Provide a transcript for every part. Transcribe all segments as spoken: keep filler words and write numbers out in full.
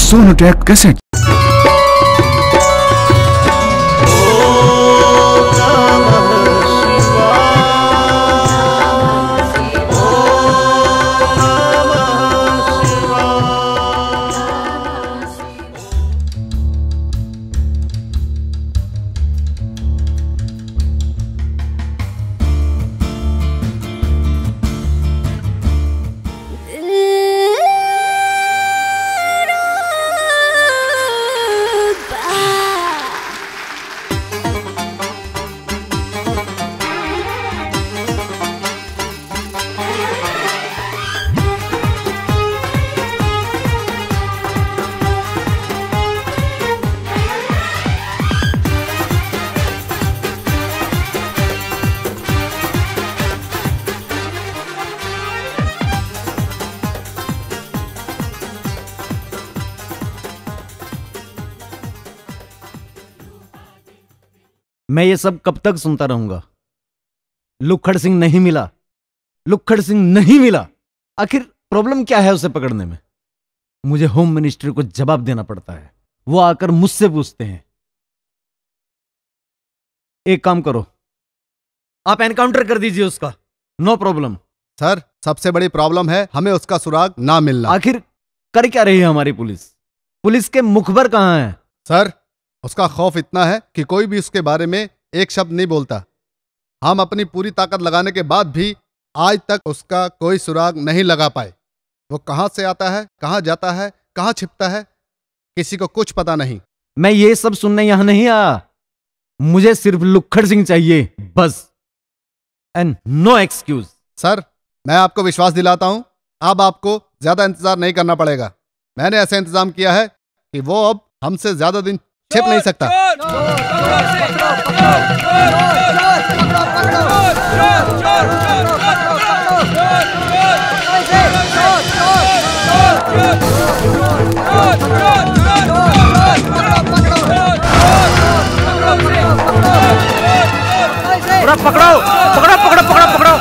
Sonotech cassette. मैं ये सब कब तक सुनता रहूंगा? लुक्खड़ सिंह नहीं मिला, लुक्खड़ सिंह नहीं मिला। आखिर प्रॉब्लम क्या है उसे पकड़ने में? मुझे होम मिनिस्टर को जवाब देना पड़ता है। वो आकर मुझसे पूछते हैं। एक काम करो, आप एनकाउंटर कर दीजिए उसका, नो प्रॉब्लम। सर, सबसे बड़ी प्रॉब्लम है हमें उसका सुराग ना मिलना। आखिर कर क्या रही है हमारी पुलिस? पुलिस के मुखबर कहाँ हैं? सर, उसका खौफ इतना है कि कोई भी उसके बारे में एक शब्द नहीं बोलता। हम अपनी पूरी ताकत लगाने के बाद भी आज तक उसका कोई सुराग नहीं लगा पाए। वो कहाँ से आता है, कहाँ जाता है, कहाँ छिपता है, किसी को कुछ पता नहीं। मैं ये सब सुनने यहाँ नहीं आया, मुझे सिर्फ लुक्खड़ सिंह चाहिए, बस। And no excuse। सर, मैं आपको विश्वास दिलाता हूं, अब आपको ज्यादा इंतजार नहीं करना पड़ेगा। मैंने ऐसा इंतजाम किया है कि वो अब हमसे ज्यादा दिन छिप नहीं सकता। पूरा पकड़ो, पकड़ो, पकड़ो, पकड़ो, पकड़ो।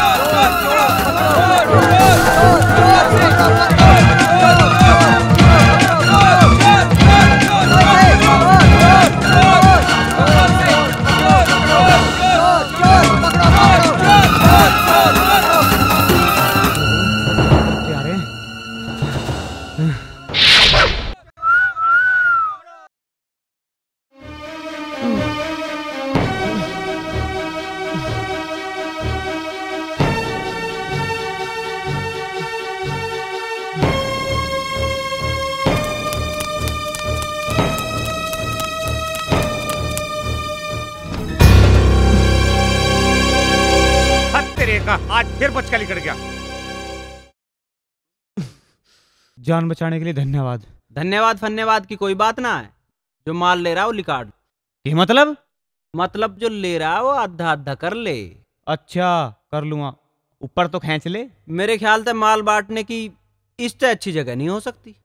हद तेरे का, आज फिर बचका लिकड़ गया। जान बचाने के लिए धन्यवाद। धन्यवाद फन्यवाद की कोई बात ना है, जो माल ले रहा हो लिकाड़। ये मतलब? मतलब जो ले रहा हो आधा आधा कर ले। अच्छा, कर लूँगा, ऊपर तो खींच ले। मेरे ख्याल से माल बांटने की इससे अच्छी जगह नहीं हो सकती।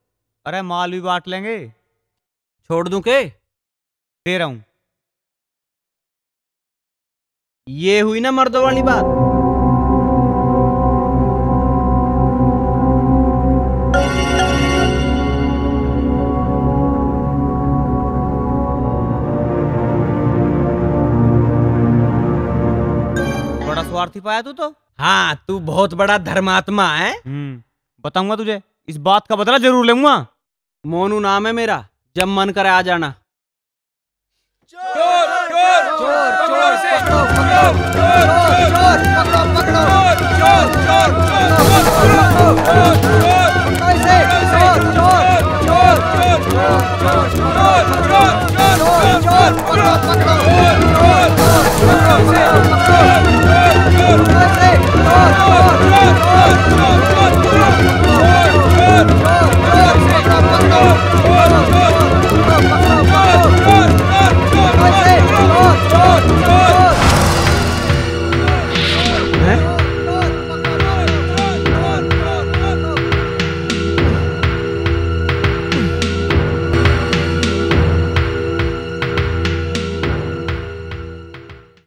अरे माल भी बांट लेंगे। छोड़ दूं के? दे रहा हूँ। ये हुई ना मर्दों वाली बात। बड़ा स्वार्थी पाया तू तो। हाँ, तू बहुत बड़ा धर्मात्मा है। हम्म, बताऊंगा तुझे, इस बात का बदला जरूर लूंगा। मोनू नाम है मेरा, जब मन करे आ जाना। चोर, चोर, चोर, चोर, चोर, चोर, पकड़ो, पकड़ो, चोर, चोर, चोर, पकड़ो, पकड़ो, चोर, चोर, चोर, पकड़ो, पकड़ो, चोर, चोर, पकड़ो, पकड़ो, चोर, चोर, चोर, पकड़ो, पकड़ो, चोर, चोर, चोर, पकड़ो, पकड़ो, चोर, चोर, पकड़ो, पकड़ो, चोर, चोर, चोर, पकड़ो, पकड़ो, चोर, चोर, चोर। हैं?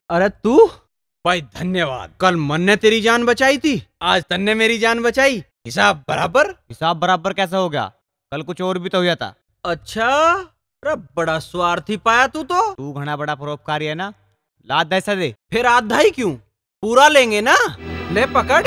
अरे तू? भाई धन्यवाद, कल मन्ने तेरी जान बचाई थी, आज तन्ने मेरी जान बचाई। हिसाब बराबर। हिसाब बराबर कैसा हो गया? कल कुछ और भी तो हुआ था। अच्छा, अरे बड़ा स्वार्थी पाया तू तो। तू घना बड़ा परोपकारी है ना, ला आधा हिस्सा दे। फिर आधा ही क्यों, पूरा लेंगे ना। ले पकड़।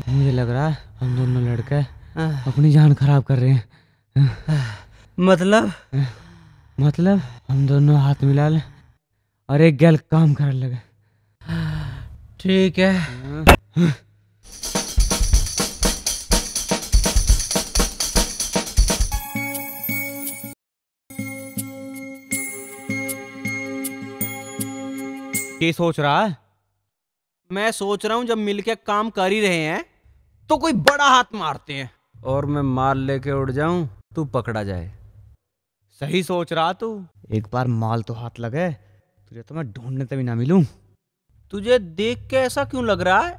मुझे लग रहा है हम दोनों लड़के आह। अपनी जान खराब कर रहे हैं। मतलब? मतलब हम दोनों हाथ मिला ले और एक गैल काम कर लगे। ठीक है। के सोच रहा है? मैं सोच रहा हूँ, जब मिलके काम कर ही रहे हैं तो कोई बड़ा हाथ मारते हैं। और मैं माल लेके उड़ जाऊं, तू पकड़ा जाए। सही सोच रहा तू। एक बार माल तो हाथ लगे, तुझे तो मैं ढूंढने तभी ना मिलूं। तुझे देख के ऐसा क्यों लग रहा है?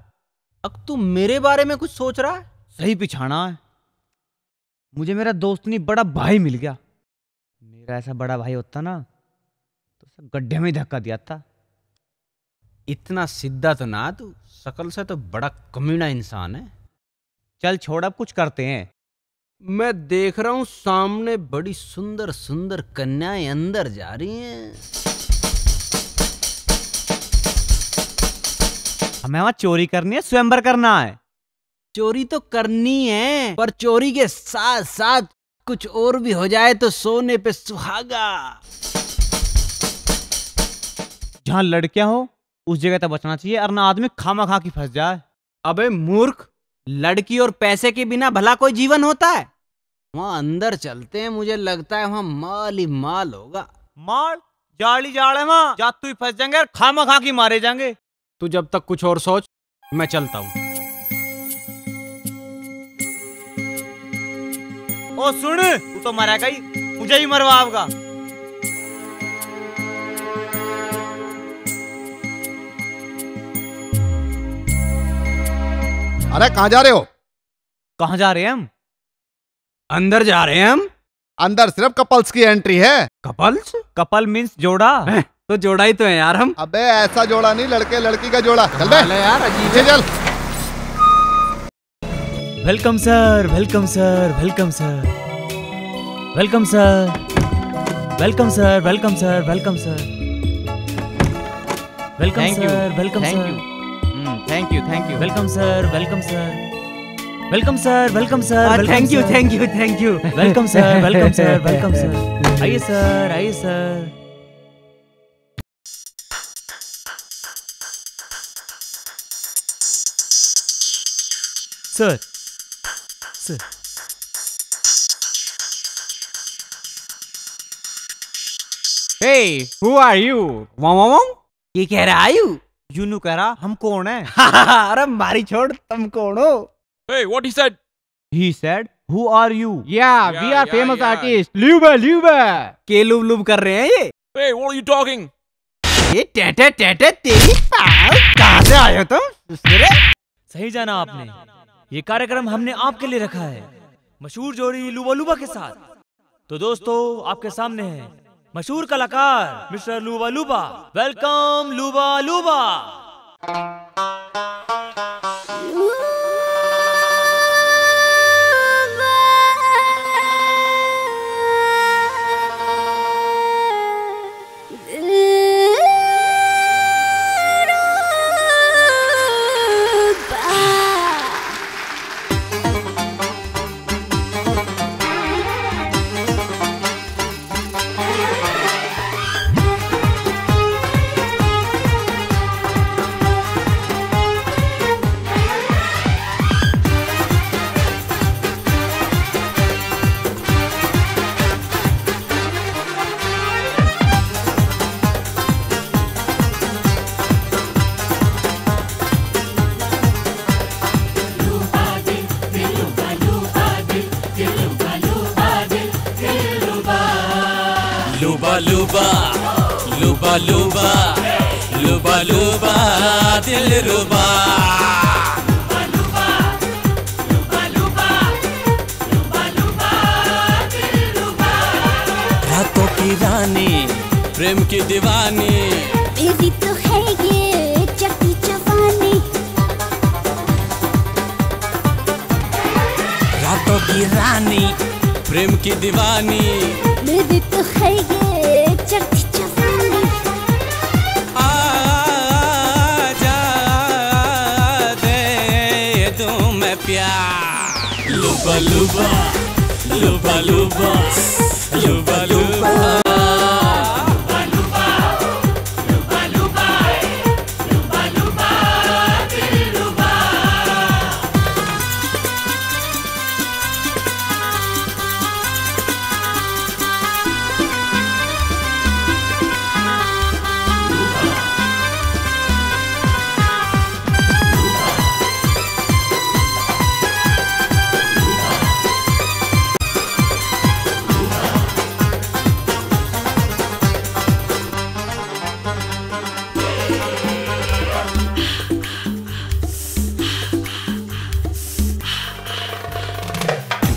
अक तू मेरे बारे में कुछ सोच रहा है? सही पिछाना है। मुझे मेरा दोस्त नहीं, बड़ा भाई मिल गया। मेरा ऐसा बड़ा भाई होता ना तो उसे गड्ढे में ही धक्का दिया था। इतना सीधा तो ना तू, शकल से तो बड़ा कमीना इंसान है। चल छोड़, अब कुछ करते हैं। मैं देख रहा हूँ सामने बड़ी सुंदर सुंदर कन्याएं अंदर जा रही हैं। हमें वहाँ चोरी करनी है, स्वयंवर करना है। चोरी तो करनी है, पर चोरी के साथ साथ कुछ और भी हो जाए तो सोने पे सुहागा। जहाँ लड़कियां हो उस जगह तक बचना चाहिए, और ना आदमी खामा खा की फंस जाए। अबे मूर्ख, लड़की और पैसे के बिना भला कोई जीवन होता है? वहाँ अंदर चलते हैं, मुझे लगता है वहाँ माल ही माल होगा। माल? जाली जाल है वहाँ, जा तू ही फंस जाएंगे और खामा खा की मारे जाएंगे। तू जब तक कुछ और सोच, मैं चलता हूँ। ओ सुन, तू तो मरा गई, मुझे ही मरवाओगा। अरे कहाँ जा रहे हो? कहाँ जा रहे हैं हम? अंदर जा रहे हैं हम। अंदर सिर्फ कपल्स की एंट्री है। कपल्स? कपल मीन्स जोड़ा। हैं? तो जोड़ा ही तो है यार हम। अबे ऐसा जोड़ा नहीं, लड़के लड़की का जोड़ा। चल बे। कमाल है यार, अजीब पीछे है। चल। Welcome sir, welcome sir, welcome sir. Welcome sir. Welcome sir, welcome sir, welcome sir. Welcome, sir. Welcome, sir. Thank you. Thank you, thank you. Welcome, sir. Welcome, sir. Welcome, sir. Welcome, sir. Thank you, thank you, thank you. Welcome, sir. Welcome, sir. Welcome, sir. आइए, sir. आइए, sir. Sir. Sir. Hey, who are you? वां, वां, वां? ये कह रहा, are you? यूनू कह रहा, हम कौन है? अरे मारी छोड़, तुम कौन हो? Hey, what he said? He said, "Who are you?" Yeah, we are famous artist. ल्यूबा, ल्यूबा। के लुब लुब कर रहे हैं ये? Hey, what are you talking? ये टेटे टेटे तेरी पाव, कहाँ से आए हो तुम? दूसरे? सही जाना आपने। ये कार्यक्रम हमने आपके लिए रखा है, मशहूर जोड़ी लूबा लूबा के साथ। तो दोस्तों, आपके सामने है मशहूर कलाकार mister Luba Luba. Welcome Luba Luba. लुबा लुबा, लुबा लुबा, लुबा लुबा, दिलरुबा। रातों की रानी, प्रेम की दीवानी। मेरी तो है ये चढ़ती जवानी। रातों की रानी, प्रेम की दीवानी। मेरी तो है ये चढ़ती जवानी। आजा, दे दूं मैं प्यार। लुबा लुबा, लुबा लुबा, लुबा लुबा।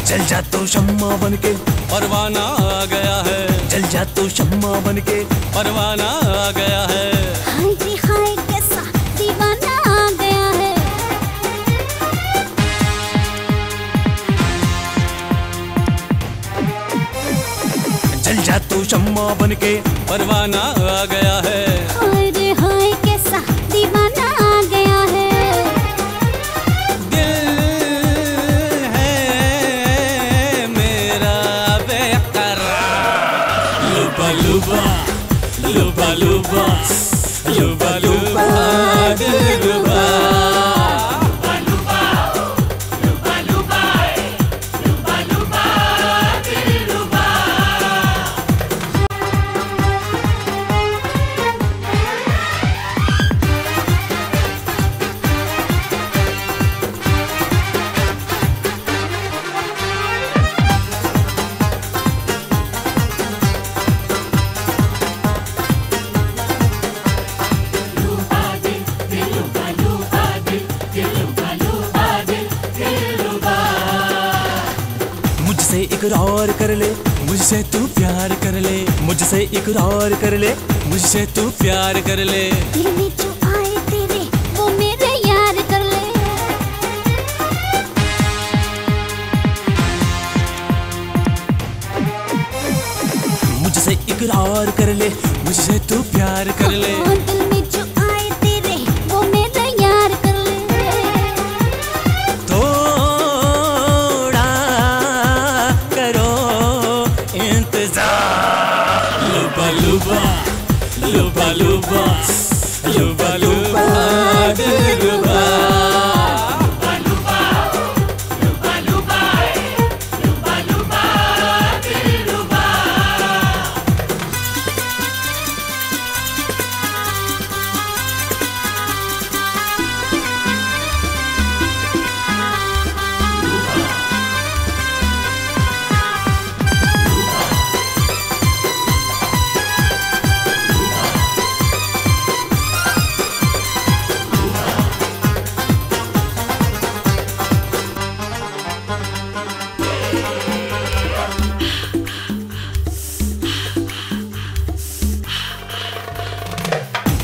जल जा तू शम्मा बन के, परवाना आ गया है। जल जा तू शम्मा बन के, परवाना आ गया है। हाय रे हाय, कैसा दीवाना आ गया है। जल जा तू शम्मा बन के, परवाना आ गया है। हाय रे हाय, कैसा दीवाना आ गया है। दिल है मेरा बेकरार। लुबा लुबा, लुबा लुबा, लुबा लुबा, दिलरुबा। मुझसे इकरार कर ले, मुझसे तू प्यार कर ले, मुझसे इकरार कर ले, मुझसे तू प्यार कर ले। दिल में जो आए तेरे, वो मेरे यार कर ले। मुझसे इकरार कर ले, मुझसे तू प्यार कर ले। हाँ, दिल में जो आए लुबा लुबा, लुबा लुबा, दिलरुबा।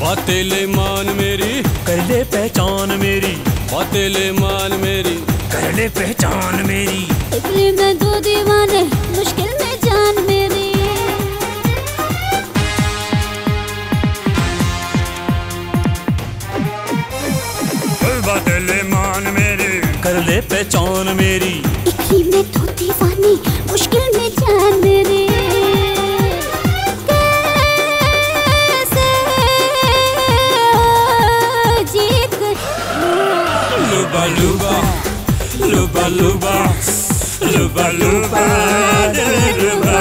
बातें ले मान मेरी, कर ले पहचान मेरी। बातें ले मान मेरी, कर ले पहचान मेरी। इकली में दो दीवाने, मुश्किल में जान मेरी। बातें ले मान मेरी, कर ले पहचान मेरी। इकली में दो दीवाने, मुश्किल में जान मेरी। कैसे जीत लुबा लुबा, लुबा लुबा, लुबा लुबा, दिलरुबा।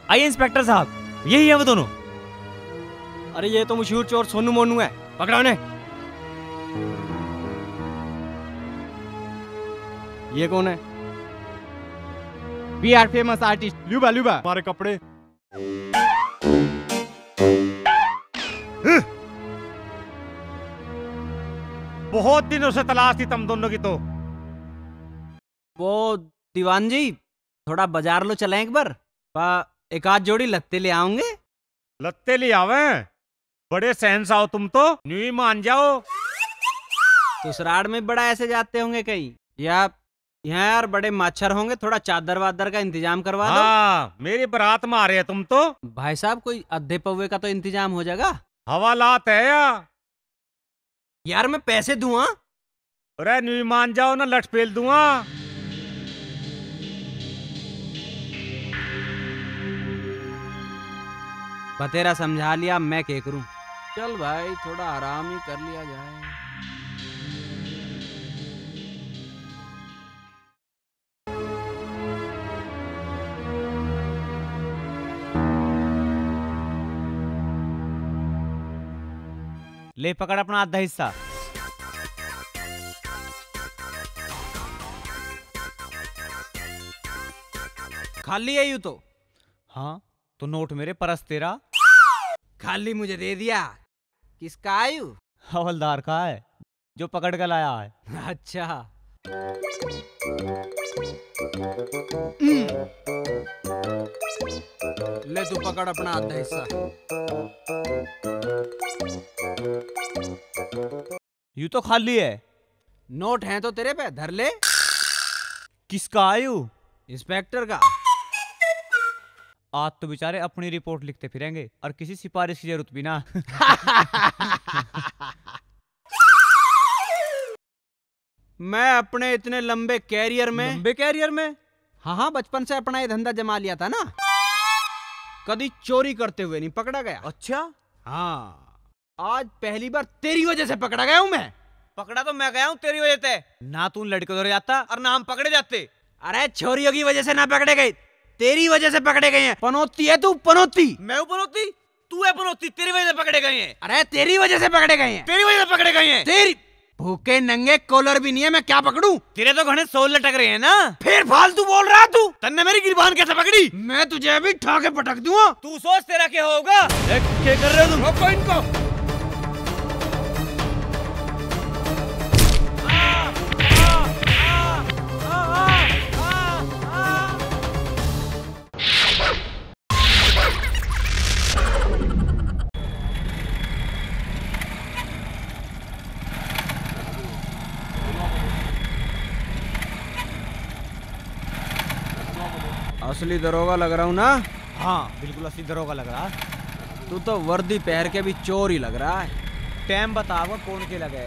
आइए इंस्पेक्टर साहब, यही है वो दोनों। अरे ये तो मशहूर चोर सोनू मोनू है, पकड़ा उन्हें। ये कौन है? We are famous artist लुबा लुबा। हमारे कपड़े। बहुत दिनों से तलाश थी तुम दोनों की तो। वो दीवान जी, थोड़ा बाजार लो चलें एक बार, पा एक आध जोड़ी लत्ते ले आओगे। लत्ते ले आवे? बड़े शहंशाह हो तुम तो, न्यू ही मान जाओ। ससुराल में बड़ा ऐसे जाते होंगे कहीं, या यहाँ यार बड़े मच्छर होंगे, थोड़ा चादर वादर का इंतजाम करवा दो। हाँ, मेरी बारात में आ रहे हैं तुम तो। भाई साहब, कोई आधे पौवे का तो इंतजाम हो जाएगा। हवालात है या? यार, मैं पैसे दूं, हाँ? अरे, न्यू मान जाओ ना, लठ पेल दूंगा। बतेरा समझा लिया, मैं के करूं? चल भाई, थोड़ा आराम ही कर लिया जाए। ले पकड़ अपना आधा हिस्सा। खाली है यू तो। हाँ, तो नोट मेरे, परस तेरा। खाली मुझे दे दिया। किसका आयु? हवलदार का है, जो पकड़ के लाया है। अच्छा। हम्म। ले तू पकड़ अपना आधा हिस्सा। यू तो खाली है। नोट है तो तेरे पे, धर ले। किसका आयु? इंस्पेक्टर का। आज तो बेचारे अपनी रिपोर्ट लिखते फिरेंगे और किसी सिफारिश की जरूरत भी ना। मैं अपने इतने लंबे कैरियर में लंबे कैरियर में? हाँ, हाँ, बचपन से अपना ये धंधा जमा लिया था ना, कभी चोरी करते हुए नहीं पकड़ा गया। अच्छा। हाँ, आज पहली बार तेरी वजह से पकड़ा गया हूँ मैं। पकड़ा तो मैं गया हूँ तेरी वजह से। ना तू लड़के उधर जाता और ना हम पकड़े जाते। अरे, छोरियों की वजह से ना पकड़े गए, तेरी वजह से पकड़े गए हैं। पनौती है तू, पनौती। मैं हूँ पनौती? तू है पनौती, तेरी वजह से पकड़े गए हैं। अरे, तेरी वजह से पकड़े गए हैं। तेरी वजह से पकड़े गए हैं। तेरी भूखे नंगे कॉलर भी नहीं है, मैं क्या पकड़ूं? तेरे तो घणे सोल लटक रहे हैं ना। फिर फालतू बोल रहा तू। तन्ने मेरी गिरबान कैसे पकड़ी? मैं तुझे अभी ठा के पटक दूंगा। तू सोच तेरा क्या होगा? ए, क्या कर रहे हो तुम? रोको इनको। असली दरोगा लग रहा हूँ ना? हाँ, बिल्कुल असली दरोगा लग रहा। तू तो वर्दी पहन के भी चोर ही लग रहा है। टाइम बताओ कौन के लगे।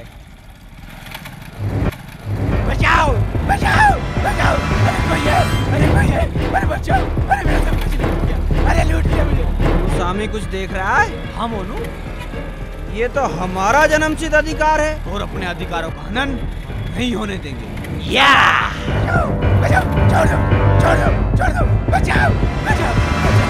बचाओ, बचाओ, बचाओ। अरे भैया, अरे भैया, अरे बचाओ, अरे मेरा सब कुछ लूट गया, अरे लूट लिया मुझे। तू सामी कुछ देख रहा है? हाँ मोनू, ये तो हमारा जन्मसिद्ध अधिकार है। और अपने अधिकारों का हनन नहीं होने देंगे। या! बचाओ, बचाओ, छोड़ दो, छोड़ दो, छोड़ दो, बचाओ, बचाओ, बचाओ।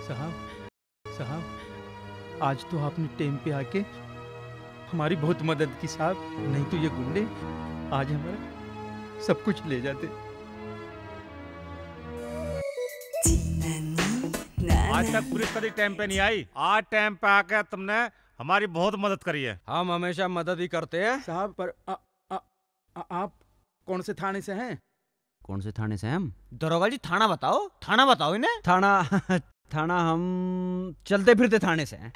साहब, साहब, आज तो आपने टाइम पे आके हमारी बहुत मदद की साहब, नहीं तो ये गुंडे आज हमारा सब कुछ ले जाते। आज तक पुलिस कभी टाइम पे नहीं आई, आज टाइम पे आके तुमने हमारी बहुत मदद करी है। हम हमेशा मदद ही करते हैं। साहब, पर आ, आ, आ, आप कौन से थाने से हैं? कौन से थाने से हैं हम? दरोगा जी, थाना बताओ, थाना बताओ इन्हें। थाना, थाना हम चलते फिरते थाने से हैं।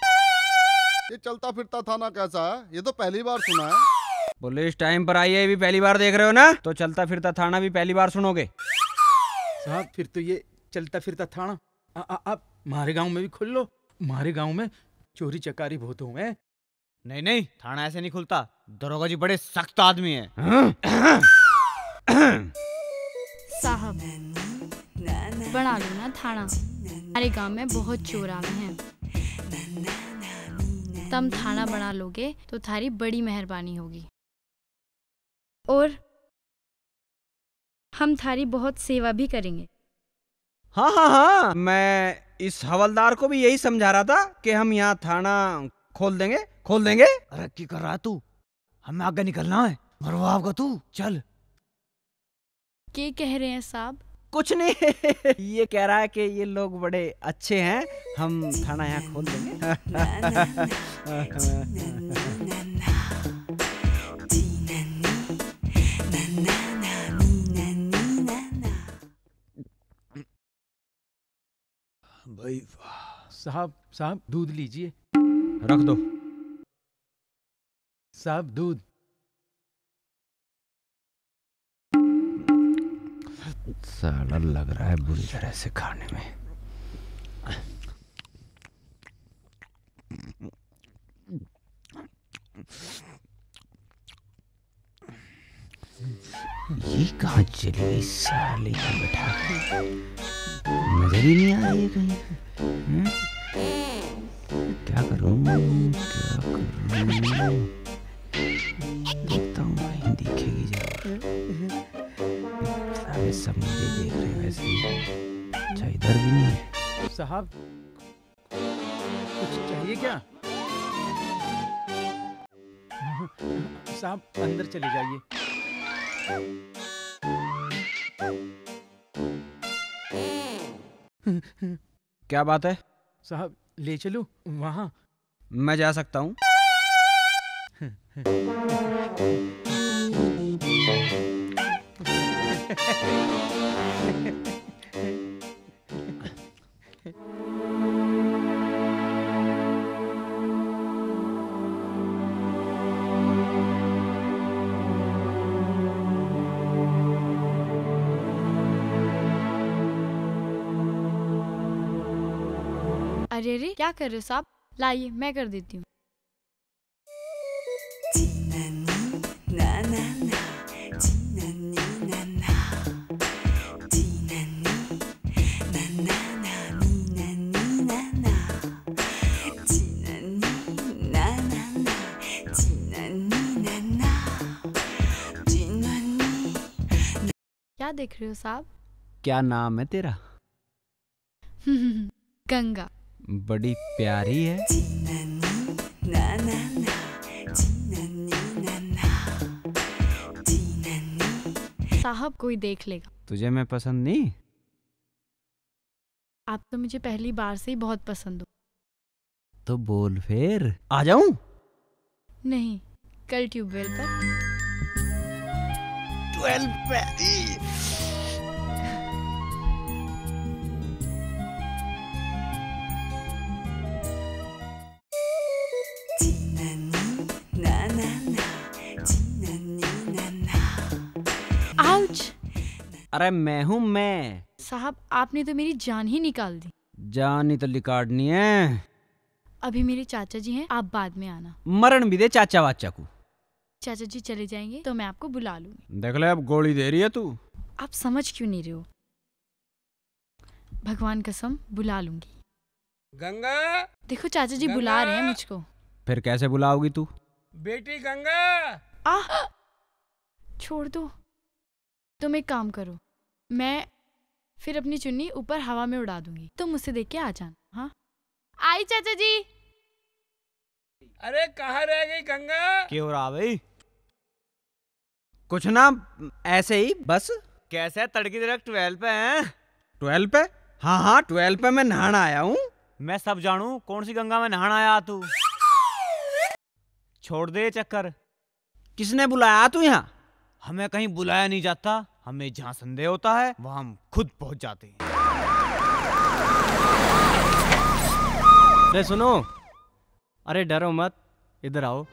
ये चलता फिरता थाना कैसा है? ये तो पहली बार सुना है। पुलिस टाइम पर आई है, ये भी पहली बार देख रहे हो ना? तो चलता फिरता थाना भी पहली बार सुनोगे। साहब, फिर तो ये चलता फिरता थाना आ, आ, आप हमारे गांव में भी खोल लो। हमारे गांव में चोरी चकारी बहुत हुए हैं। नहीं, नहीं, थाना ऐसे नहीं खुलता। दरोगा जी बड़े सख्त आदमी हैं। साहब, बना लो ना थाना। हमारे गांव में बहुत चोर आवे हैं। तम थाना बना लोगे तो थारी बड़ी मेहरबानी होगी। और हम थारी बहुत सेवा भी करेंगे। हाँ, हाँ, हाँ, मैं इस हवलदार को भी यही समझा रहा था कि हम यहाँ थाना खोल देंगे, खोल देंगे। अरे, की कर रहा है तू? हमें आगे निकलना है, मरवाओगा तू। चल। के कह रहे हैं साहब? कुछ नहीं। ये कह रहा है कि ये लोग बड़े अच्छे हैं, हम थाना यहाँ खोल देंगे। भाई वाह। साहब, साहब, दूध लीजिए। रख दो। साहब, दूध। साला लग रहा है बुरी तरह से खाने में। ये कहाँ चली गई साली को बैठा के? नजर ही नहीं आ रही है कहीं पे। हम्म? क्या करूँ, क्या करूँ? देखता हूँ, कहीं दिखेगी जरूर। सारे सब मुझे देख रहे हैं वैसे ही। अच्छा, इधर भी नहीं है। साहब, कुछ चाहिए क्या? साहब, अंदर चले जाइए। क्या बात है? साहब, ले चलूं वहाँ? मैं जा सकता हूँ। अरे, अरे, क्या कर रहे हो साहब? लाइए, मैं कर देती हूँ। क्या देख रहे हो साहब? क्या नाम है तेरा? गंगा। बड़ी प्यारी है। साहब, कोई देख लेगा। तुझे मैं पसंद नहीं? आप तो मुझे पहली बार से ही बहुत पसंद हो। तो बोल फिर, आ जाऊं? नहीं, कल ट्यूबवेल पर। ट्वेल्व पे। आउच! अरे मैं हूँ मैं। साहब, आपने तो मेरी जान ही निकाल दी। जान ही तो निकालनी है। अभी मेरे चाचा जी हैं, आप बाद में आना। मरण भी दे चाचा वाचा को। चाचा जी चले जाएंगे तो मैं आपको बुला लूंगी। देख ले, अब गोली दे रही है तू। आप समझ क्यों नहीं रहे हो? भगवान कसम, बुला लूंगी। गंगा। देखो, चाचा जी बुला रहे हैं मुझको। फिर कैसे बुलाओगी तू? बेटी गंगा। आह! छोड़ दो। तुम एक काम करो, मैं फिर अपनी चुन्नी ऊपर हवा में उड़ा दूंगी, तुम उसे देख के आ जाना। हाँ, आई चाचा जी। अरे, कहाँ रह गई गंगा? क्या हो रहा भाई? कुछ ना, ऐसे ही बस। कैसे, तड़की तड़क ट्वेल्व पे हैं? ट्वेल्व पे? हाँ हाँ, ट्वेल्व पे मैं नहाना आया हूँ। मैं सब जानू, कौन सी गंगा में नहाना आया तू। छोड़ दे ये चक्कर। किसने बुलाया तू यहाँ? हमें कहीं बुलाया नहीं जाता, हमें जहाँ संदेह होता है वहाँ हम खुद पहुँच जाते हैं। अरे सुनो, अरे डरो मत, इधर आओ।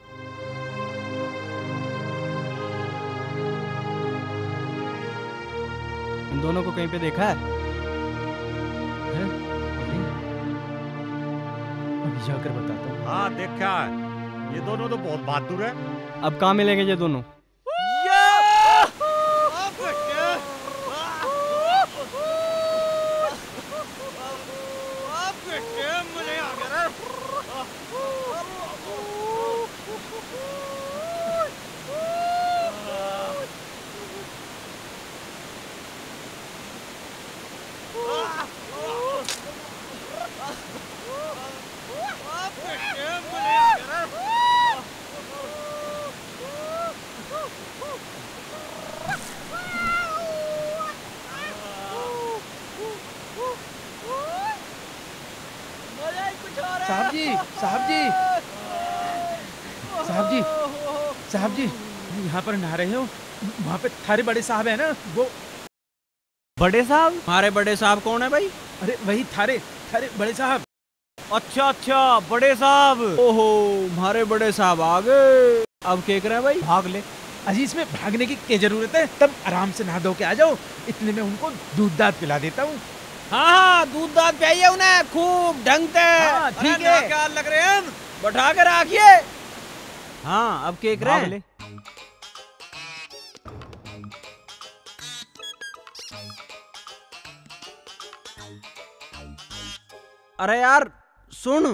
इन दोनों को कहीं पे देखा है? हैं? अभी जाकर बताता हूँ। हाँ, देखा है। ये दोनों तो बहुत बहादुर है। अब कहाँ मिलेंगे ये दोनों? साहब जी, साहब जी, साहब जी, साहब जी, यहाँ पर नहा रहे हो? वहाँ पे थारे बड़े साहब हैं ना, वो। बड़े साहब? हमारे बड़े साहब कौन है भाई? अरे वही थारे, थारे बड़े साहब। अच्छा, अच्छा, बड़े साहब। ओहो, हमारे बड़े साहब आ गए। अब क्या करें भाई? भाग ले। अजी, इसमें भागने की क्या जरूरत है? तब आराम से नहा धो के आ जाओ, इतने में उनको दूध दाद पिला देता हूँ। हाँ, हाँ, दूध दाद पिलाइए उन्हें खूब ढंग से। हाँ, अरे ठीक है। क्या लग रहे हैं हम? बैठा के रखिए। हाँ, अब क्या करें? भाग ले। अरे यार, सुन,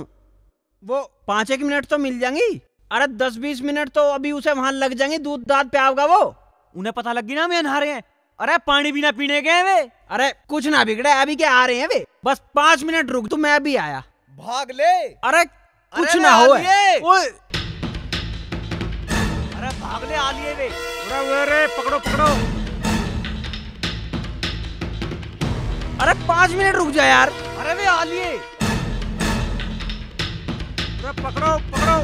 वो पाँच एक मिनट तो मिल जाएंगी। अरे दस बीस मिनट तो अभी उसे वहां लग जाएंगे, दूध दाद पियावगा वो। उन्हें पता लग गई ना हम यहाँ नहा रहे हैं। अरे पानी भी ना पीने गए वे। अरे कुछ ना बिगड़े, अभी क्या आ रहे हैं वे, बस पाँच मिनट रुक तू, मैं अभी आया। भाग ले। अरे कुछ अरे ना हो। आलिए। ओए। अरे भाग ले आलिए वे। अरे वे रे, पकड़ो, पकड़ो। अरे पाँच मिनट रुक जा यार। अरे वे आलिए। अरे पकड़ो, पकड़ो।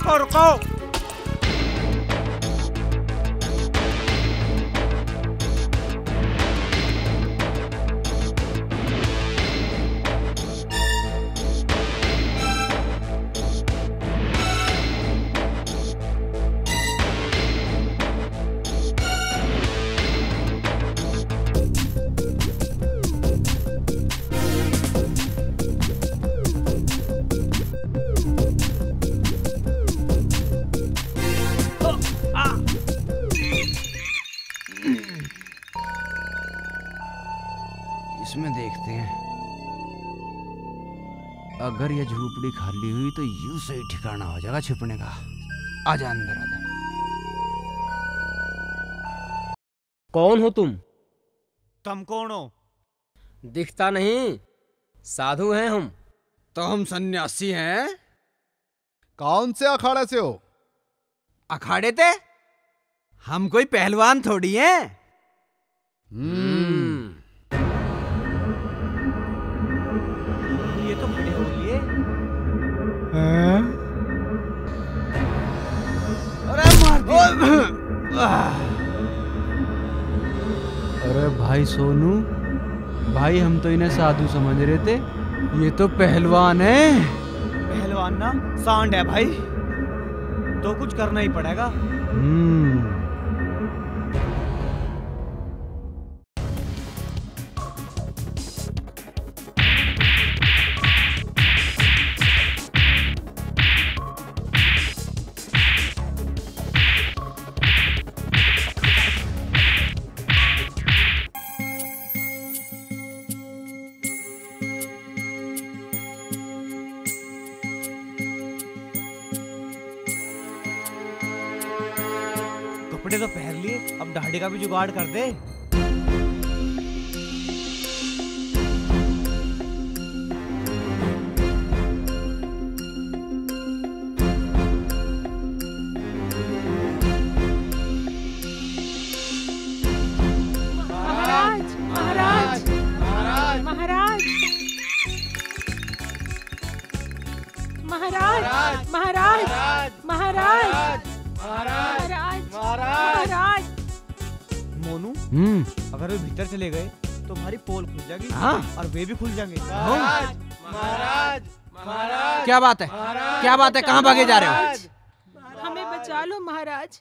रुको, रुको। इसमें देखते हैं, अगर ये झोपड़ी खाली हुई तो यूं सही ठिकाना हो जाएगा छिपने का। आजा अंदर आजा। कौन हो तुम? तुम कौन हो? दिखता नहीं, साधु हैं हम। तो हम सन्यासी हैं। कौन से अखाड़े से हो? अखाड़े ते? हम कोई पहलवान थोड़ी हैं। हम्म। ये तो बड़े हो लिए। हैं? अरे मार दिया। अरे भाई सोनू, भाई हम तो इन्हें साधु समझ रहे थे, ये तो पहलवान है। पहलवान ना सांड है भाई, तो कुछ करना ही पड़ेगा। हम्म। कपड़े तो पहन लिए, अब दाढ़ी का भी जुगाड़ कर दे। महाराज, महाराज, महाराज, महाराज, महाराज, महाराज, महाराज, महाराज, महाराज। मोनू, हम्म। अगर वे भीतर चले गए तो हमारी पोल खुल जाएगी। हाँ। और वे भी खुल जाएंगे। महाराज, महाराज, महाराज, क्या बात है? महाराज, क्या बात है? कहाँ भागे जा रहे हो? महाराज। हमें बचा लो महाराज,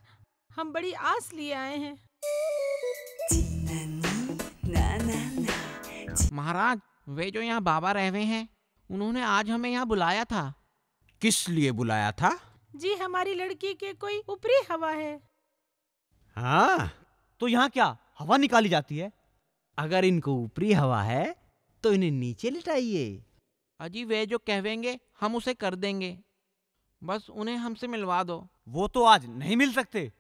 हम बड़ी आस लिए आए हैं। महाराज, वे जो यहाँ बाबा रह हुए हैं, उन्होंने आज हमें यहाँ बुलाया था। किस लिए बुलाया था? जी, हमारी लड़की के कोई ऊपरी हवा है। हाँ, तो यहाँ क्या हवा निकाली जाती है? अगर इनको ऊपरी हवा है, तो इन्हें नीचे लिटाइए। अजी, वे जो कहवेंगे, हम उसे कर देंगे। बस उन्हें हमसे मिलवा दो। वो तो आज नहीं मिल सकते।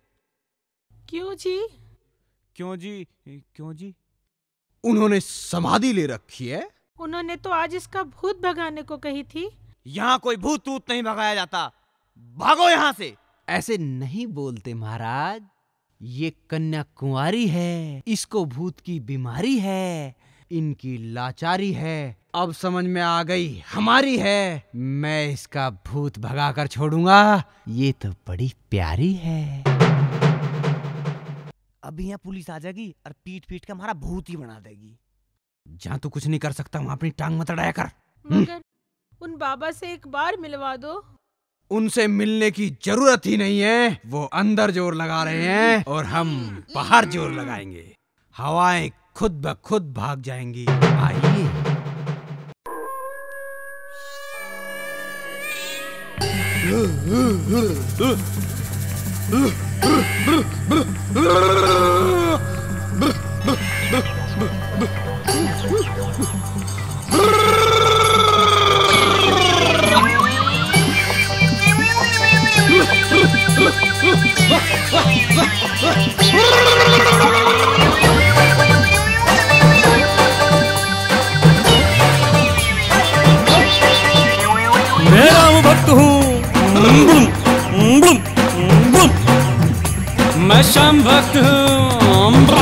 क्यों जी? क्यों जी? क्यों जी? उन्होंने समाधि ले रखी है। उन्होंने तो आज इसका भूत भगाने को कही थी। यहाँ कोई भूत तूत नहीं भगाया जाता, भागो यहाँ से। ऐसे नहीं बोलते महाराज, ये कन्या कुंवारी है, इसको भूत की बीमारी है, इनकी लाचारी है। अब समझ में आ गई, हमारी है। मैं इसका भूत भगा कर छोड़ूंगा, ये तो बड़ी प्यारी है। अभी यहाँ पुलिस आ जाएगी और पीट पीट के हमारा भूत ही बना देगी। जहाँ तू कुछ नहीं कर सकता, वहाँ अपनी टांग मत अड़ाया कर। हम्म। मगर उन बाबा से एक बार मिलवा दो। उनसे मिलने की जरूरत ही नहीं है, वो अंदर जोर लगा रहे हैं और हम बाहर जोर लगाएंगे। हवाएं खुद ब खुद भाग जाएंगी। आइए। मैं राम भक्त हूँ, मैं श्याम भक्त हूँ।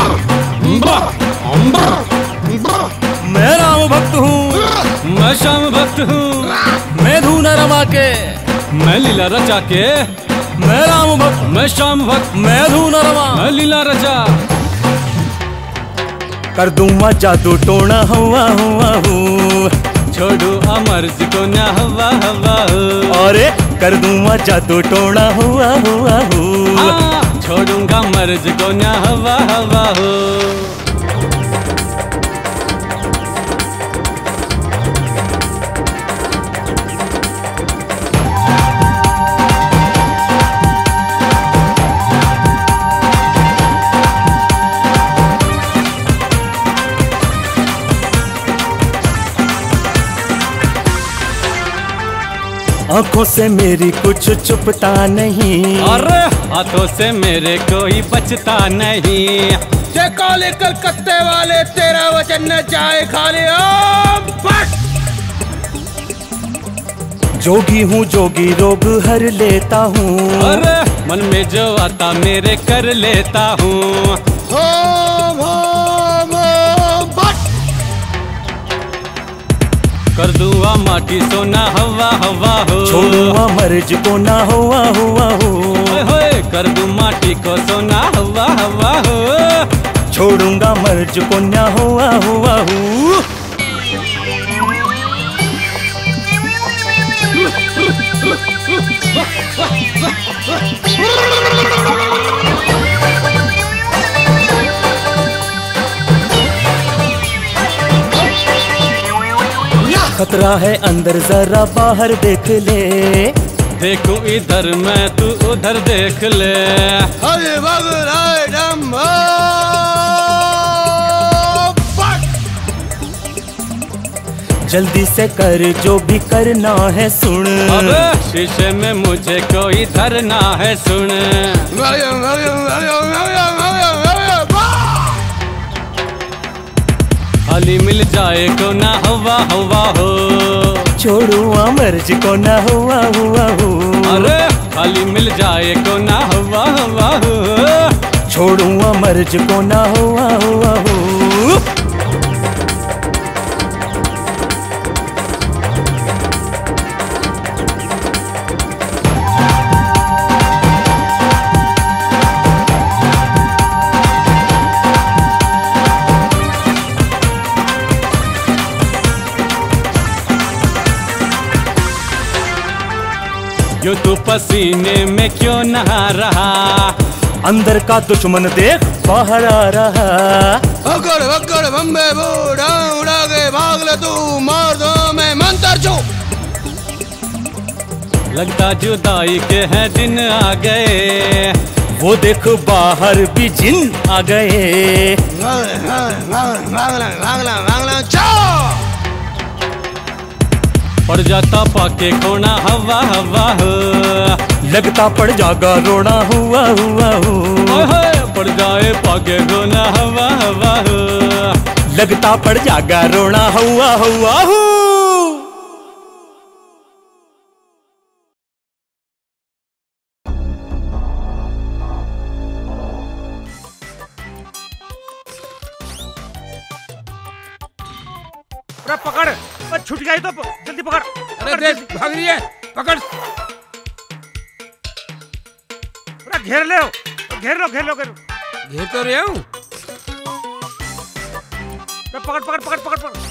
मैं लीला रचा के, मैं राम भक्त, मैं श्याम भक्त, मैं धूना रवा, मैं लीला रचा। कर दूंगा जादू टोना हुआ हुआ हूँ। छोड़ू अमर जी को ना हुआ हुआ हूँ। अरे कर दूंगा जादू टोना हुआ हुआ हूँ। हाँ, छोड़ूंगा मर्ज को ना हवा हवा हो। आंखों से मेरी कुछ छुपता नहीं। अरे हाथों से मेरे कोई बचता नहीं। ये काले कलकत्ते वाले, तेरा वचन न जाए खाली। ओम फट। जोगी हूँ जोगी, रोग हर लेता हूँ। अरे मन में जो आता मेरे कर लेता हूँ। ओम ओम ओम फट। कर दूंगा माटी सोना हवा हवा हो। छोड़ूंगा मर्ज को ना हुआ हुआ हो। ओए होए, कर दूं माटी को सोना हवा हवा हो। छोड़ूंगा मर्ज को ना हुआ हुआ हो। खतरा है अंदर, जरा बाहर देख ले। देखूं इधर मैं, तू उधर देख ले। अरे बाबू राय डम्बो। जल्दी से कर, जो भी करना है सुन। अबे शीशे में मुझे कोई धरना है सुन। खाली मिल जाए को ना हवा हवा हो। छोड़ूंगा मर्ज को ना हुआ हुआ हो। अरे खाली मिल जाए को ना हवा हवा हो। छोड़ूंगा मर्ज को ना हुआ हुआ हो। यो तू पसीने में क्यों नहा रहा? अंदर का दुश्मन देख बाहर आ रहा। अकड़ बकड़ बम्बे बूढ़ा उड़ा के भाग ले तू, मार दो मैं मंत्र छू। लगता जुदाई के हैं दिन आ गए। वो देख बाहर भी जिन आ गए। भागला, भागला, भागला, भागला, जाओ। पड़ जाता पाके खोना हवा हवा हो। लगता पड़ जागा रोना हुआ हुआ हो। ओए होए, पड़ जाए पाके खोना हवा हवा हो। लगता पड़ जागा रोना हुआ हुआ हो। अरे पकड़, अरे छूट गई तो प-, जल्दी पकड़। अरे पकड़ देख, जल्दी। भाग रही है, पकड़। अरे घेर ले, घेर लो, घेर लो, घेर लो। घेर तो रहा हूँ। अरे पकड़, पकड़, पकड़, पकड़, पकड़।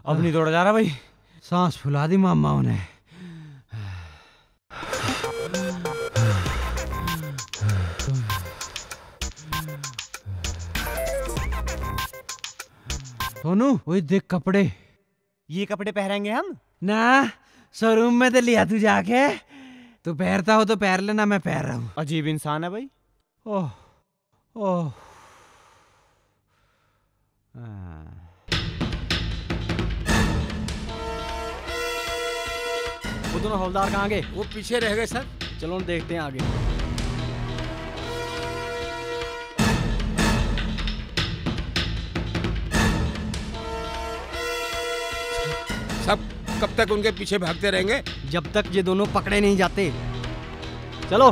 अब नहीं दौड़ा जा रहा भाई। सांस फुला दी मामा ने। सोनू, वही देख कपड़े। ये कपड़े पहरेंगे हम? ना, शोरूम में तो लिया तू जाके। तू पहरता हो तो पहर लेना, मैं पहर रहा हूँ। अजीब इंसान है भाई। ओह, ओह। हाँ। वो दोनों हवलदार कहाँ गए? वो पीछे रह गए सर। चलो, देखते हैं आगे। कब तक उनके पीछे भागते रहेंगे? जब तक ये दोनों पकड़े नहीं जाते। चलो।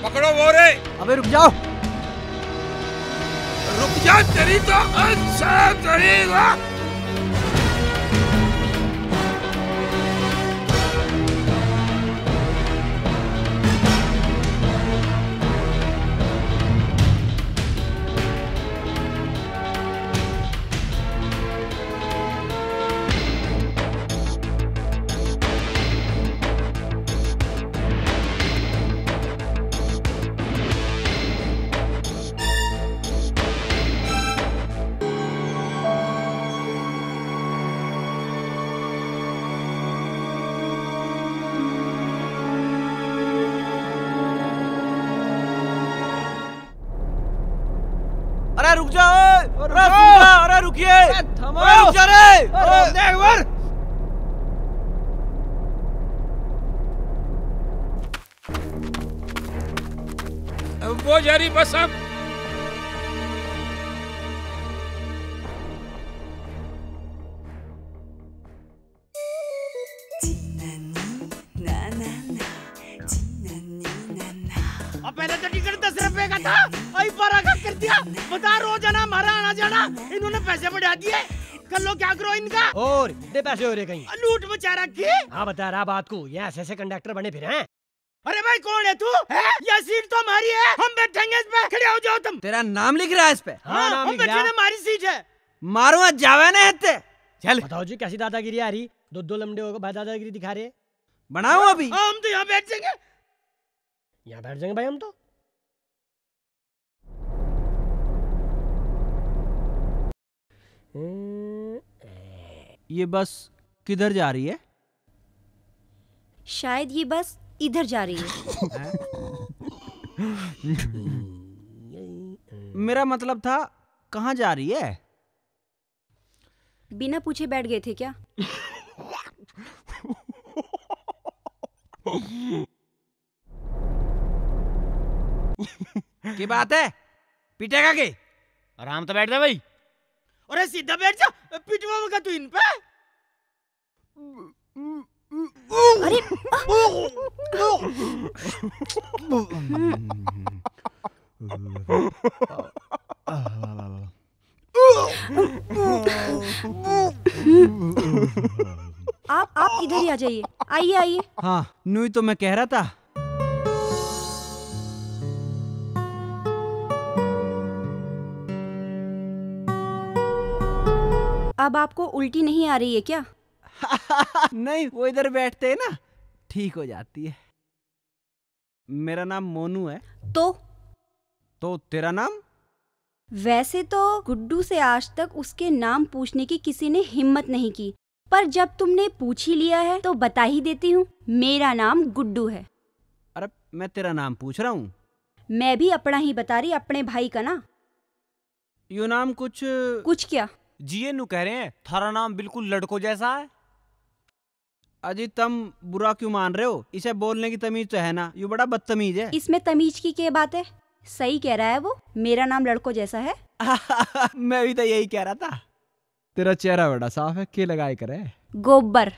पकड़ो वो रे। अबे रुक जाओ। रुक जा, तेरी तो अच्छा तेरी ना। अरे रुक जा, ओए! अरे रुक जा, अरे रुकिए! अरे थमा! अरे रुक जा रे! अरे देख वर! वो जा रही बस अब। अब पहले तो टिकट दस रुपए का था, आई बारह का कर दिया। बता, रोजाना हमारा आना जाना इन्होंने पैसे बढ़ा दिए। कर लो, क्या करो इनका? और इतने पैसे हो रहे कहीं? लूट मचा रखी। हाँ, बता रहा बात को, ये ऐसे ऐसे कंडक्टर बने फिर हैं। अरे भाई, कौन है तू? हैं? ये सीट तो हमारी है, हम बैठेंगे इस पे। खड़े हो जाओ तुम। तेरा नाम लिख रहा है इस पे? हाँ, हाँ, नाम हम लिख रहा। बैठे, हमारी सीट है। मारूंगा, जावे ना हत्ते। चल। बताओ जी, कैसी दादागिरी आ रही? दो दो लमड़े हो गए, भाई दादागिरी दिखा रहे। बनाओ अभी। हाँ, हम तो यहाँ बैठ जाएंगे। यहाँ बैठ जाएंगे भाई हम तो। ये बस किधर जा रही है? शायद ये बस इधर जा रही है। मेरा मतलब था, कहाँ जा रही है? बिना पूछे बैठ गए थे क्या? की बात है, पिटेगा के? आराम तो बैठ जा भाई। अरे सीधा बैठ जा, पिटवाओगा तू इन पे। अरे, आप, आप इधर ही आ जाइए, आइए, आइए। हाँ, न्यू ही तो मैं कह रहा था। अब आपको उल्टी नहीं आ रही है क्या? नहीं, वो इधर बैठते हैं ना, ठीक हो जाती है। मेरा नाम मोनू है। तो? तो तेरा नाम? वैसे तो गुड्डू से आज तक उसके नाम पूछने की किसी ने हिम्मत नहीं की, पर जब तुमने पूछ ही लिया है तो बता ही देती हूँ, मेरा नाम गुड्डू है। अरे, मैं तेरा नाम पूछ रहा हूँ। मैं भी अपना ही बता रही, अपने भाई का ना। यो नाम कुछ कुछ क्या? जी, ये नू कह रहे हैं, थारा नाम बिल्कुल लड़को जैसा है। अजी, तुम बुरा क्यों मान रहे हो? इसे बोलने की तमीज तो है ना, यू बड़ा बदतमीज है। इसमें तमीज की क्या बात है? सही कह रहा है वो, मेरा नाम लड़को जैसा है। मैं भी तो यही कह रहा था। तेरा चेहरा बड़ा साफ है, के लगाए करे? गोबर।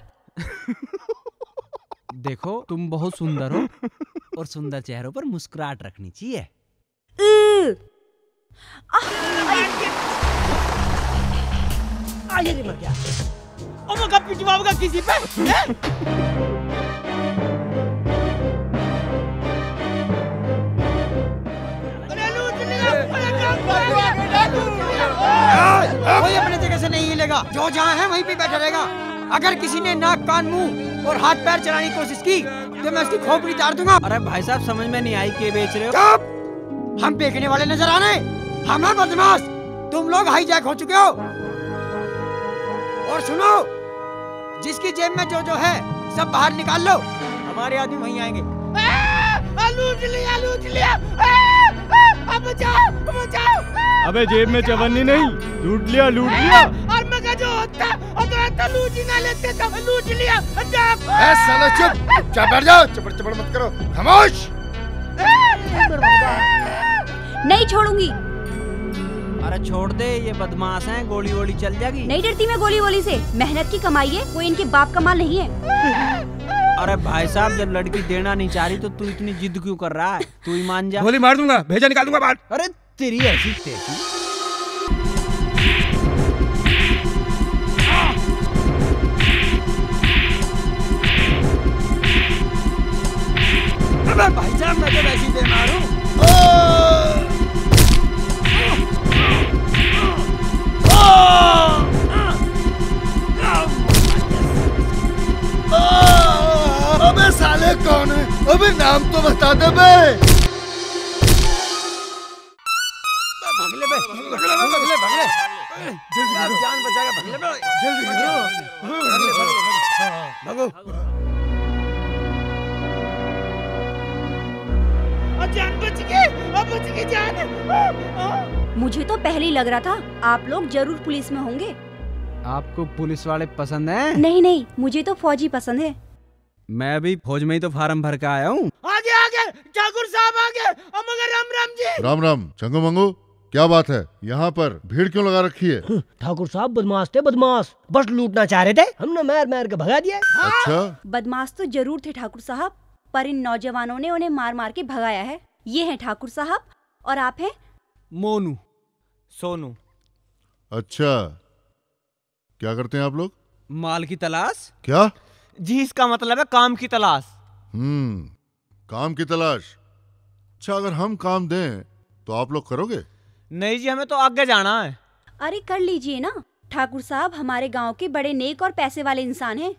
देखो, तुम बहुत सुंदर हो और सुंदर चेहरों पर मुस्कुराहट रखनी चाहिए। उ। आह, आई। आ, ये रे मर गया। ओ, मगा पिटवाओगा किसी पे, हैं? अरे, लूट लिया, अरे, काम कर लिया, लूट लिया। कोई अपनी जगह से नहीं हिलेगा, जो जहाँ है वहीं पे बैठा रहेगा। अगर किसी ने नाक, कान, मुंह और हाथ पैर चलाने की कोशिश की तो मैं उसकी खोपड़ी तार दूंगा। अरे भाई साहब, समझ में नहीं आई, के बेच रहे हो? चुप! हम बेचने वाले नजर आ रहे हैं? हम हैं बदमाश, तुम लोग हाईजैक हो चुके हो। और सुनो, जिसकी जेब में जो जो है, सब बाहर निकाल लो। हमारे आदमी वहीं आएंगे। आ, आ, लूट लिया, लूट लिया। आ, आ, आ, बचाओ, बचाओ। अबे, जेब में चवन्नी नहीं, लूट लिया, लूट लिया। और मगर जो होता, और तो ऐसा लूट ही ना लेते तो लूट लिया। ए, साला चुप, चुपचाप बैठ जाओ, चपड़ चपड़ मत करो, खामोश। नहीं छोड़ूंगी। अरे छोड़ दे, ये बदमाश हैं, गोली वोली चल जाएगी। नहीं डरती मैं गोली वोली से, मेहनत की कमाई है, कोई इनके बाप का माल नहीं है। अरे भाई साहब, जब लड़की देना नहीं चाह रही तो तू इतनी जिद क्यों कर रहा है? तू ही मान जा। गोली मार दूंगा, भेजा निकाल दूंगा बाहर। अरे तेरी ऐसी तैसी। अबे भाई साहब, मैं तो वैसे ही दे मारूं। ओ! अबे साले कौन है? अबे नाम तो बता दे बे। भाग ले बे, भाग ले, भाग ले, भाग ले। जल्दी करो। जान बचा के भाग ले बे। जल्दी करो। भाग ले, भाग ले, भाग ले। भागो। और जान बच गई, अब बच गई जान। मुझे तो पहले ही लग रहा था आप लोग जरूर पुलिस में होंगे। आपको पुलिस वाले पसंद हैं? नहीं नहीं, मुझे तो फौजी पसंद है। मैं भी फौज में ही तो फार्म भर के आया हूँ। आगे आगे ठाकुर साहब आगे। अम्मा का राम राम जी। राम राम। चंगू मंगू, क्या बात है? यहाँ पर भीड़ क्यों लगा रखी है? ठाकुर साहब बदमाश थे, बदमाश। बस लूटना चाह रहे थे, हमने मार मार के भगा दिया। अच्छा। बदमाश तो जरूर थे ठाकुर साहब, पर इन नौजवानों ने उन्हें मार मार के भगाया है। ये हैं ठाकुर साहब और आप हैं मोनू, सोनू। अच्छा, क्या करते हैं आप लोग? माल की तलाश। क्या? जी, इसका मतलब है काम की तलाश। हम्म, काम की तलाश। अच्छा, अगर हम काम दें तो आप लोग करोगे? नहीं जी, हमें तो आगे जाना है। अरे कर लीजिए ना, ठाकुर साहब हमारे गांव के बड़े नेक और पैसे वाले इंसान हैं।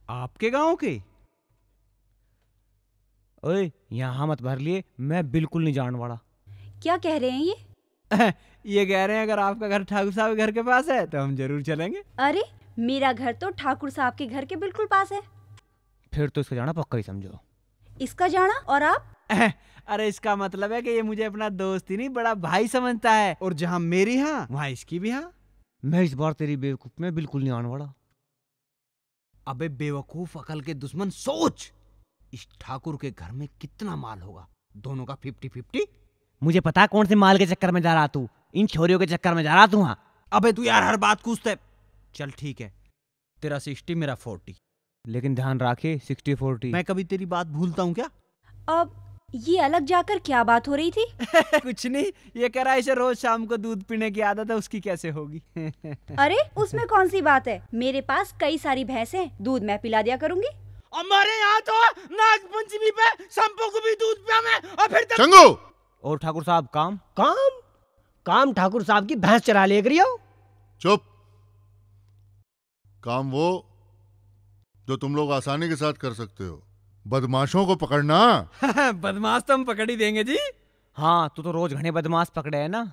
आपके गांव के? ओए, यहाँ मत भर लिए, मैं बिल्कुल नहीं जान वाला। क्या कह रहे हैं ये? ये कह रहे हैं, अगर आपका घर ठाकुर साहब के घर के पास है तो हम जरूर चलेंगे। अरे, मेरा घर तो ठाकुर साहब के घर के बिल्कुल पास है। फिर तो इसका जाना पक्का ही समझो। इसका जाना? और आप? अरे, इसका मतलब है कि ये मुझे अपना दोस्त ही नहीं, बड़ा भाई समझता है, और जहाँ मेरी हाँ, वहाँ इसकी भी हाँ। मैं इस बार तेरी बेवकूफ में बिल्कुल नहीं आने वाला। अबे बेवकूफ, अकल के दुश्मन, सोच, इस ठाकुर के घर में कितना माल होगा? दोनों का फिफ्टी फिफ्टी। मुझे पता है कौन से माल के चक्कर में जा रहा तू, इन छोरियों के चक्कर में जा रहा तू। हाँ। अबे तू यार हर बात कूदता है। चल ठीक है, तेरा सिक्सटी, मेरा फोर्टी। लेकिन ध्यान रखे, सिक्सटी फोर्टी। मैं कभी तेरी बात भूलता हूँ क्या? अब ये अलग जाकर क्या बात हो रही थी? कुछ नहीं, ये कह रहा है इसे रोज शाम को दूध पीने की आदत है, उसकी कैसे होगी? अरे, उसमें कौन सी बात है, मेरे पास कई सारी भैंस हैं, दूध मैं पिला दिया करूंगी। हमारे यहाँ तो नाग पंचमी पे संपू को भी दूध पिया मैं, और फिर तक चंगू! और ठाकुर साहब, काम? काम? काम ठाकुर साहब की भैंस चरा ले करियो। चुप। काम वो जो तुम लोग आसानी के साथ कर सकते हो, बदमाशों को पकड़ना। बदमाश तो हम पकड़ ही देंगे जी। हाँ, तू तो रोज घणे बदमाश पकड़े है ना।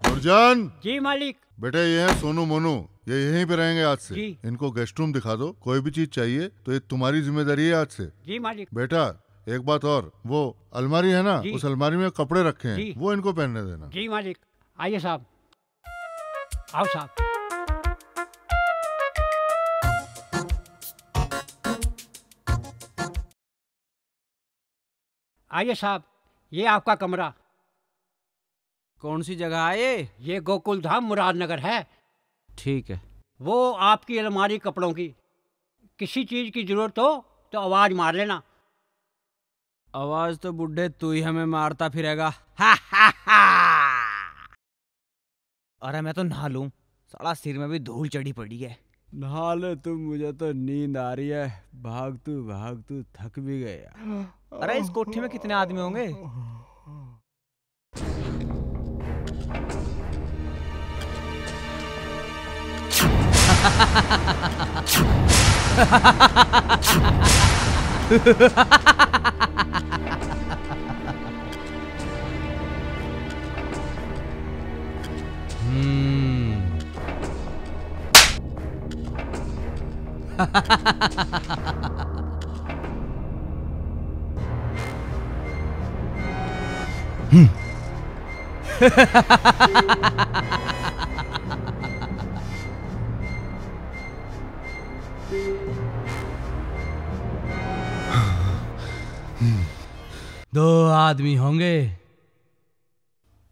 नूरजान। जी मालिक। बेटे, ये हैं सोनू मोनू, ये यहीं पे रहेंगे आज से। जी। इनको गेस्ट रूम दिखा दो, कोई भी चीज चाहिए तो ये तुम्हारी जिम्मेदारी है आज से। जी मालिक। बेटा, एक बात और, वो अलमारी है ना, जी। उस अलमारी में कपड़े रखे हैं, जी। वो इनको पहनने देना। जी मालिक। आइए साहब, आओ साहब। आइए साहब, ये आपका कमरा। कौन सी जगह है ये? ये गोकुल धाम मुरादनगर है। ठीक है। वो आपकी अलमारी कपड़ों की, किसी चीज की जरूरत हो तो आवाज मार लेना। आवाज तो बूढ़े तू ही हमें मारता फिरेगा। अरे मैं तो नहा लूं, साला सिर में भी धूल चढ़ी पड़ी है। नहा ले तू, मुझे तो नींद आ रही है। भाग तू, भाग तू, थक भी गया। अरे इस कोठी में कितने आदमी होंगे? हम्म। दो आदमी होंगे।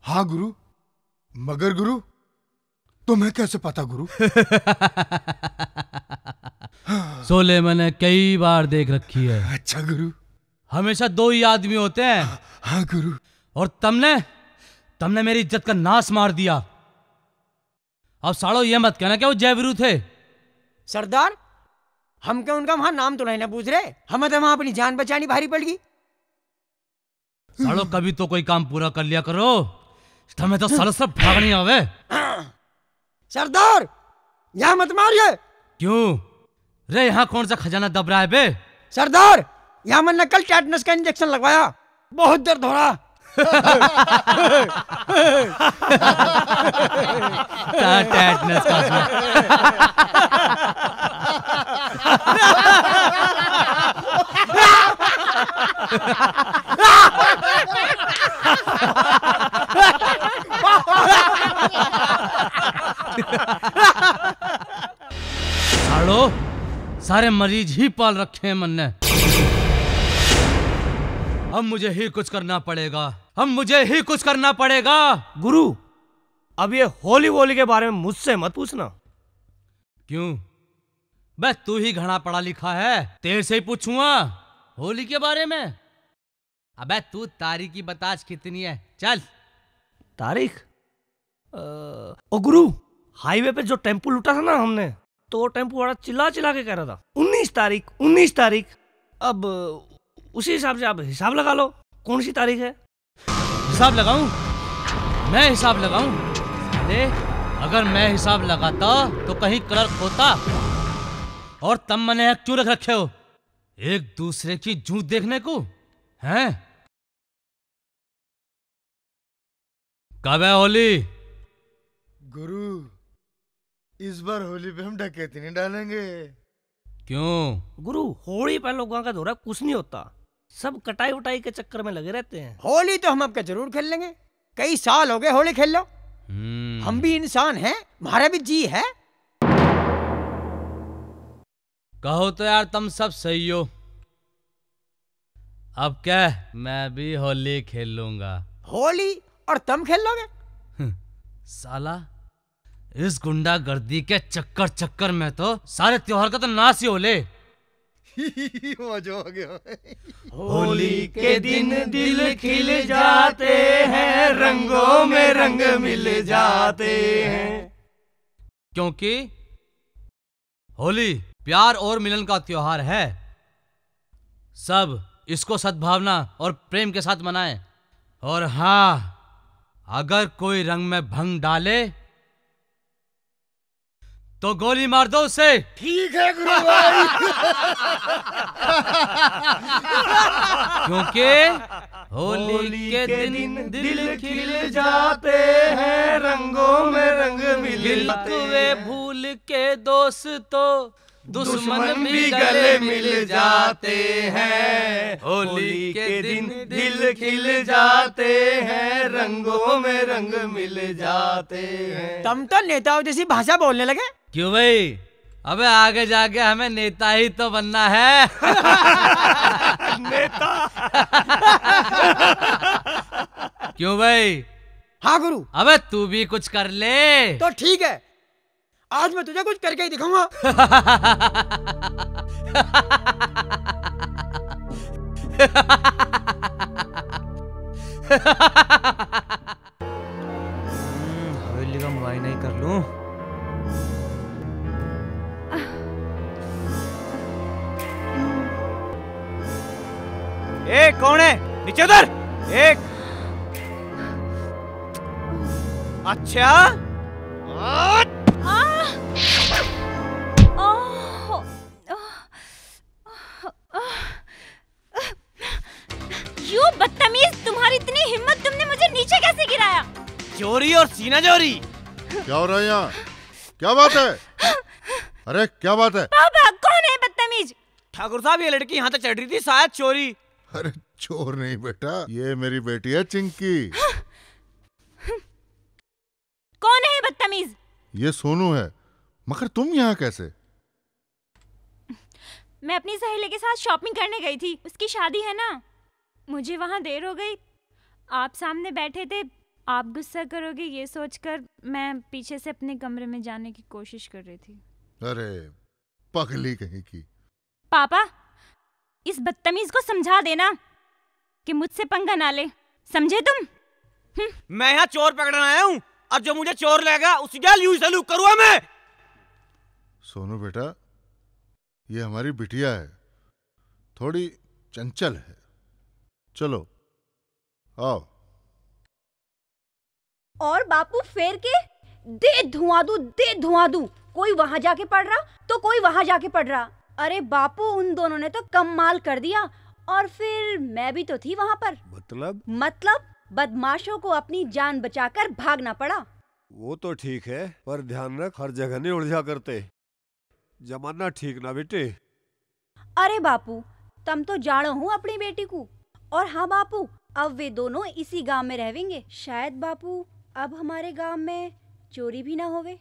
हाँ गुरु, मगर गुरु, तुम्हें कैसे पता गुरु? शोले मैंने कई बार देख रखी है। अच्छा गुरु। हमेशा दो ही आदमी होते हैं। हाँ, हाँ गुरु। और तुमने, तुमने मेरी इज्जत का नाश मार दिया। अब सालो ये मत कहना कि वो जय वीरू थे। सरदार, हम क्या उनका वहां नाम तो नहीं ना पूछ रहे, हमें तो वहां अपनी जान बचानी भारी पड़ गई। सालो, कभी तो कोई काम पूरा कर लिया करो, तुम्हें तो सालो सब भागनी आवे। सरदार, यहाँ मत मारिए। क्यों रे, यहाँ कौन सा खजाना दब रहा है बे? सरदार, यहाँ मैंने कल टेटनस का इंजेक्शन लगवाया, बहुत दर्द हो रहा। टेटनस का। सालो, सारे मरीज ही पाल रखे हैं मन्ने। अब मुझे ही कुछ करना पड़ेगा, अब मुझे ही कुछ करना पड़ेगा। गुरु, अब ये होली वोली के बारे में मुझसे मत पूछना। क्यों बे, तू ही घना पढ़ा लिखा है, तेरे से ही पूछूंगा होली के बारे में। अबे तू तारीख ही बता आज कितनी है, चल। तारीख? अ, ओ गुरु, हाईवे पे जो टेम्पू लूटा था ना हमने, तो वो टेम्पू वाला चिल्ला चिल्ला के कह रहा था, "उन्नीस तारीख, उन्नीस तारीख।" अब उसी हिसाब से आप हिसाब लगा लो, कौन सी तारीख है। हिसाब लगाऊं? मैं हिसाब लगाऊं? अरे, अगर मैं हिसाब लगाता तो कहीं क्लर्क होता। और तम मने क्यों रख रखे हो, एक दूसरे की जूत देखने को, हैं? कब है होली? गुरु, इस बार होली पे हम डकैती नहीं डालेंगे। क्यों? गुरु, होली पे लोगों का धोरा कुछ नहीं होता, सब कटाई वटाई के चक्कर में लगे रहते हैं। होली तो हम आपके जरूर खेल लेंगे, कई साल हो गए होली खेल लो। हम्म। हम भी इंसान हैं, हमारा भी जी है। कहो तो यार, तुम सब सही हो। अब क्या, मैं भी होली खेलूंगा। होली? और तुम खेलोगे? हम्म, साला, इस गुंडागर्दी के चक्कर चक्कर में तो सारे त्योहार का तो नाश ही हो ले। मजा आ गया। होली के दिन दिल खिल जाते हैं, रंगों में रंग मिल जाते हैं। क्योंकि होली प्यार और मिलन का त्योहार है। सब इसको सद्भावना और प्रेम के साथ मनाएं। और हाँ, अगर कोई रंग में भंग डाले तो गोली मार दो उसे। ठीक है गुरु भाई। क्योंकि होली के दिन दिल खिल जाते हैं, रंगों में रंग मिल जाते हैं। भूल के दोस्तों, दुश्मन भी गले मिल जाते हैं। होली के दिन दिल खिल जाते हैं, रंगों में रंग मिल जाते हैं। तुम तो नेताओं जैसी भाषा बोलने लगे। क्यों भाई? अबे आगे जाके हमें नेता ही तो बनना है। नेता। क्यों भाई? हाँ गुरु। अबे तू भी कुछ कर ले। तो ठीक है, आज मैं तुझे कुछ करके ही दिखाऊंगा। हम्म, हवेली का मुआयना ही कर लूं। ए, कौन है? नीचे उतर। एक। अच्छा। You बदतमीज, तुम्हारी इतनी हिम्मत, तुमने मुझे नीचे कैसे गिराया? चोरी और सीना चोरी। क्या हो रहा है यहाँ? क्या बात है? अरे क्या बात है? पापा, कौन है बदतमीज? ठाकुर साहब, ये लड़की यहाँ तक चढ़ रही थी, शायद चोरी। अरे चोर नहीं बेटा, ये मेरी बेटी है चिंकी। बदतमीज। ये सोनू है, मगर तुम यहाँ कैसे? मैं अपनी सहेली के साथ शॉपिंग करने गई थी, उसकी शादी है ना। मुझे वहां देर हो गई। आप सामने बैठे थे, आप गुस्सा करोगे ये सोचकर मैं पीछे से अपने कमरे में जाने की कोशिश कर रही थी। अरे पगली कहीं की। पापा, इस बदतमीज को समझा देना कि मुझसे पंगा ना ले, समझे तुम? हम्म। मैं यहाँ चोर पकड़ने आया हूँ और जो मुझे चोर लेगा उसके लिए यूं सलूक करूँगा मैं। सोनू बेटा, ये हमारी बिटिया है, थोड़ी चंचल है। चलो आओ। और बापू फेर के दे धुआं दूं, दे धुआं दूं, कोई वहां जाके पड़ रहा तो कोई वहां जाके पड़ रहा। अरे बापू, उन दोनों ने तो कमाल कर दिया। और फिर मैं भी तो थी वहां पर। मतलब? मतलब, बदमाशों को अपनी जान बचाकर भागना पड़ा। वो तो ठीक है, पर ध्यान रख, हर जगह नहीं उलझा करते। जमाना ठीक ना बेटे। अरे बापू, तम तो जानो हूँ अपनी बेटी को। और हाँ बापू, अब वे दोनों इसी गांव में रहेंगे। शायद बापू, अब हमारे गांव में चोरी भी ना होवे।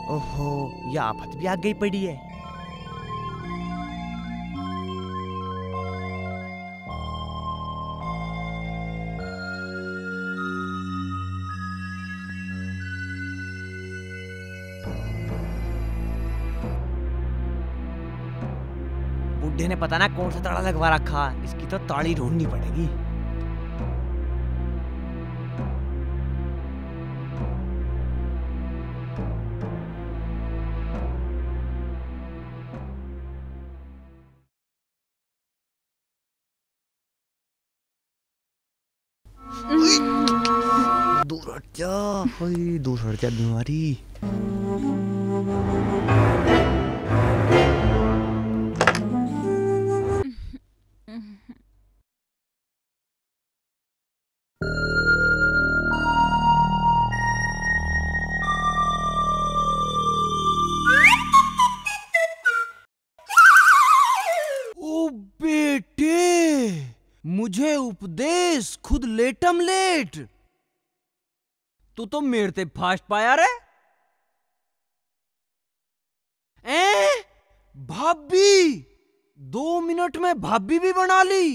ओहो, ये आफत भी आ गई पड़ी है। बूढ़े ने पता ना कौन सा ताला लगवा रखा, इसकी तो ताली ढूंढनी पड़ेगी। दूर हट जा, ओए, दूर हट जा बीमारी। ओ बेटे, मुझे उपदेश खुद लेटम लेट। तू तो मेरे ते फास्ट पाया रे। ए भाभी, दो मिनट में भाभी भी बना ली।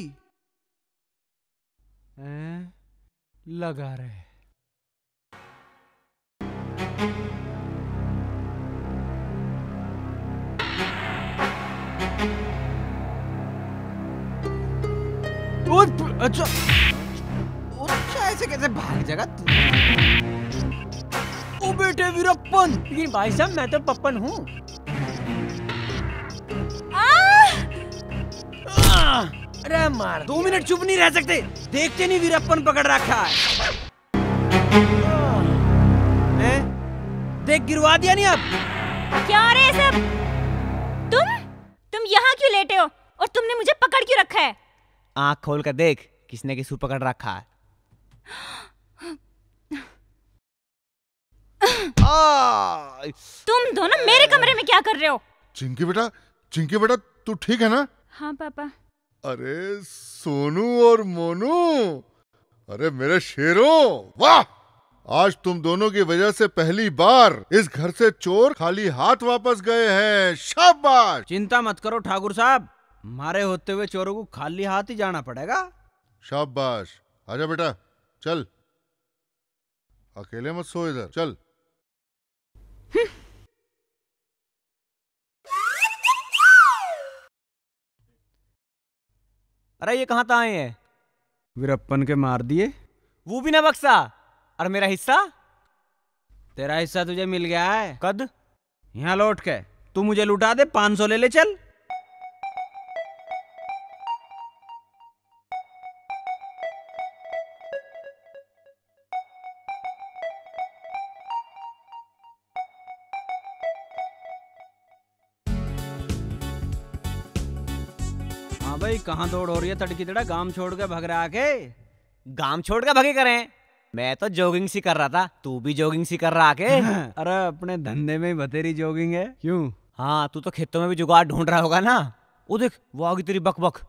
ए लगा रहे। ओ, अच्छा, ओ, अच्छा, ऐसे कैसे भाग जाएगा तू? ओ बेटे वीरप्पन। लेकिन भाई साहब, मैं तो पप्पन हूँ। आ! आ! अरे मार दो दिया। मिनट चुप नहीं रह सकते, देखते नहीं वीरप्पन पकड़ रखा है। हैं? देख, गिरवा दिया नहीं अब? क्या हो रहा है सब? तुम, तुम यहाँ क्यों लेटे हो? और तुमने मुझे पकड़ क्यों रखा है? आँख खोल कर देख, किसने किसको पकड़ रखा है। आ! तुम दोनों मेरे कमरे में क्या कर रहे हो? चिंकी बेटा, चिंकी बेटा, तू ठीक है ना? हाँ पापा। अरे सोनू और मोनू, अरे मेरे शेरों, वाह! आज तुम दोनों की वजह से पहली बार इस घर से चोर खाली हाथ वापस गए हैं। शाबाश! चिंता मत करो ठाकुर साहब, हमारे होते हुए चोरों को खाली हाथ ही जाना पड़ेगा। शाबाश, आजा बेटा, चल, अकेले मत सो इधर, चल। अरे ये कहाँ तक आए हैं? वीरप्पन के मार दिए। वो भी ना बख्शा। और मेरा हिस्सा? तेरा हिस्सा तुझे मिल गया है। कद? यहाँ लौट के तू मुझे लुटा दे, पाँच सौ ले ले चल। हाँ भाई, कहाँ दौड़ हो रही है तड़की तड़ा? गांव छोड़ के भग रहा के? गांव छोड़ के भगे करें, मैं तो जॉगिंग सी कर रहा था, तू भी जॉगिंग सी कर रहा के? अरे, अपने धंधे में ही बतेरी जॉगिंग है। क्यों? हाँ, तू तो खेतों में भी जुगाड़ ढूंढ रहा होगा ना। वो देख, वो आ गई तेरी बकबक।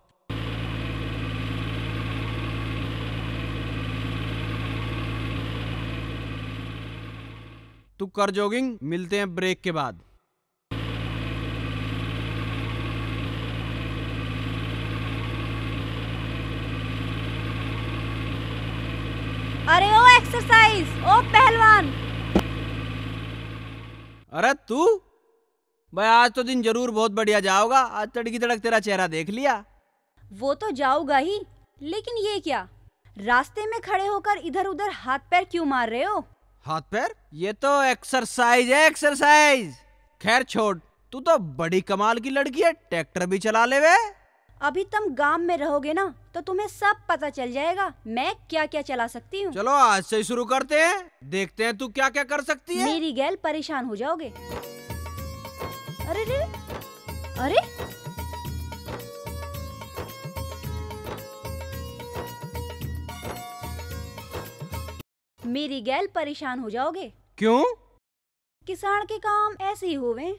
तू कर जॉगिंग, मिलते हैं ब्रेक के बाद। अरे ओ एक्सरसाइज, ओ पहलवान। अरे तू भाई, आज तो दिन जरूर बहुत बढ़िया जाओगा। आज तड़की तड़क तेरा चेहरा देख लिया। वो तो जाऊंगा ही, लेकिन ये क्या, रास्ते में खड़े होकर इधर उधर हाथ पैर क्यों मार रहे हो? हाथ पैर? ये तो एक्सरसाइज है, एक्सरसाइज। खैर छोड़, तू तो बड़ी कमाल की लड़की है, ट्रैक्टर भी चला लेवे। अभी तुम गांव में रहोगे ना, तो तुम्हें सब पता चल जाएगा मैं क्या क्या चला सकती हूँ। चलो आज से ही शुरू करते हैं, देखते हैं तू क्या क्या कर सकती है। मेरी गैल परेशान हो जाओगे। अरे रे, अरे, मेरी गैल परेशान हो जाओगे। क्यों? किसान के काम ऐसे ही होवे।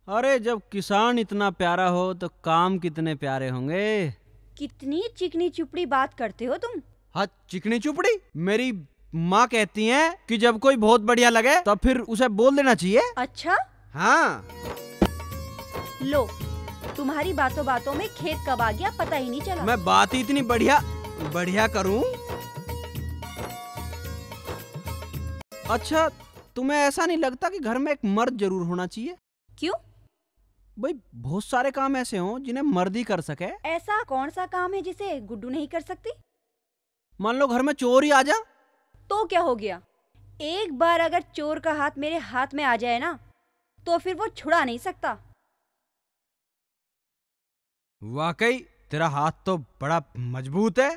अरे, जब किसान इतना प्यारा हो तो काम कितने प्यारे होंगे। कितनी चिकनी चुपड़ी बात करते हो तुम। हाँ, चिकनी चुपड़ी? मेरी माँ कहती है कि जब कोई बहुत बढ़िया लगे तो फिर उसे बोल देना चाहिए। अच्छा? हाँ। लो, तुम्हारी बातों बातों में खेत कब आ गया, पता ही नहीं चला। मैं बात ही इतनी बढ़िया, बढ़िया करूँ। अच्छा, तुम्हें ऐसा नहीं लगता कि घर में एक मर्द जरूर होना चाहिए? क्यों? भाई, बहुत सारे काम ऐसे हों जिन्हें मर्द ही कर सके। ऐसा कौन सा काम है जिसे गुड्डू नहीं कर सकती? मान लो घर में चोर ही आ जा। तो क्या हो गया, एक बार अगर चोर का हाथ मेरे हाथ में आ जाए ना, तो फिर वो छुड़ा नहीं सकता। वाकई तेरा हाथ तो बड़ा मजबूत है,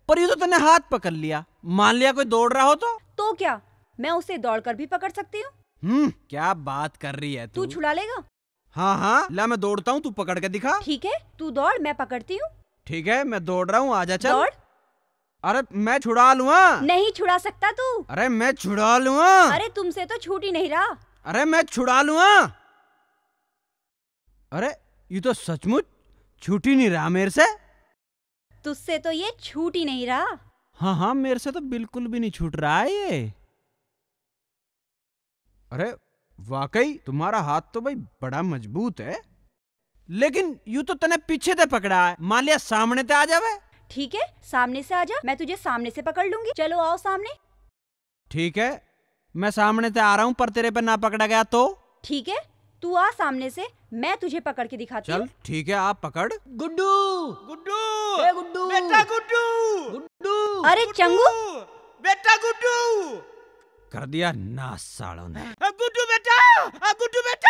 पर ये तो तन्ने हाथ पकड़ लिया। मान लिया कोई दौड़ रहा हो तो? तो क्या, मैं उसे दौड़कर भी पकड़ सकती हूँ। हम्म, क्या बात कर रही है तू तू। छुड़ा लेगा? हाँ हाँ, ला मैं दौड़ता हूँ, तू पकड़ के दिखा। ठीक है, तू दौड़, मैं पकड़ती हूँ। ठीक है, मैं दौड़ रहा हूँ, आजा चल। दौड़। अरे मैं छुड़ा लूँगा। नहीं छुड़ा सकता तू। अरे मैं छुड़ा लूँगा। अरे तुमसे तो छूट ही नहीं रहा। अरे मैं छुड़ा लूँगा। अरे ये तो सचमुच छूट ही नहीं रहा मेरे से। तुझसे तो ये छूट ही नहीं रहा। हाँ हाँ, मेरे से तो बिल्कुल भी नहीं छूट रहा है ये। अरे वाकई तुम्हारा हाथ तो भाई बड़ा मजबूत है, लेकिन यूं तो तने पीछे ते पकड़ा है, मान लिया सामने ते आ जावे। ठीक है, सामने से आ जा, मैं तुझे सामने से पकड़ लूंगी। चलो आओ सामने। ठीक है, मैं सामने ते आ रहा हूँ, पर तेरे पे ना पकड़ा गया तो? ठीक है, तू आ सामने से, मैं तुझे पकड़ के दिखाती हूँ। चल ठीक है, आप पकड़। गुड्डू, गुड्डू, ए गुड्डू, बेटा गुड्डू, गुड्डू। अरे गुड्डू, चंगू, बेटा गुड्डू। कर दिया नाश सालों ने। आ, गुड्डू बेटा, आ, गुड्डू बेटा।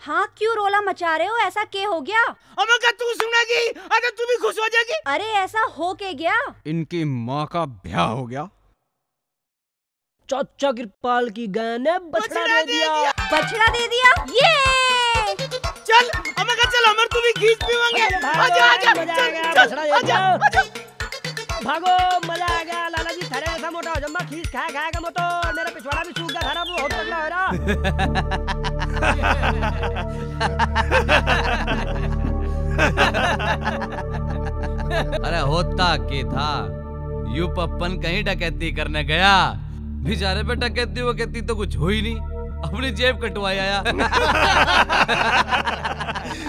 हाँ, क्यों रोला मचा रहे हो? ऐसा के हो गया? अम्मा का तू सुनेगी, अरे तू भी खुश हो जाएगी। अरे ऐसा हो के गया? इनकी माँ का ब्याह हो गया। चाचा कृपाल की गाय ने बछड़ा बछड़ा दे दे दिया। दिया। बछड़ा दे दिया? ये चल, अम्मा का चल, हमर तू भी खींच पीवांगे। अरे भागो, आजा, आजा, मजा आ चल, गया, चल, बछड़ा दे आजा, दिया। आजा। भागो, मजा आ गया। लाला जी, थारे ऐसा मोटा हो जम्मा, खींच खा खाएगा मत तो। मेरा पिछवाड़ा भी सूख गया, थारा बहुत पतला हो रहा। अरे होता के था, यू पप्पन कहीं डकैती करने गया, बेचारे पे डकैती वकैती तो कुछ हुई नहीं, अपनी जेब कटवाई आया।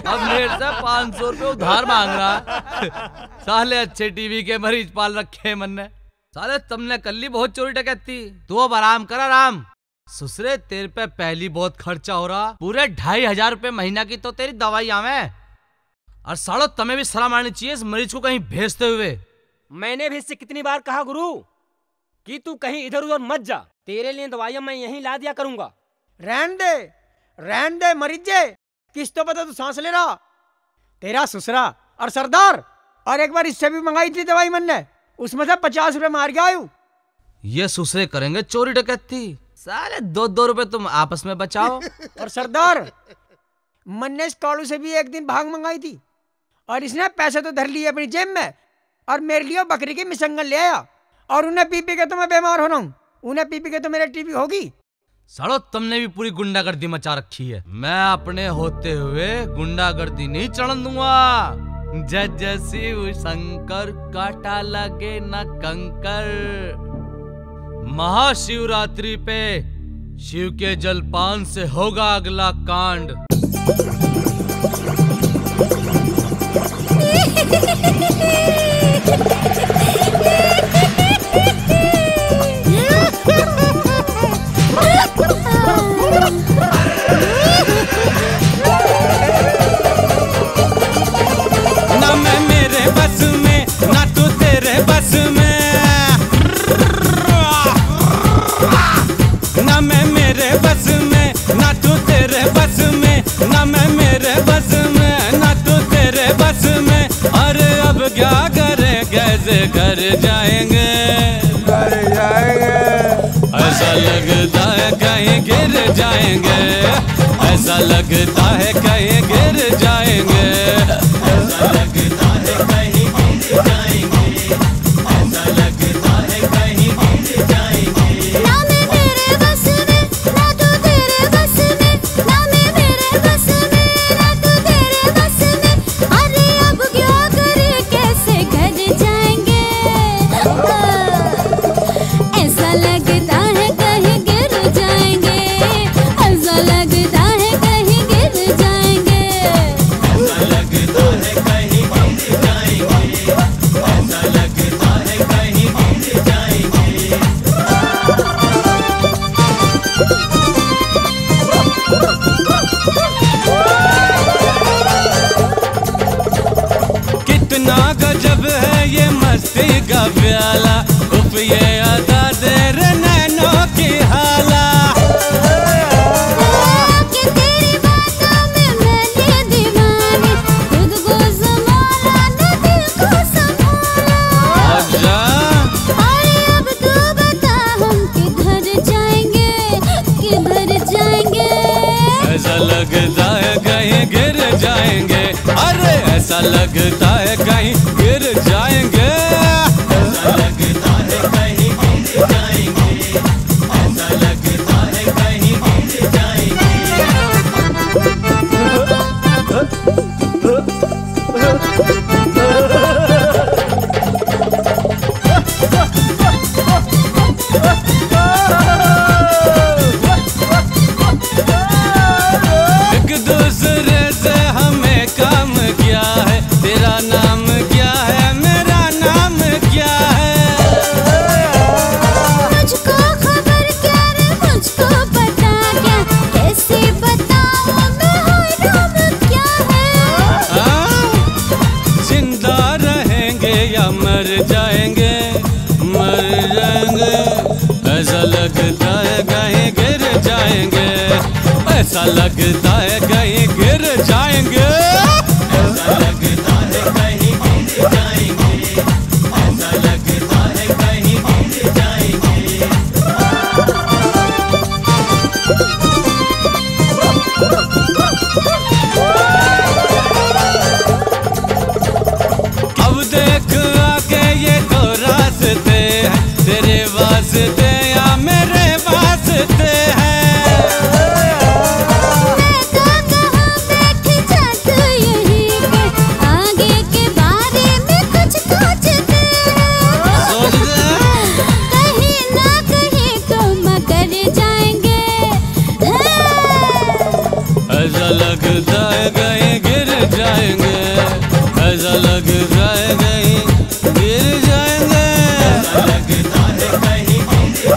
अब मेरे से पाँच सौ रुपये उधार मांग रहा। साले अच्छे टीवी के मरीज पाल रखे हैं मन्ने। साले तुमने कर ली बहुत चोरी डकैती, तू अब आराम कर आराम। ससुरे तेरे पे पहली बहुत खर्चा हो रहा, पूरे ढाई हजार रुपये महीना की तो तेरी दवाई आवे। और सालो तमें भी शर्म आनी चाहिए इस मरीज को कहीं भेजते हुए। मैंने भी इससे कितनी बार कहा गुरु कि तू कहीं इधर उधर मत जा, तेरे लिए दवाइयां मैं यहीं ला दिया करूंगा। रहन दे, रहन दे मरीजे, किस्तों पे तो तू सांस ले रहा। तेरा ससुरा और सरदार, और एक बार इससे भी मंगाई थी दवाई मन्ने, उसमें से पचास रुपए मार गया आयु। ये ससुरे करेंगे चोरी डकैती, साले दो दो रुपए तुम आपस में बचाओ। और सरदार, मन्ने इस कालू से भी एक दिन भांग मंगाई थी, और इसने पैसे तो धर लिए अपनी जेब में, और मेरे लिए बकरी की मिसंगन ले आया। और उन्हें पी पी के तो मैं बीमार हो रहा हूँ, उन्हें पी पी के तो मेरे टीबी होगी। सालो, तुमने भी पूरी गुंडागर्दी मचा रखी है। मैं अपने होते हुए गुंडागर्दी नहीं चलन दूंगा। जय जय शिव शंकर, काटा लगे ना कंकर। महाशिवरात्रि पे शिव के जलपान से होगा अगला कांड। ना मैं मेरे बस में, ना तू तेरे बस में। ना मैं मेरे बस में, ना तू तेरे बस में, ना मैं मेरे बस में, ना तू तेरे बस में। अरे अब क्या करें, कैसे घर जाएंगे? घर जाएंगे। ऐसा लगता है कहीं गिर जाएंगे, ऐसा लगता है कहीं गिर जाएंगे, ऐसा लगता है कहीं गिर जाएंगे, ऐसा लगता है कहीं गिर जाएंगे। ना मैं मेरे बस में, ना तू तेरे बस में, ना मैं मेरे बस में, ना तू तेरे बस में। अरे अब क्या करें, कैसे घर जाएंगे? ऐसा लगता है कहीं गिर जाएंगे, ऐसा लगता है कहीं गिर जाएंगे। ऐसा लगता है कहीं गिर जाएंगे, ऐसा लगता है कहीं गिर जाएंगे। कितना गजब है ये मस्ती का प्याला, उफ ये अदा तेरे नैनों की हाला। कि तेरी बातों में मैंने दीवानी, खुद को संभाला न दिल को संभाला। अच्छा। अरे अब तू बता हम किधर जाएंगे, किधर जाएंगे? ऐसा लगता है कहीं गिर जाएंगे, अरे ऐसा लगता है कहीं गिर जाएंगे। ऐसा लगता है कहीं गिर जाएंगे, ऐसा लगता है कहीं गिर जाएंगे। एक दूसरे से हमें काम क्या है, तेरा नाम क्या है, मेरा नाम क्या है? मुझको खबर क्या रे, मुझको पता क्या, कैसे बताऊं मैं, हाय नाम क्या है? हाँ? जिंदा रहेंगे या मर जाएंगे, मर जाएंगे। ऐसा लगता है कहीं गिर जाएंगे, ऐसा लगता है कहीं गिर जाएंगे। ऐसा लगता है कहीं गिर जाएंगे, ऐसा लगता है कहीं गिर जाएंगे। अब देख आगे ये दो रास्ते हैं, तेरे वास्ते या मेरे वास्ते हैं। मैं तो कहूँ बैठ जा तू यहीं पे, आगे के बारे में कुछ सोचते हैं। सोचते हैं। कहीं ना कहीं तो मकर जाएंगे। ऐसा लगता है कहीं गिर जाएंगे, ऐसा लगता है कहीं गिर जाएंगे। ऐसा लगता है कहीं गिर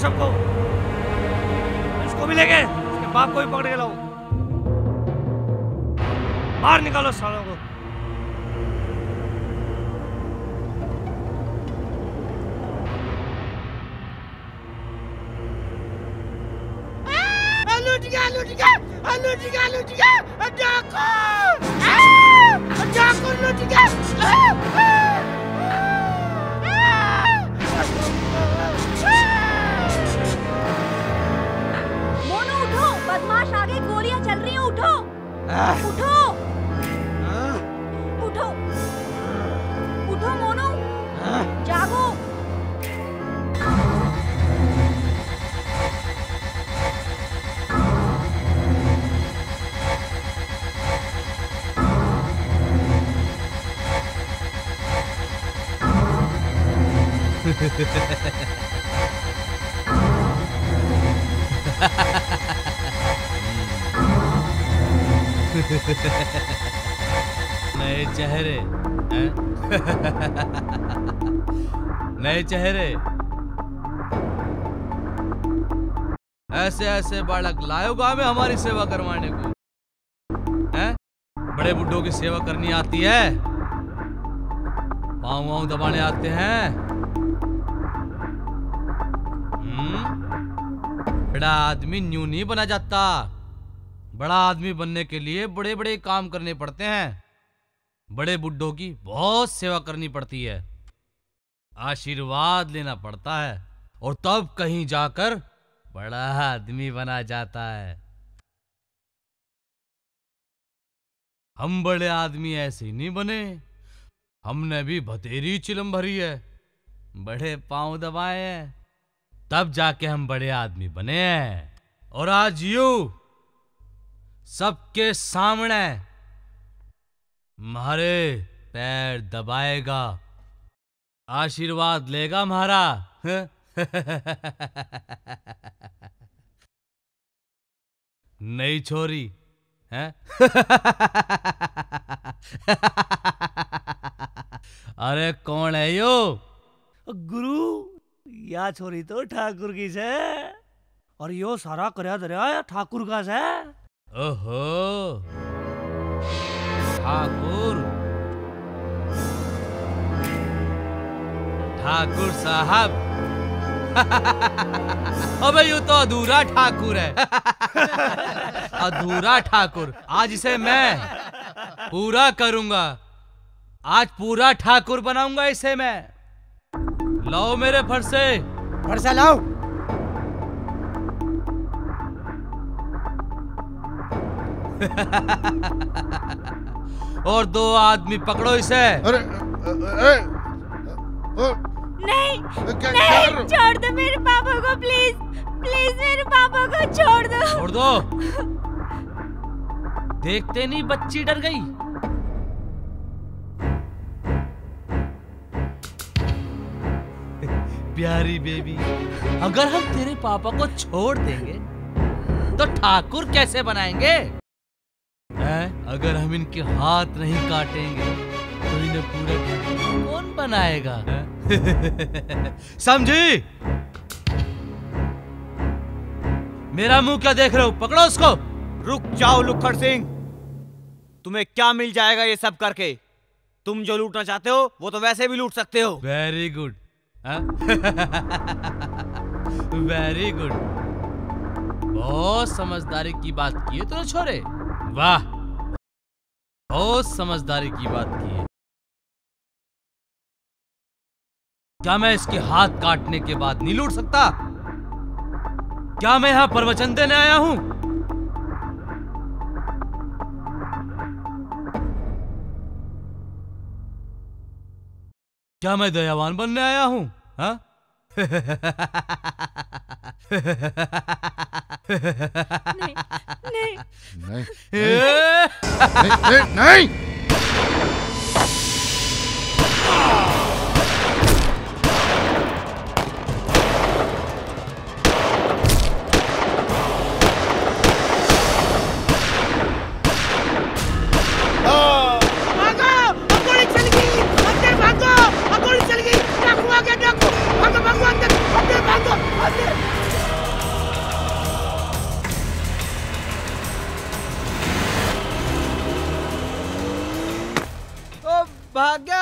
सबको, इसको भी लेके इसके बाप को भी पकड़ के लाओ। बाहर निकालो सालों को। आ, लूट गया, लूट गया, आ, लूट गया, लूट गया, आ, डाकू, आ, डाकू लूट गया। आ, आ, आ, आ। मोनू उठो, बदमाश आ गए, गोलियां चल रही हैं, उठो। आह। उठो। आह। उठो। उठो मोनू। आह। जागो। नए चेहरे, हैं? नए चेहरे। ऐसे ऐसे बालक लायो गांव में हमारी सेवा करवाने को, हैं? बड़े बुड्ढों की सेवा करनी आती है, पाँव वाँव दबाने आते हैं। हम्म? बड़ा आदमी न्यू नहीं बना जाता। बड़ा आदमी बनने के लिए बड़े बड़े काम करने पड़ते हैं। बड़े बुड्ढों की बहुत सेवा करनी पड़ती है, आशीर्वाद लेना पड़ता है, और तब कहीं जाकर बड़ा आदमी बना जाता है। हम बड़े आदमी ऐसे ही नहीं बने, हमने भी बतेरी चिलम भरी है, बड़े पांव दबाए हैं, तब जाके हम बड़े आदमी बने हैं। और आज यू सबके सामने म्हारे पैर दबाएगा, आशीर्वाद लेगा म्हारा। नई छोरी, हैं? अरे कौन है यो? गुरु, या छोरी तो ठाकुर की सै, और यो सारा करया धरया या ठाकुर का सै। ओहो, ठाकुर, ठाकुर साहब। अबे, यू तो अधूरा ठाकुर है। अधूरा ठाकुर, आज इसे मैं पूरा करूंगा, आज पूरा ठाकुर बनाऊंगा इसे मैं। लाओ मेरे फरसे। फरसा लाओ। और दो आदमी पकड़ो इसे। अरे, अरे, अरे, अरे, नहीं, क्या, नहीं, क्या कर रहे हो? छोड़ दो मेरे पापा को, प्लीज, प्लीज मेरे पापा को छोड़ दो। छोड़ दो। देखते नहीं बच्ची डर गई। प्यारी बेबी, अगर हम तेरे पापा को छोड़ देंगे तो ठाकुर कैसे बनाएंगे? हैं? अगर हम इनके हाथ नहीं काटेंगे तो इन्हें पूरा ठाकुर कौन बनाएगा? हैं? समझी? मेरा मुंह क्या देख रहे हो? पकड़ो उसको। रुक जाओ लुक्खड़ सिंह, तुम्हें क्या मिल जाएगा ये सब करके? तुम जो लूटना चाहते हो, वो तो वैसे भी लूट सकते हो। Very good। हाँ? Very good। बहुत समझदारी की बात की है तूने छोरे। वाह, बहुत समझदारी की बात की है। क्या मैं इसके हाथ काटने के बाद नहीं लूट सकता? क्या मैं यहाँ प्रवचन देने आया हूँ? क्या मैं दयावान बनने आया हूँ? हाँ? नहीं, नहीं। नहीं, ए! नहीं, नहीं, नहीं। भागो! गोली चल गई! अंदर भागो! गोली चल गई! डाकू आ गया, डाकू! भागो, भागो, अंदर, अंदर भागो, अंदर! भागे,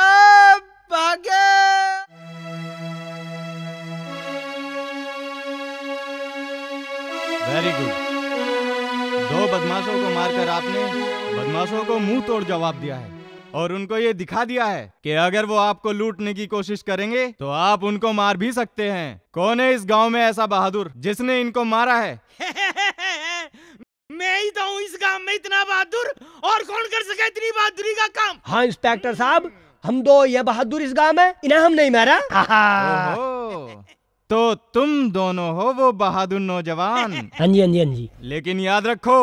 भागे। Very good। दो बदमाशों को मारकर आपने बदमाशों को मुंह तोड़ जवाब दिया है और उनको ये दिखा दिया है कि अगर वो आपको लूटने की कोशिश करेंगे तो आप उनको मार भी सकते हैं। कौन है इस गांव में ऐसा बहादुर जिसने इनको मारा है? मैं ही तो हूँ इस गांव में इतना बहादुर, और कौन कर सके इतनी बहादुरी का काम? हाँ इंस्पेक्टर साहब, हम दो ये बहादुर इस गांव में, इन्हें हम नहीं मारा। ओहो, तो तुम दोनों हो वो बहादुर नौजवान। हाँ जी, हाँ जी, हाँ जी। लेकिन याद रखो,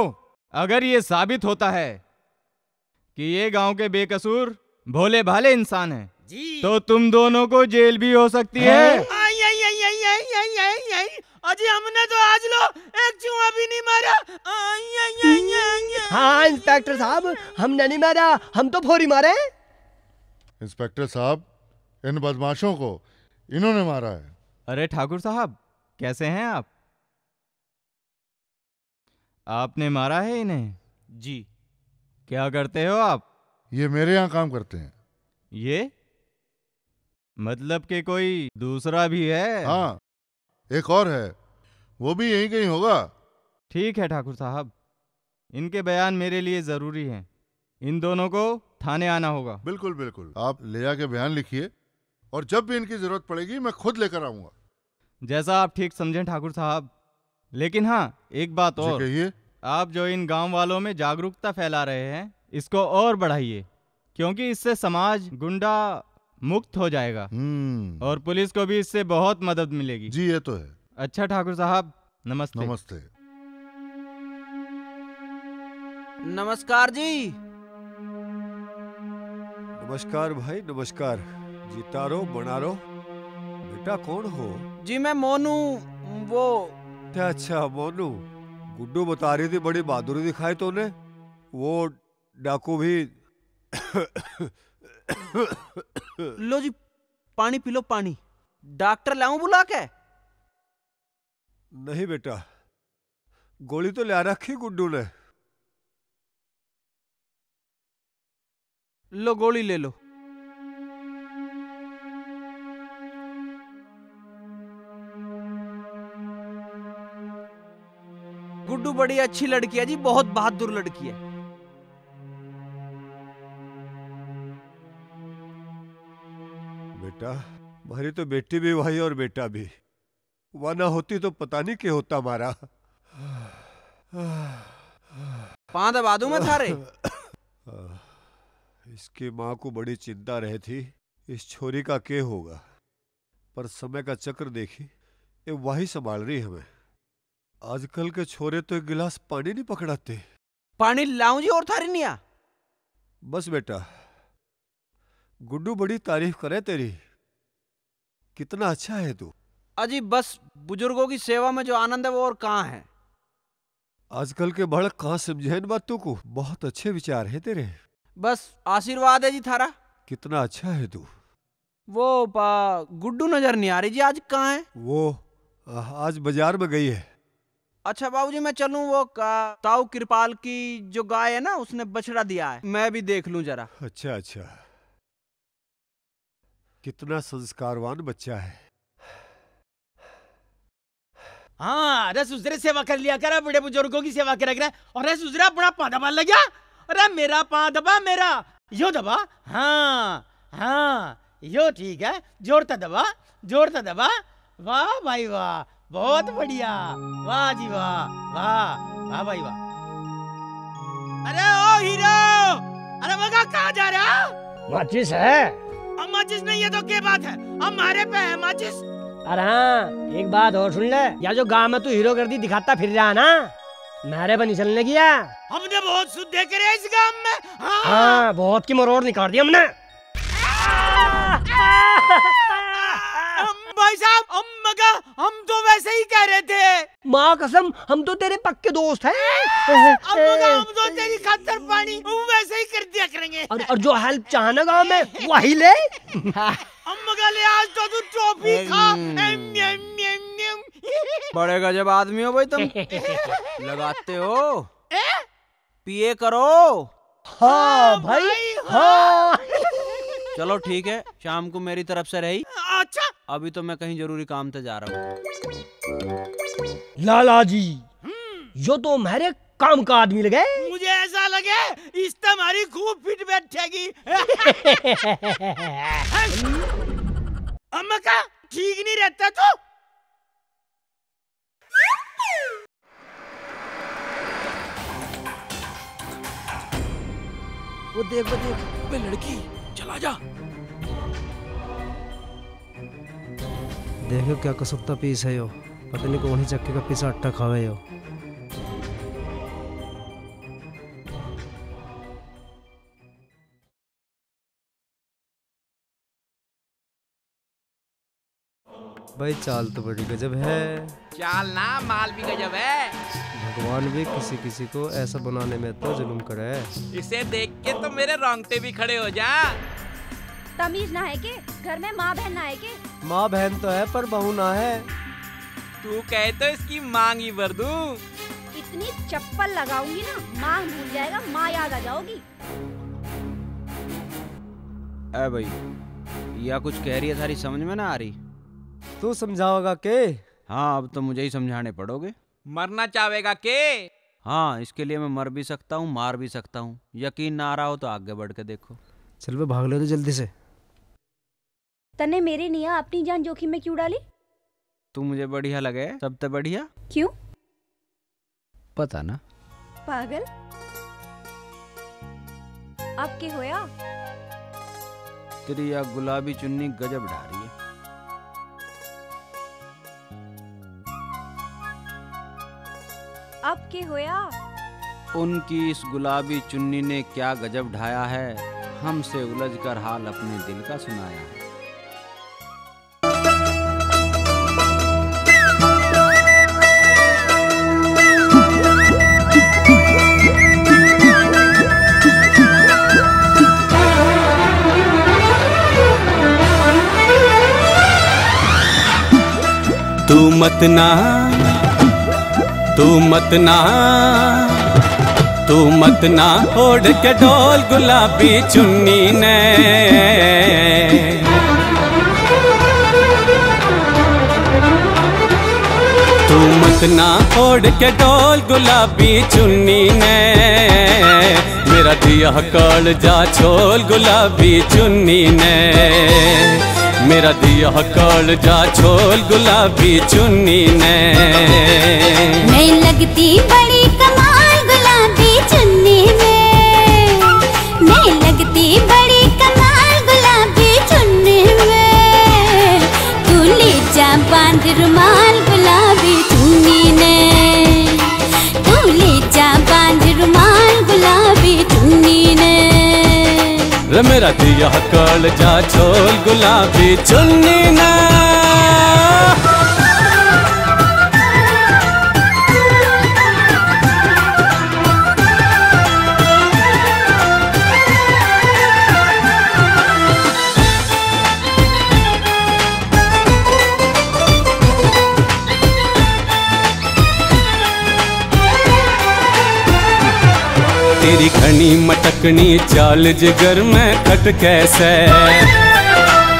अगर ये साबित होता है कि ये गांव के बेकसूर भोले भाले इंसान हैं, जी। तो तुम दोनों को जेल भी हो सकती है। आई, आई, आई, आई, आई, आई, आई, आई। अजी, हमने तो आज लो एक चूहा भी नहीं मारा। आई, आई, आई, आई, आई। हाँ इंस्पेक्टर साहब, हमने नहीं मारा, हम तो फोरी मारे। इंस्पेक्टर साहब, इन बदमाशों को इन्होंने मारा है। अरे ठाकुर साहब, कैसे हैं आप? आपने मारा है इन्हें? जी। क्या करते हो आप? ये मेरे यहाँ काम करते हैं। ये? मतलब कि कोई दूसरा भी है? हाँ, एक और है, वो भी यहीं कहीं होगा। ठीक है ठाकुर साहब, इनके बयान मेरे लिए ज़रूरी हैं। इन दोनों को थाने आना होगा। बिल्कुल, बिल्कुल। आप ले जाके बयान लिखिए और जब भी इनकी ज़रूरत पड़ेगी, मैं खुद लेकर आऊँगा। जैसा आप ठीक समझें ठाकुर साहब। लेकिन हाँ, एक बात जी और। कहिए। आप जो इन गांव वालों में जागरूकता फैला रहे हैं, इसको और बढ़ाइए, क्योंकि इससे समाज गुंडा मुक्त हो जाएगा हम्म। और पुलिस को भी इससे बहुत मदद मिलेगी। जी, ये तो है। अच्छा ठाकुर साहब, नमस्ते। नमस्ते। नमस्कार जी। नमस्कार भाई, नमस्कार। जीता रहो, बना रहो। बेटा, कौन हो? जी, मैं मोनू, वो अच्छा, अच्छा, मोनू। गुड्डू बता रही थी, बड़ी बहादुरी दिखाई तूने। वो डाकू भी। लो जी, पानी पी लो, पानी। डॉक्टर लाऊं बुला के? नहीं बेटा, गोली तो ल्या रखी गुड्डू ने। लो, गोली ले लो। गुड्डू बड़ी अच्छी लड़की है जी, बहुत बहादुर लड़की है। बेटा, म्हारी तो बेटी भी वही और बेटा भी। वा ना होती तो पता नहीं के होता म्हारा। पां दबा दूं मैं थारे। इसकी माँ को बड़ी चिंता रहती, इस छोरी का के होगा, पर समय का चक्र देखी, ये वही संभाल रही हमें। आजकल के छोरे तो एक गिलास पानी नहीं पकड़ाते। पानी लाऊं जी और थारी निया? बस बेटा, गुड्डू बड़ी तारीफ करे तेरी, कितना अच्छा है तू। अजी बस, बुजुर्गों की सेवा में जो आनंद है वो और कहाँ है। आजकल के बालक कहाँ समझे इन बातों को, बहुत अच्छे विचार हैं तेरे। बस आशीर्वाद है जी थारा। कितना अच्छा है तू। वो पा, गुड्डू नजर नहीं आ रही जी, आज कहाँ है? वो आ, आज बाजार में गई है। अच्छा बाबूजी, मैं चलूं, वो का, ताऊ कृपाल की जो गाय है ना, उसने बछड़ा दिया है, मैं भी देख लूं जरा। अच्छा, अच्छा, कितना संस्कारवान बच्चा है। हाँ, अरे सुजरे सेवा कर लिया कर, बड़े बुजुर्गों की सेवा करा कर। अरे सुजरे अपना पां दबा लग गया। अरे मेरा पां दबा, मेरा, यो दबा, हाँ, हाँ, यो ठीक है, जोर तै दबा, जोर तै दबा। वाह भाई वाह, बहुत बढ़िया। वाह जी वाह, वाह, वाह भाई वाह। अरे ओ हीरो, अरे मगा कहाँ जा रहा? माचिस है। अब माचिस नहीं है तो के बात है, अब म्हारे पे है माचिस। अरे हाँ, एक बात और सुन ले, या जो गांव में तू हीरोगर्दी दिखाता फिर रहा ना, म्हारे पे नहीं चलने की या। हमने बहुत सुद्धे करे इस गांव में। हाँ। हाँ, बहुत की मरोड़ निकाल दी हमने। हम, भाई साहब, हम मगा, हम तो वैसे ही कह रहे थे। माँ कसम, हम तो तेरे पक्के दोस्त हैं। अब मगा, हम तो तेरी खातर पानी वैसे ही कर दिया करेंगे। और, और जो help चाहना गांव में, वही ले। हम मगा ले, आज तो तू टॉफी खा। हम्म। एम, एम, एम, एम। बड़े गजब आदमी हो भाई तुम। लगाते हो। ए? पिए करो। हाँ भाई, हाँ। चलो ठीक है, शाम को मेरी तरफ से रही। अच्छा। अभी तो मैं कहीं जरूरी काम से जा रहा हूँ। लाला जी, हम्म। यो तो हमारे काम का आदमी लगे। मुझे ऐसा लगे, इस तो हमारी खूब फिट बैठेगी। अम्मा का ठीक नहीं रहता तू। वो देख, वो देख। अबे लड़की, चला जा। देखो क्या कसुत्ता पीस है यो, पता नहीं कौन ही चक्के का पीसा आटा खावे यो। भाई, चाल तो बड़ी गजब है। चाल ना, माल भी गजब है। भगवान भी किसी किसी को ऐसा बनाने में तो जुल्म करे। इसे देख के तो मेरे रोंगटे भी खड़े हो जा। तमीज ना है के? घर में माँ बहन ना है के? माँ बहन तो है, पर बहू ना है। तू कहे तो इसकी मांग ही भर दूं। इतनी चप्पल लगाऊंगी ना, मांग भूल जाएगा, माँ याद आ जाओगी। ए भाई, या कुछ कह रही है, थारी समझ में ना आ रही। तू समझाओगा के? हाँ, अब तो मुझे ही समझाने पड़ोगे। मरना चाहेगा के? हाँ, इसके लिए मैं मर भी सकता हूँ, मार भी सकता हूँ। यकीन ना आ रहा हो तो आगे बढ़ के देखो। चल बे, भाग ले तो जल्दी से। तन्ने मेरे निया अपनी जान जोखिम में क्यों डाली? तू मुझे बढ़िया लगे, सबसे बढ़िया। क्यों? पता ना। पागल, अब के होया? तेरी या गुलाबी चुन्नी गजब ढा रही है। अब के होया? उनकी इस गुलाबी चुन्नी ने क्या गजब ढाया है, हमसे उलझकर हाल अपने दिल का सुनाया है। तू मत ना, तू मत ना, तू मत ना ओढ़ के डोल गुलाबी चुन्नी ने। तू मत ना ओढ़ के डोल गुलाबी चुन्नी ने। मेरा दिया कालजा छोल गुलाबी चुन्नी ने, मेरा दिया कालजा छोल गुलाबी चुन्नी ने। मैं लगती बड़ी कमाल गुलाबी चुन्नी में, मैं लगती बड़ी कमाल गुलाबी चुन्नी में। तू ले जा बांध रुमाल गुलाबी चुन्नी ने, तू ले जा बांध रुमाल गुलाबी चुन्नी ने। रे मेरा दिया कालजा छोल गुलाबी चुन्नी ने। तेरी घनी मटकनी चाल जिगर में खटके सै।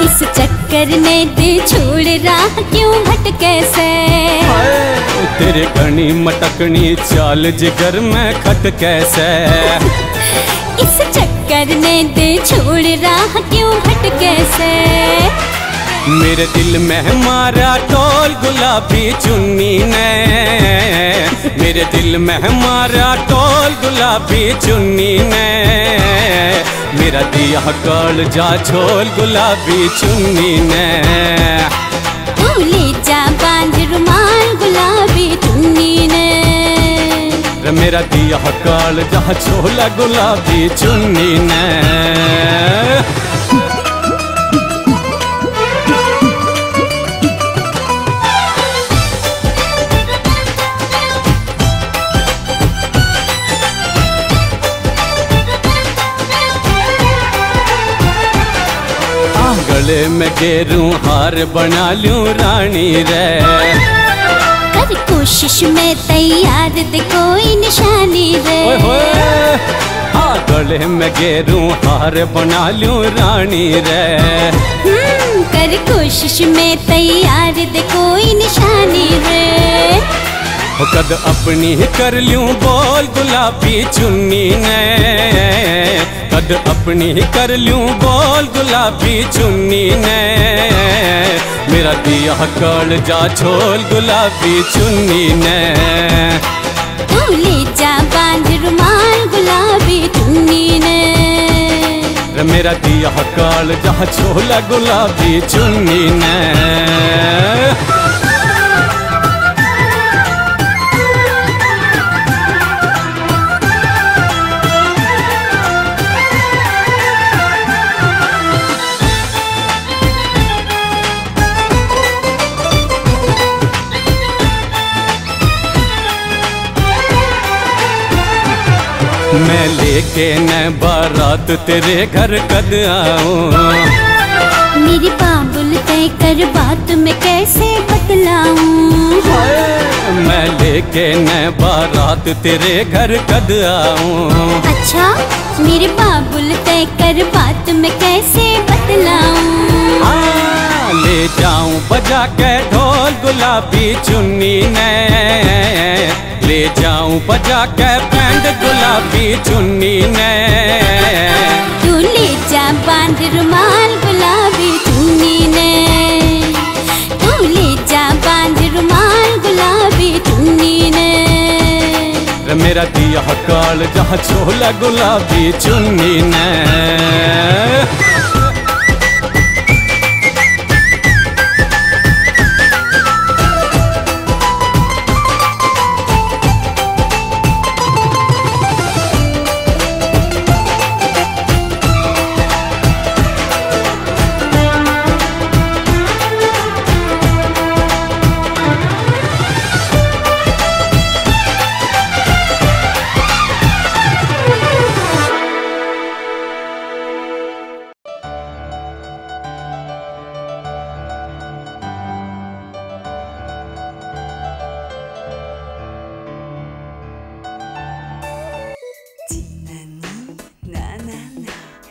इस चक्कर में दिल छोड़ राह क्यों भटके सै। तेरी घनी मटकनी चाल जिगर में खटके सै। इस चक्कर में दिल छोड़ राह क्यों भटके सै। मेरे दिल में मारा टोल गुलाबी चुन्नी ने, मेरे दिल में मारा टोल गुलाबी चुन्नी ने। मेरा दिया कालजा छोल गुलाबी चुन्नी ने। तू ले जा बांध रुमाल गुलाबी चुन्नी ने। रे मेरा दिया कालजा छोल गुलाबी चुन्नी ने। आ गले में गेरू हार बना लूं रानी रे। कर कोशिश में तैयार ते कोई निशानी रे। ओए होए। आ ले मैं गेरू हार बना लूं रानी रे। हम्म, कर कोशिश में तैयार दे कोई निशानी रे। हो कद अपनी ही कर लूं बोल गुलाबी चुन्नी ने, कद अपनी ही कर लूं बोल गुलाबी चुन्नी ने। मेरा दिया काल जा छोल गुलाबी चुन्नी ने। तू ले जा बांध रुमाल गुलाबी चुन्नी ने। रे मेरा दिया काल जा छोला गुलाबी चुन्नी ने। मैं लेके न बारात तेरे घर कद आऊं। मेरी बाबुल तय कर बात मैं कैसे बतलाऊं। मैं लेके न बारात तेरे घर कद आऊं। अच्छा, मेरे बाबुल तय कर बात मैं कैसे बतलाऊं। हाँ, ले जाऊं बजा के ढोल गुलाबी चुन्नी ने। ले जाऊं बजा के बैंड गुलाबी चुन्नी ने। तू ले जा बांध रुमाल गुलाबी चुन्नी ने। तू ले जा बांध रुमाल गुलाबी चुन्नी ने। रे मेरा दिया काल जा छोला गुलाबी चुन्नी ने।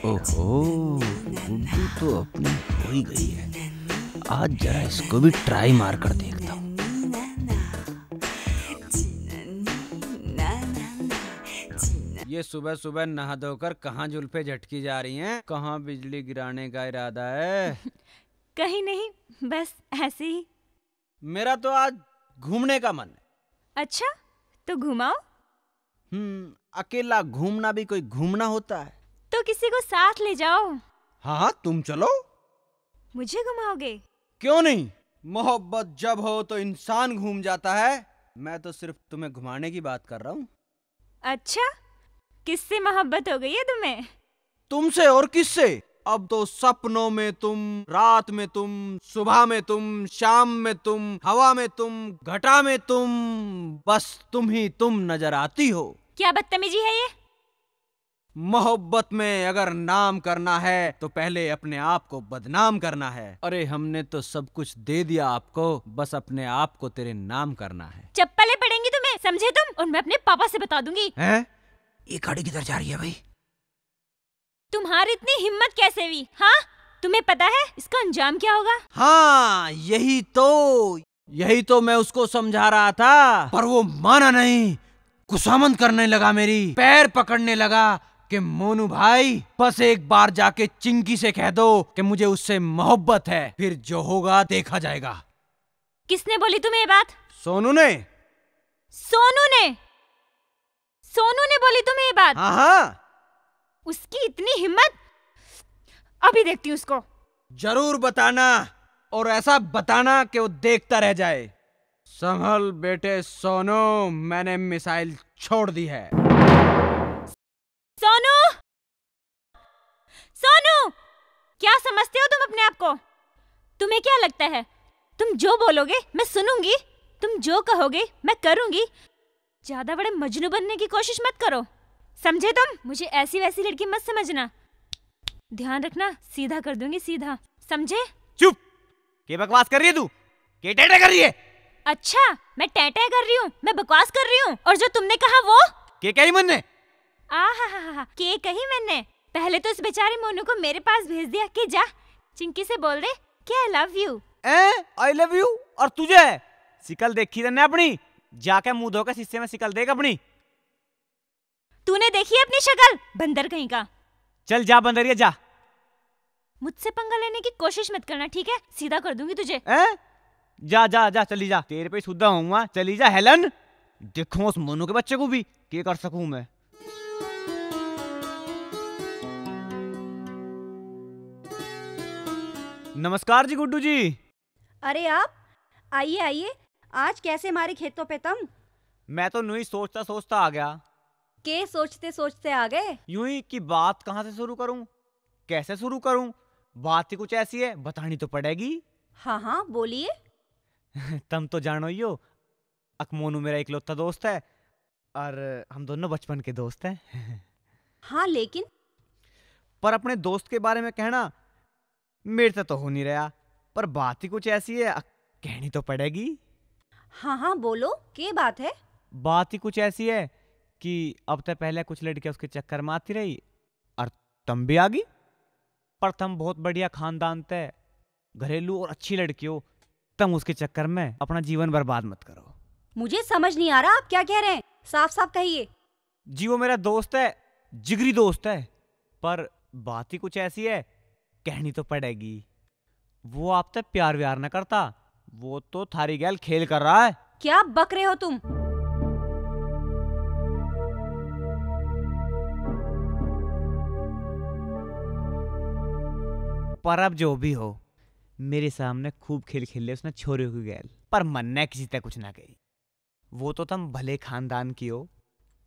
ओहो, गुड्डू तो अपनी हो ही गई है। आज जरा इसको भी ट्राई मार कर देखता हूँ। ये सुबह सुबह नहा धोकर कहाँ जुल्फे झटकी जा रही हैं? कहाँ बिजली गिराने का इरादा है? कहीं नहीं, बस ऐसे ही। मेरा तो आज घूमने का मन है। अच्छा, तो घुमाओ। हम्म, अकेला घूमना भी कोई घूमना होता है? तो किसी को साथ ले जाओ। हाँ हाँ, तुम चलो। मुझे घुमाओगे? क्यों नहीं, मोहब्बत जब हो तो इंसान घूम जाता है। मैं तो सिर्फ तुम्हें घुमाने की बात कर रहा हूँ। अच्छा, किससे मोहब्बत हो गई है तुम्हें? तुमसे और किससे? अब तो सपनों में तुम, रात में तुम, सुबह में तुम, शाम में तुम, हवा में तुम, घटा में तुम, बस तुम ही तुम नजर आती हो। क्या बदतमीजी है ये? मोहब्बत में अगर नाम करना है तो पहले अपने आप को बदनाम करना है। अरे हमने तो सब कुछ दे दिया आपको, बस अपने आप को तेरे नाम करना है। चप्पलें पड़ेंगी तुम्हें, समझे तुम? और मैं अपने पापा से बता दूंगी। हैं? ये गाड़ी किधर जा रही है भाई? तुम्हारी इतनी हिम्मत कैसे हुई? हाँ, तुम्हें पता है इसका अंजाम क्या होगा? हाँ, यही तो, यही तो मैं उसको समझा रहा था, पर वो माना नहीं। खुशामद करने लगा, मेरी पैर पकड़ने लगा कि मोनू भाई, बस एक बार जाके चिंकी से कह दो कि मुझे उससे मोहब्बत है, फिर जो होगा देखा जाएगा। किसने बोली तुम्हें ये बात? सोनू ने। सोनू ने? सोनू ने बोली तुम्हें ये बात? हाँ, हाँ। उसकी इतनी हिम्मत, अभी देखती हूँ उसको। जरूर बताना, और ऐसा बताना कि वो देखता रह जाए। संभल बेटे सोनू, मैंने मिसाइल छोड़ दी है। सोनू! सोनू! क्या समझते हो तुम अपने आप को? तुम्हें क्या लगता है, तुम जो बोलोगे मैं सुनूंगी, तुम जो कहोगे मैं करूंगी? ज्यादा बड़े मजनू बनने की कोशिश मत करो, समझे तुम? मुझे ऐसी वैसी लड़की मत समझना, ध्यान रखना, सीधा कर दूंगी सीधा, समझे? चुप! के बकवास कर रही है तू? के टेटे कर रही है? अच्छा, मैं टेटे कर रही हूँ, मैं बकवास कर रही हूँ। और जो तुमने कहा वो? के कही मन्ने? आहाहाहा, के कही मैंने? पहले तो उस बेचारे मोनू को मेरे पास भेज दिया कि जा, चिंकी से बोल दे कि I love you। A, I love you? और तुझे? शिकल देखी तन्ने अपनी? जाके मुंह धो के शीशे में शिकल देख अपनी। तूने देखी अपनी शक्ल, बंदर कहीं का। चल जा बंदरिया, जा। मुझसे पंगा लेने की कोशिश मत करना, ठीक है? सीधा कर दूंगी तुझे। हैं? जा, जा, जा, चली जा। तेरे पे ही सुधा होऊंगा। चली जा हेलन। देखूं उस मोनू के बच्चे को भी, के कर सकूं मैं। नमस्कार जी गुड्डू जी। अरे आप, आइए, आइए। आज कैसे हमारे खेतों पे तम? मैं तो न्यू ही सोचता सोचता आ गया। के सोचते सोचते आ गए? यूं ही कि बात कहाँ से शुरू करूं, कैसे शुरू करूं? बात ही कुछ ऐसी है, बतानी तो पड़ेगी। हाँ, हाँ, बोलिए। तम तो जानो ही हो, अक मोनू मेरा इकलौता दोस्त है और हम दोनों बचपन के दोस्त हैं। हाँ, लेकिन? पर अपने दोस्त के बारे में कहना मेरे से तो हो नहीं रहा, पर बात ही कुछ ऐसी है, अक-, कहनी तो पड़ेगी। हाँ, हाँ, बोलो, के बात है? बात ही कुछ ऐसी है कि अब तक पहले कुछ लड़कियां उसके चक्कर में आती रही और तम भी आ गई। पर तम बहुत बढ़िया खानदान तै, घरेलू और अच्छी लड़की हो, तम उसके चक्कर में अपना जीवन बर्बाद मत करो। मुझे समझ नहीं आ रहा आप क्या कह रहे हैं, साफ साफ कहिए। जी वो मेरा दोस्त है, जिगरी दोस्त है, पर बात ही कुछ ऐसी है, कहनी तो पड़ेगी। वो आप तै प्यार व्यार ना करता, वो तो थारी गैल खेल कर रहा है। क्या बक रहे हो तुम? पर अब जो भी हो, मेरे सामने खूब खेल खेल ले उसने छोरियों की गैल, पर मन्ने किसी तै कुछ ना कही। वो तो तम भले खानदान की हो,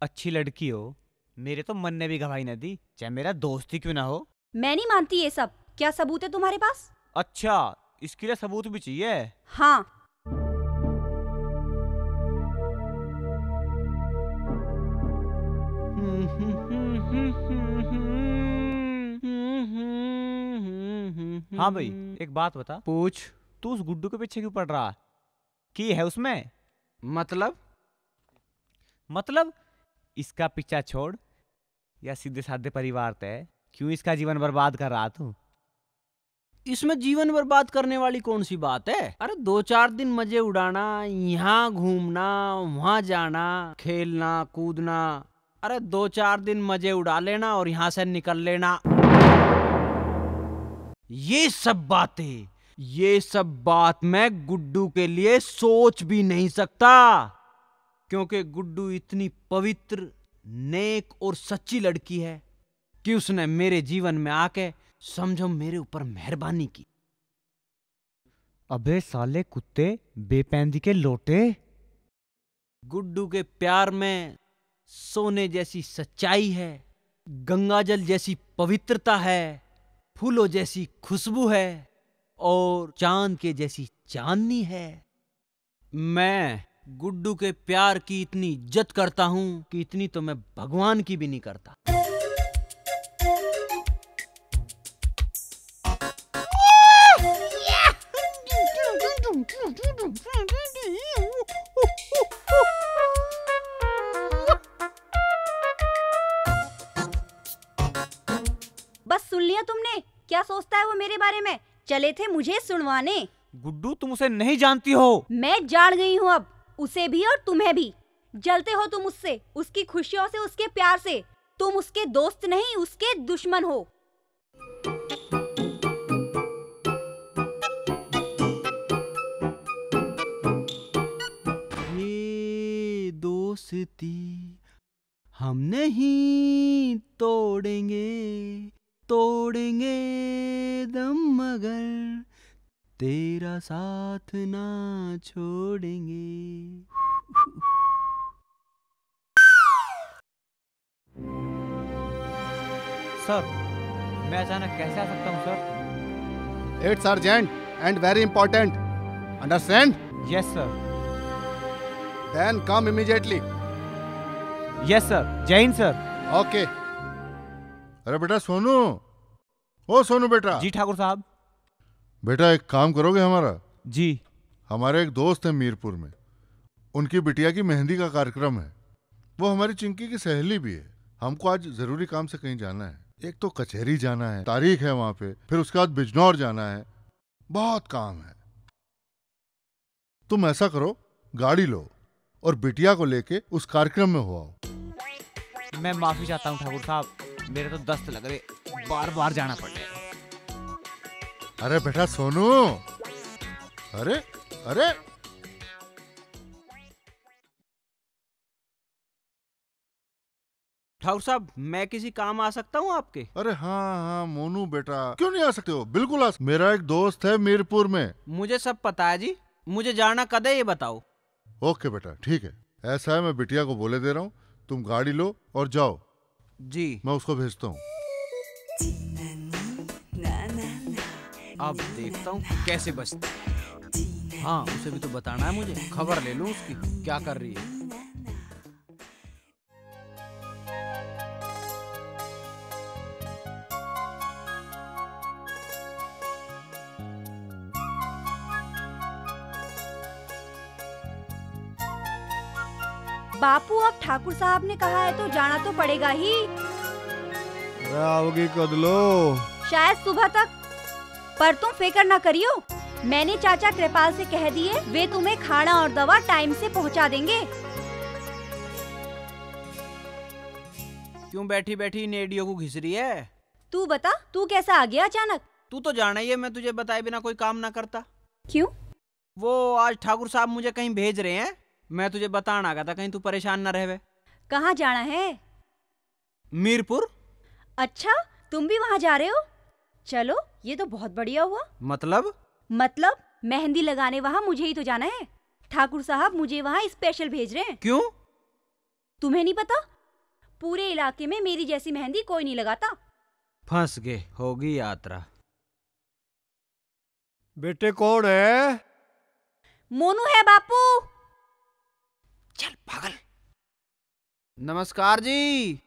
अच्छी लड़की हो, मेरे तो मन ने भी गवाही ना दी, चाहे मेरा दोस्त ही क्यों ना हो। मैं नहीं मानती ये सब। क्या सबूत है तुम्हारे पास? अच्छा, इसके लिए सबूत भी चाहिए? हाँ। हाँ भाई, एक बात बता। पूछ। तू उस गुड्डू के पीछे क्यों पड़ रहा? की है उसमें? मतलब? मतलब, इसका पीछा छोड़, या सीधे साधे परिवार तै क्यों इसका जीवन बर्बाद कर रहा तू? इसमें जीवन बर्बाद करने वाली कौन सी बात है? अरे, दो चार दिन मजे उड़ाना, यहाँ घूमना, वहाँ जाना, खेलना, कूदना, अरे, दो चार दिन मजे उड़ा लेना और यहाँ से निकल लेना। ये सब बातें, ये सब बात मैं गुड्डू के लिए सोच भी नहीं सकता, क्योंकि गुड्डू इतनी पवित्र, नेक और सच्ची लड़की है कि उसने मेरे जीवन में आके, समझो, मेरे ऊपर मेहरबानी की। अबे साले कुत्ते, बेपैंदी के लोटे। गुड्डू के प्यार में सोने जैसी सच्चाई है, गंगाजल जैसी पवित्रता है, फूलों जैसी खुशबू है और चांद के जैसी चांदनी है। मैं गुड्डू के प्यार की इतनी इज्जत करता हूँ कि इतनी तो मैं भगवान की भी नहीं करता। बस सुन लिया तुमने? क्या सोचता है वो मेरे बारे में? चले थे मुझे सुनवाने। गुड्डू, तुम उसे नहीं जानती हो। मैं जान गई हूँ अब, उसे भी और तुम्हें भी। जलते हो तुम उससे, उसकी खुशियों से, उसके प्यार से। तुम उसके दोस्त नहीं, उसके दुश्मन हो। ये दोस्ती हम नहीं तोड़ेंगे, तोड़ेंगे दम मगर तेरा साथ ना छोड़ेंगे। सर, मैं अचानक कैसे आ सकता हूँ sir? It's urgent and very important. Understand? Yes sir. Then come immediately. Yes sir. जय हिंद सर। Okay. अरे बेटा सोनू, ओ सोनू बेटा। जी ठाकुर साहब। बेटा, एक काम करोगे हमारा? जी। हमारे एक दोस्त हैं मीरपुर में, उनकी बिटिया की मेहंदी का कार्यक्रम है। वो हमारी चिंकी की सहेली भी है। हमको आज जरूरी काम से कहीं जाना है। एक तो कचहरी जाना है, तारीख है वहां पे, फिर उसके बाद बिजनौर जाना है, बहुत काम है। तुम ऐसा करो, गाड़ी लो और बिटिया को लेके उस कार्यक्रम में हो आओ। मैं माफी चाहता हूँ ठाकुर साहब, मेरे तो दस्त लग रहे, बार बार जाना पड़ रहा है। अरे बेटा सोनू, अरे, अरे। ठाकुर साहब, मैं किसी काम आ सकता हूँ आपके? अरे हाँ हाँ मोनू बेटा, क्यों नहीं आ सकते हो, बिल्कुल आ सकते। मेरा एक दोस्त है मीरपुर में। मुझे सब पता है जी, मुझे जाना कद है ये बताओ। ओके बेटा, ठीक है, ऐसा है मैं बिटिया को बोले दे रहा हूँ, तुम गाड़ी लो और जाओ। जी। मैं उसको भेजता हूँ। अब देखता हूँ कैसे बचती। हाँ, उसे भी तो बताना है मुझे, खबर ले लूँ उसकी क्या कर रही है। बापू, अब ठाकुर साहब ने कहा है तो जाना तो पड़ेगा ही। अरे आओगी कद लो? शायद सुबह तक, पर तुम फिक्र ना करियो, मैंने चाचा कृपाल से कह दिए, वे तुम्हें खाना और दवा टाइम से पहुंचा देंगे। क्यों बैठी बैठी नेडियो को घिस रही है? तू बता, तू कैसा आ गया अचानक? तू तो जाना ही है, मैं तुझे बताए बिना कोई काम ना करता। क्यों? वो आज ठाकुर साहब मुझे कहीं भेज रहे हैं, मैं तुझे बताना आ गया था, कहीं तू परेशान ना रहवे। कहाँ जाना है? मीरपुर। अच्छा, तुम भी वहाँ जा रहे हो? चलो, ये तो बहुत बढ़िया हुआ। मतलब? मतलब, मेहंदी लगाने वहाँ मुझे ही तो जाना है। ठाकुर साहब मुझे वहाँ स्पेशल भेज रहे हैं। क्यों? तुम्हें नहीं पता? पूरे इलाके में मेरी जैसी मेहंदी कोई नहीं लगाता। फंस गए, होगी यात्रा। बेटे कौन है? मोनू है बापू। चल पागल। नमस्कार जी।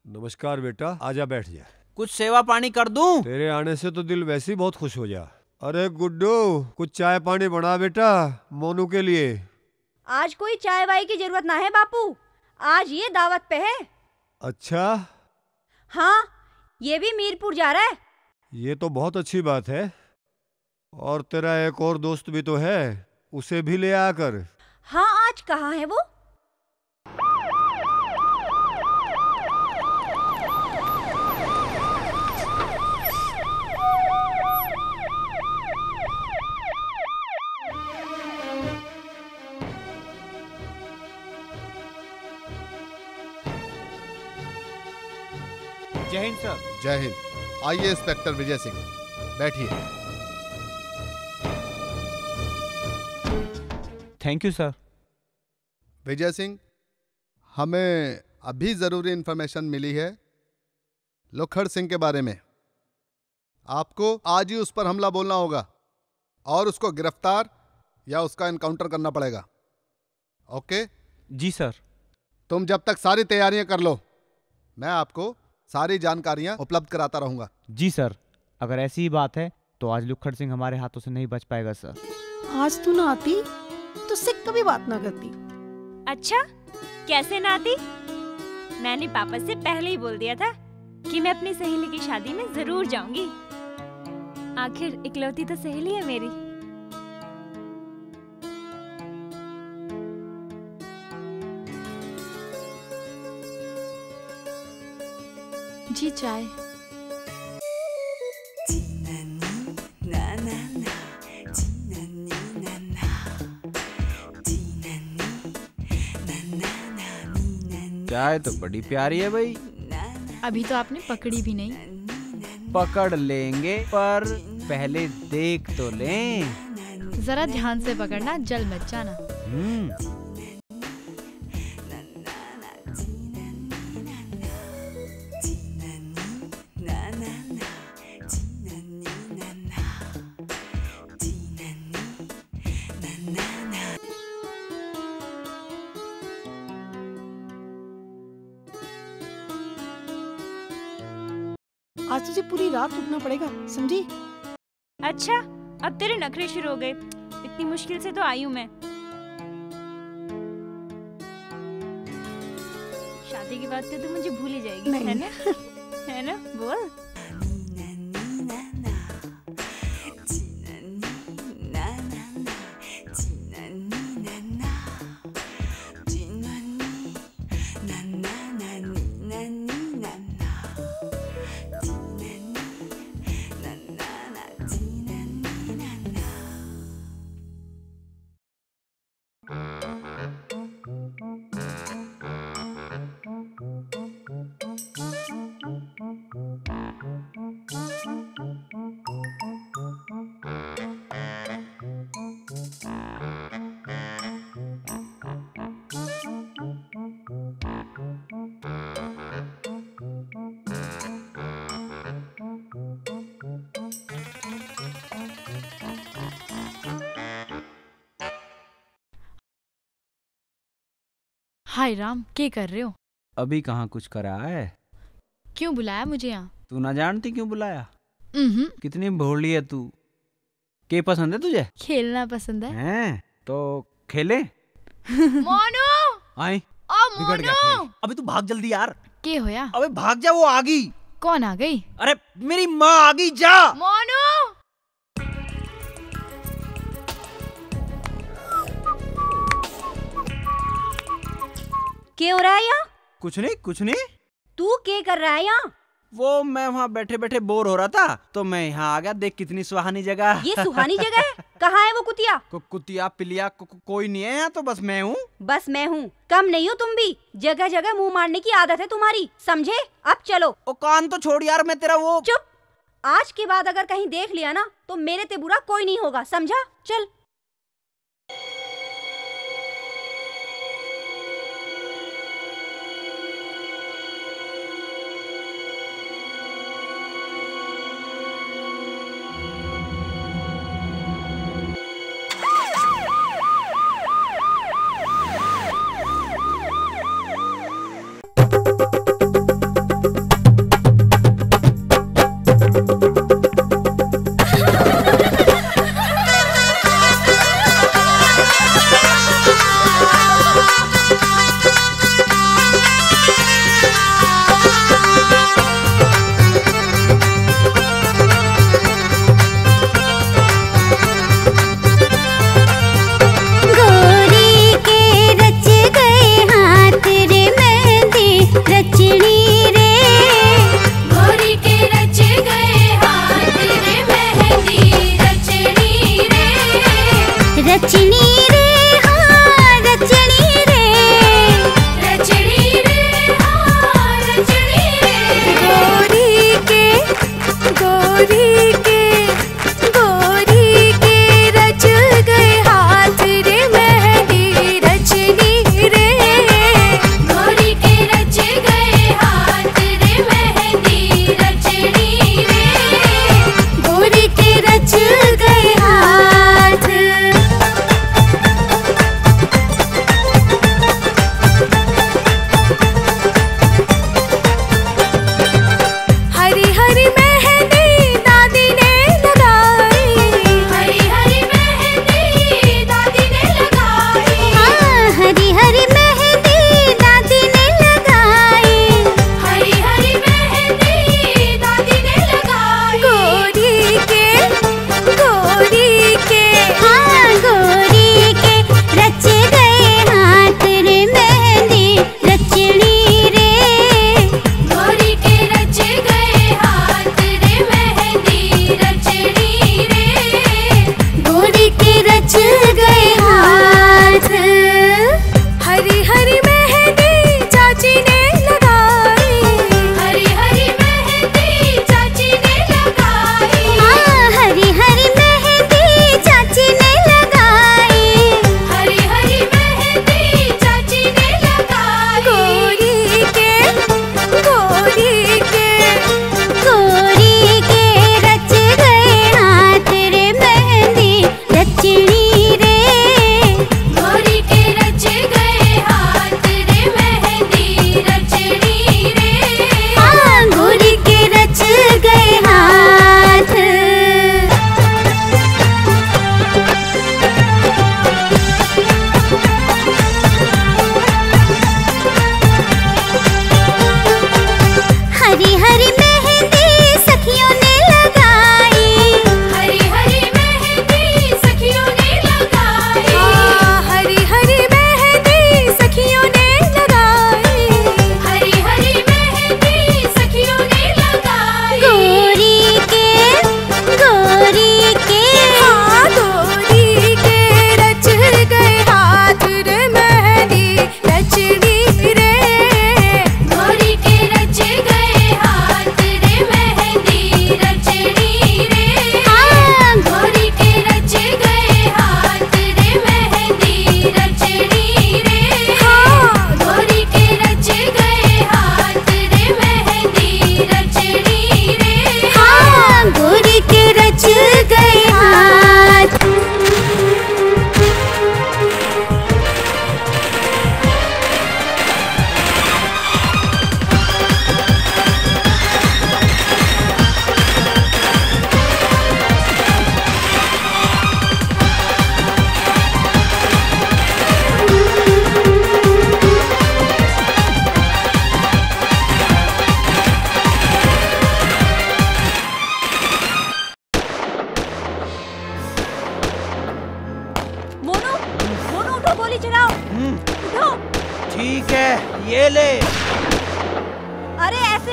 नमस्कार बेटा, आजा बैठ जा। कुछ सेवा पानी कर दूं? तेरे आने से तो दिल वैसे ही बहुत खुश हो जा। अरे गुड्डू, कुछ चाय पानी बना बेटा मोनू के लिए। आज कोई चाय वाय की जरूरत ना है बापू, आज ये दावत पे है। अच्छा? हाँ, ये भी मीरपुर जा रहा है। ये तो बहुत अच्छी बात है। और तेरा एक और दोस्त भी तो है, उसे भी ले आकर। हाँ, आज कहाँ है वो? जय हिंद सर। जय हिंद। आइए इंस्पेक्टर विजय सिंह, बैठिए। Thank you sir. Vijay Singh, हमें अभी ज़रूरी इन्फॉर्मेशन मिली है लुखड़ सिंह के बारे में। आपको आज ही उस पर हमला बोलना होगा और उसको गिरफ्तार या उसका एनकाउंटर करना पड़ेगा। ओके? जी सर। तुम जब तक सारी तैयारियां कर लो, मैं आपको सारी जानकारियां उपलब्ध कराता रहूंगा। जी सर, अगर ऐसी ही बात है तो आज लुखड़ सिंह हमारे हाथों से नहीं बच पाएगा सर। आज तू ना आती तो उससे कभी बात ना करती। अच्छा, कैसे ना आती? मैंने पापा से पहले ही बोल दिया था कि मैं अपनी सहेली की शादी में जरूर जाऊंगी। आखिर इकलौती तो सहेली है मेरी। जी चाय। चाय तो बड़ी प्यारी है भाई। अभी तो आपने पकड़ी भी नहीं। पकड़ लेंगे, पर पहले देख तो लें। जरा ध्यान से पकड़ना, जल मत जाना। हम्म। आज तुझे पूरी रात रुकना पड़ेगा, समझी? अच्छा, अब तेरे नखरे शुरू हो गए। इतनी मुश्किल से तो आई हूँ मैं। शादी के बात तो तू मुझे भूल ही जाएगी, नहीं। है ना? है ना? बोल। हाय राम, के कर रहे हो? अभी कहाँ कुछ करा है। क्यों बुलाया मुझे यहाँ? तू ना जानती क्यों बुलाया? उम्हम। कितनी भोली है तू। के पसंद है तुझे? खेलना पसंद है। हैं? तो खेलें? मोनू! आए? ओ बिगड़ गया मोनू! खेल। अबे तू भाग जल्दी यार। के होया? अबे भाग जा, वो आ गई। कौन आ गई? अरे मेरी माँ आ गई, जा। मोनू! के हो रहा है यहाँ? कुछ नहीं, कुछ नहीं। तू के कर रहा है यहाँ? वो मैं वहाँ बैठे बैठे बोर हो रहा था, तो मैं यहाँ आ गया। देख कितनी सुहानी जगह। ये सुहानी जगह है? कहाँ है वो कुतिया? कु-, कुतिया, पिलिया, को-, को-, कोई नहीं है यहाँ, तो बस मैं हूँ। बस मैं हूँ, कम नहीं हो तुम भी। जगह जगह मुंह मारने की आदत है तुम्हारी, समझे? अब चलो। ओ कान तो छोड़ यार, मैं तेरा वो चुप। आज के बाद अगर कहीं देख लिया ना, तो मेरे ते बुरा कोई नहीं होगा, समझा? चल।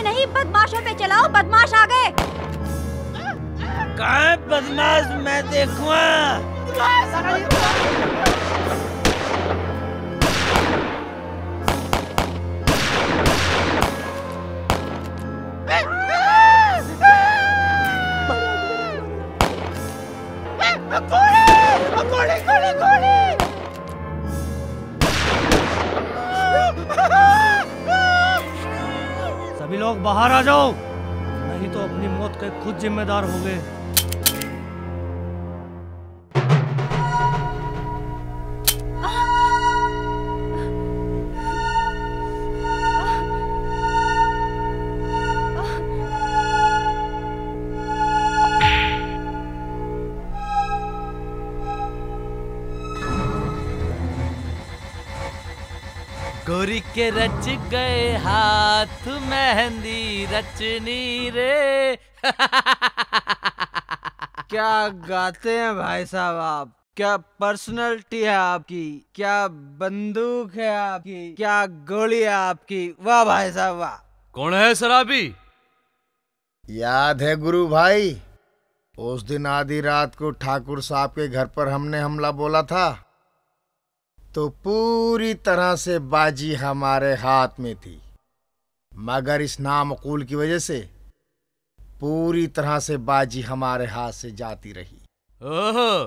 नहीं, बदमाशों पे चलाओ, बदमाश आ गए। कहाँ है बदमाश, मैं देखूंगा। सभी लोग बाहर आ जाओ, नहीं तो अपनी मौत के खुद जिम्मेदार होगे। गोरी के रच गए हाथ, मेहंदी रचनी रे। क्या गाते हैं भाई साहब आप, क्या पर्सनैलिटी है आपकी, क्या बंदूक है आपकी, क्या गोली है आपकी। वाह भाई साहब वाह। कौन है शराबी? याद है गुरु भाई, उस दिन आधी रात को ठाकुर साहब के घर पर हमने हमला बोला था, तो पूरी तरह से बाजी हमारे हाथ में थी, मगर इस नामकूल की वजह से पूरी तरह से बाजी हमारे हाथ से जाती रही। ओहो,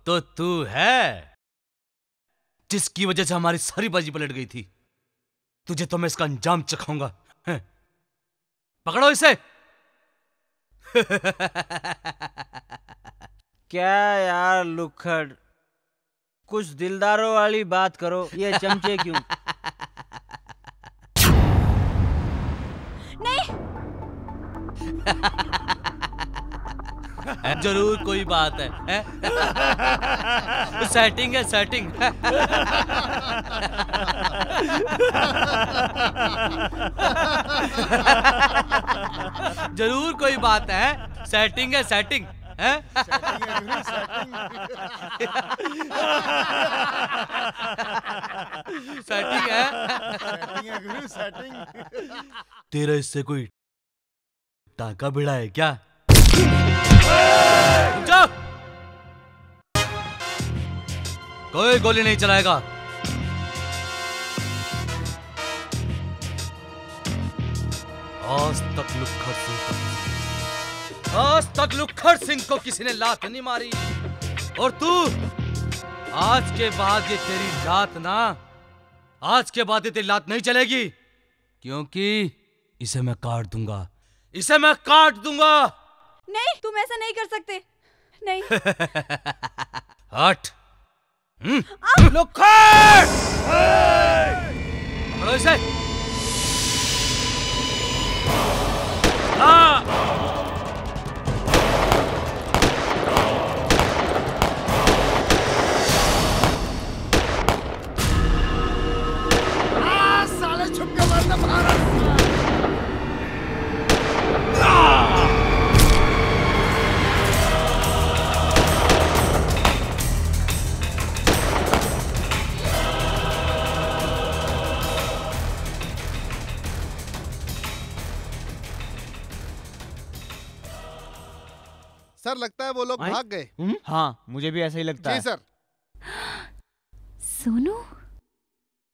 तो तू है जिसकी वजह से हमारी सारी बाजी पलट गई थी। तुझे तो मैं इसका अंजाम चखाऊंगा। हैं? पकड़ो इसे। क्या यार लुक्खड़, कुछ दिलदारों वाली बात करो, ये चमचे क्यों? नहीं। जरूर कोई बात है, हैं? सेटिंग है, सेटिंग। जरूर कोई बात है, सेटिंग है, सेटिंग। हैं? Setting है गुरु, setting। Setting है। Setting है गुरु, setting। तेरा इससे कोई टांका भिड़ा है क्या? रुक जा। कोई गोली नहीं चलाएगा। आज तक लुक्खड़ सिंह को किसी, आज तक लुक्खड़ सिंह को किसी ने लात नहीं मारी। और तू, आज के बाद ये तेरी लात ना, आज के बाद ये तेरी लात नहीं चलेगी, क्योंकि इसे मैं काट दूंगा, इसे मैं काट दूंगा। नहीं, तुम ऐसा नहीं कर सकते। नहीं। हट। हम्म। आ! लुक्खड़! पकड़ो इसे। आ! आ, साले छुप के मारना भारत। सर, लगता है वो लोग आए? भाग गए। हम्म? हाँ, मुझे भी ऐसा ही लगता जी है। सर। सोनू?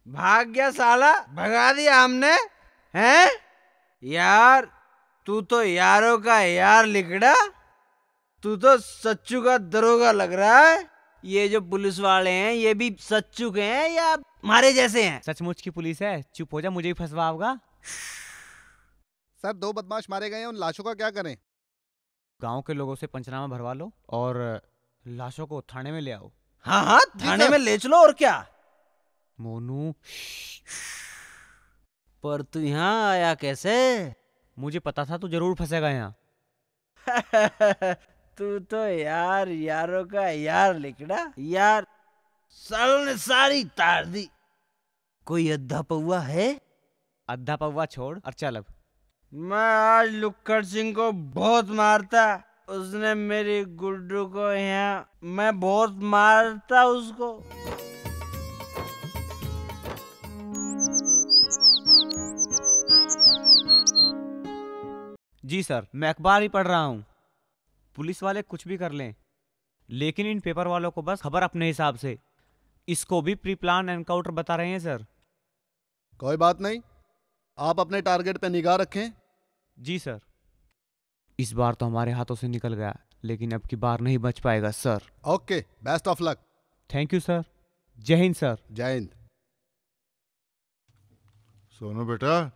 भाग गया साला, भगा दिया हमने, हैं? यार, तू तो यारों का यार लिकड़ा, तू तो सच्चू का दरोगा लग रहा है। ये जो पुलिस वाले हैं, ये भी सच्चू के हैं या हमारे जैसे हैं? सचमुच की पुलिस है, चुप हो जा, मुझे भी फंसवाओगा। सर, दो बदमाश मारे गए हैं, उन लाशों का क्या करें? गांव के लोगों से पंचनामा भरवा लो और लाशों को थाने में ले आओ। हाँ, हाँ, जी थाने सर। में ले चलो, और क्या? मोनू। पर तू यहाँ आया कैसे? मुझे पता था तू जरूर फंसेगा यहाँ। तू तो यार, यारों का यार लिकड़ा। यार, सालों ने सारी तार दी। कोई अद्धा पौवा है? अद्धा पौवा छोड़ और चल अब। मैं आज लुक्खड़ सिंह को बहुत मारता, उसने मेरी गुड्डू को यहाँ, मैं बहुत मारता उसको। जी सर, मैं अखबार ही पढ़ रहा हूँ। पुलिस वाले कुछ भी कर लें, लेकिन इन पेपर वालों को बस खबर अपने हिसाब से। इसको भी प्री प्लान एनकाउंटर बता रहे हैं सर। कोई बात नहीं, आप अपने टारगेट पे निगाह रखें। जी सर। इस बार तो हमारे हाथों से निकल गया, लेकिन अब की बार नहीं बच पाएगा sir. Okay, best of luck. Thank you sir. जय हिंद सर। जय हिंद। सोनू बेटा,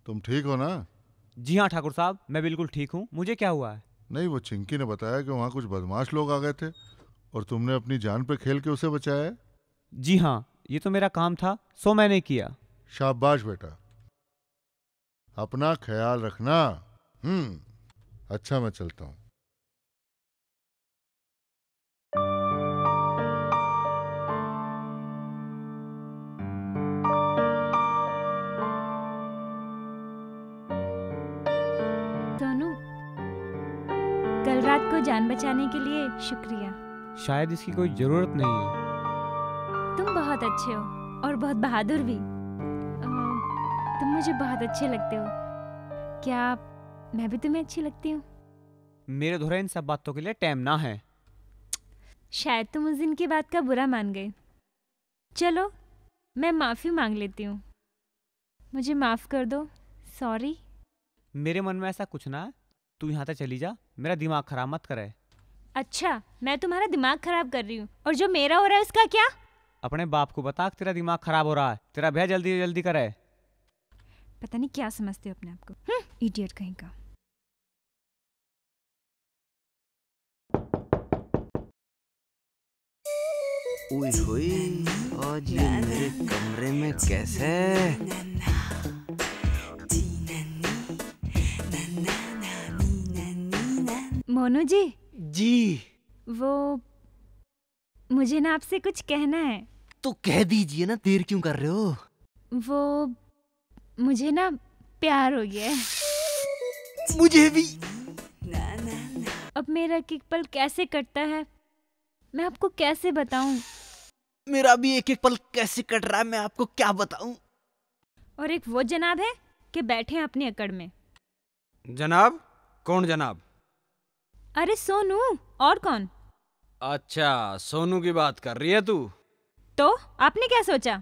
तुम ठीक हो ना? जी हाँ ठाकुर साहब, मैं बिल्कुल ठीक हूँ। मुझे क्या हुआ है? नहीं, वो चिंकी ने बताया कि वहाँ कुछ बदमाश लोग आ गए थे और तुमने अपनी जान पे खेल के उसे बचाया है। जी हाँ, ये तो मेरा काम था, सो मैंने किया। शाबाश बेटा, अपना ख्याल रखना। हम्म, अच्छा, मैं चलता हूँ। सोनू, कल रात को जान बचाने के लिए शुक्रिया। शायद इसकी कोई जरूरत नहीं है। तुम बहुत अच्छे हो और बहुत बहादुर भी। अ, तुम मुझे बहुत अच्छे लगते हो। क्या मैं भी तुम्हें अच्छी लगती हूँ? मेरे धोरे इन सब बातों के लिए टाइम ना है। शायद तुम उस दिन की बात का बुरा मान गए। चलो, मैं माफ़ी मांग लेती हूँ। मुझे माफ़ कर दो। सॉरी। मेरे मन में ऐसा कुछ ना है। तू यहाँ से चली जा, मेरा दिमाग खराब मत करे। अच्छा, मैं तुम्हारा दिमाग खराब कर रही हूँ, और जो मेरा हो रहा है उसका क्या? अपने बाप को बता कि तेरा दिमाग खराब हो रहा है। तेरा भैया जल्दी जल्दी करे। पता नहीं क्या समझते हो अपने आप को। हम्म, इडियट कहीं का। ओए होए, आज ये मेरे कमरे में कैसे? मोनू जी। जी। वो, मुझे ना आपसे कुछ कहना है। तो कह दीजिए ना, देर क्यों कर रहे हो? वो, मुझे ना प्यार हो गया है। मुझे भी। अब मेरा एक एक पल कैसे कटता है, मैं आपको कैसे बताऊं? मेरा भी एक एक पल कैसे कट रहा है, मैं आपको क्या बताऊं? और एक वो जनाब है कि बैठे हैं अपनी अकड़ में। जनाब? कौन जनाब? अरे सोनू, और कौन? अच्छा, सोनू की बात कर रही है तू? तो आपने क्या सोचा?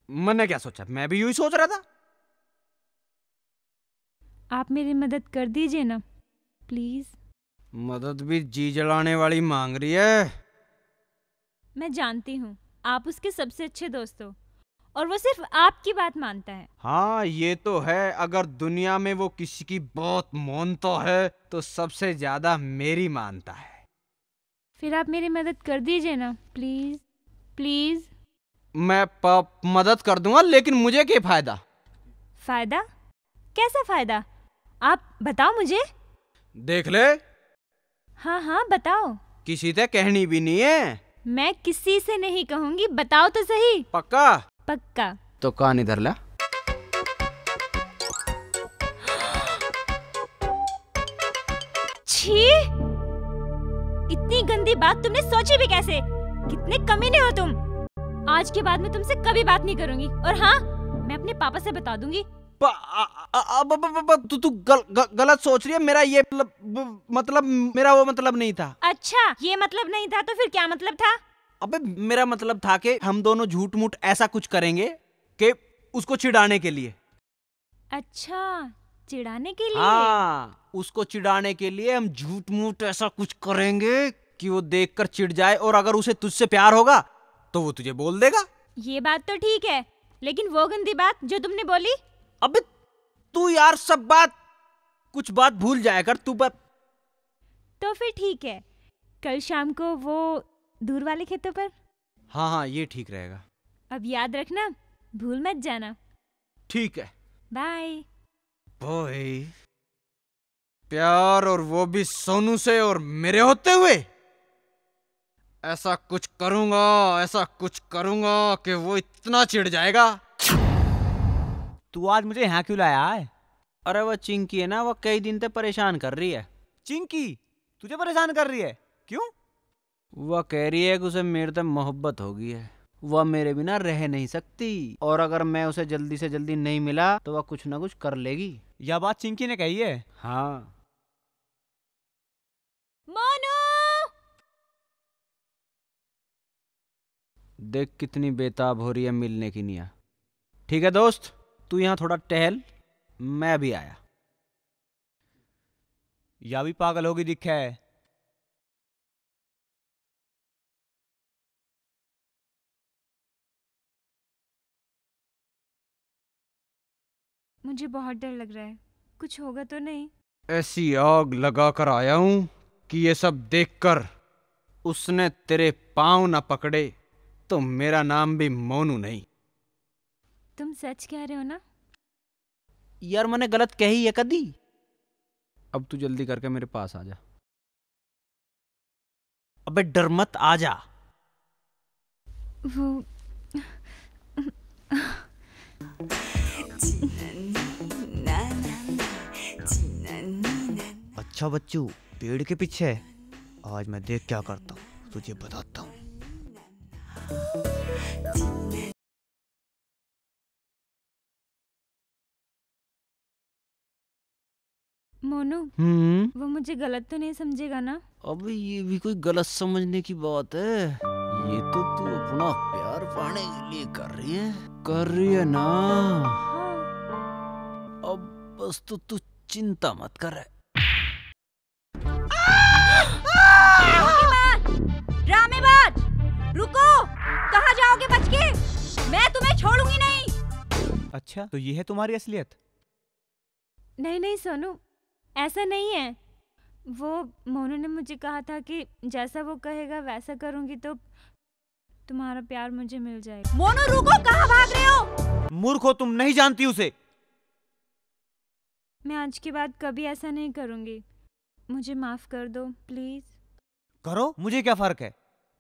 मैंने क्या सोचा, मैं भी यही सोच रहा था। आप मेरी मदद कर दीजिए ना, प्लीज। मदद भी जी जलाने वाली मांग रही है। मैं जानती हूँ, आप उसके सबसे अच्छे दोस्त हो, और वो सिर्फ आपकी बात मानता है। हाँ, ये तो है, अगर दुनिया में वो किसी की बहुत मानता है, तो सबसे ज्यादा मेरी मानता है। फिर आप मेरी मदद कर दीजिए ना, प्लीज, प्लीज। मैं प-, मदद कर दूंगा, लेकिन मुझे क्या फायदा? फायदा? कैसा फायदा? आप बताओ मुझे। देख ले। हाँ, हाँ, बताओ। किसी से कहनी भी नहीं है। मैं किसी से नहीं कहूंगी, बताओ तो सही। पक्का? पक्का। तो कान इधर ला। छी! इतनी गंदी बात तुमने सोची भी कैसे? कितने कमीने हो तुम। आज के बाद मैं तुमसे कभी बात नहीं करूंगी। और हाँ, मैं अपने पापा से बता दूंगी। प-, अ-, अ-, अ-, ब-, ब-, ब-, ब-, तू, तू गल-, ग-, गलत सोच रही है। मेरा ये मतलब, ब-, मतलब, मेरा वो मतलब नहीं था। अच्छा, ये मतलब नहीं था तो फिर क्या मतलब था? अबे, मेरा मतलब था कि हम दोनों झूठ मूठ ऐसा कुछ करेंगे कि उसको चिढ़ाने के लिए। अच्छा, चिढ़ाने के लिए? हाँ, उसको चिढ़ाने के लिए हम झूठ मूठ ऐसा कुछ करेंगे कि वो देखकर चिढ़ जाए, और अगर उसे तुझसे प्यार होगा तो वो तुझे बोल देगा। ये बात तो ठीक है, लेकिन वो गंदी बात जो तुमने बोली? अबे तू यार, सब बात, कुछ बात भूल जाया कर तू, पर तो फिर ठीक है, कल शाम को वो दूर वाले खेतों पर। हाँ, हाँ, ये ठीक रहेगा। अब याद रखना, भूल मत जाना। ठीक है। बाय। बाय। प्यार, और वो भी सोनू से, और मेरे होते हुए? ऐसा कुछ करूंगा, ऐसा कुछ करूंगा कि वो इतना चिढ़ जाएगा। तू आज मुझे यहाँ क्यों लाया है? अरे, वो चिंकी है ना, वो कई दिन से परेशान कर रही है। चिंकी तुझे परेशान कर रही है? क्यों? वो कह रही है कि उसे मेरे से मोहब्बत हो गई है। वह मेरे बिना रह नहीं सकती, और अगर मैं उसे जल्दी से जल्दी नहीं मिला तो वह कुछ ना कुछ कर लेगी। यह बात चिंकी ने कही है। हाँ। मोनू! देख कितनी बेताब हो रही है मिलने की निया। ठीक है दोस्त, तू यहाँ थोड़ा टहल, मैं भी आया। या भी पागल होगी दिखे है। मुझे बहुत डर लग रहा है, कुछ होगा तो नहीं? ऐसी आग लगा कर आया हूँ कि ये सब देखकर उसने तेरे पाँव ना पकड़े तो मेरा नाम भी मोनू नहीं। तुम सच कह रहे हो ना? यार, मैंने गलत कही है कदी? अब तू जल्दी करके मेरे पास आ जा। अबे डर मत, आ जा। वो अच्छा बच्चू, पेड़ के पीछे है। आज मैं देख क्या करता हूँ, तुझे बताता हूँ। मोनू, हम्म? वो मुझे गलत तो नहीं समझेगा ना? अबे ये भी कोई गलत समझने की बात है? ये तो तू अपना प्यार पाने के लिए कर रही है, कर रही है ना? हाँ। अब बस तो तू चिंता मत कर। धोखेबाज! ड्रामेबाज! रुको! कहाँ जाओगे बच के? मैं तुम्हें छोड़ूंगी नहीं। अच्छा, तो ये है तुम्हारी असलियत? नहीं, नहीं सोनू, ऐसा नहीं है। वो मोनू ने मुझे कहा था कि जैसा वो कहेगा वैसा करूंगी तो तुम्हारा प्यार मुझे मिल जाएगा। मोनू रुको, कहाँ भाग रहे हो? मूर्ख हो तुम, नहीं जानती उसे। मैं आज के बाद कभी ऐसा नहीं करूंगी, मुझे माफ कर दो प्लीज। करो, मुझे क्या फर्क है,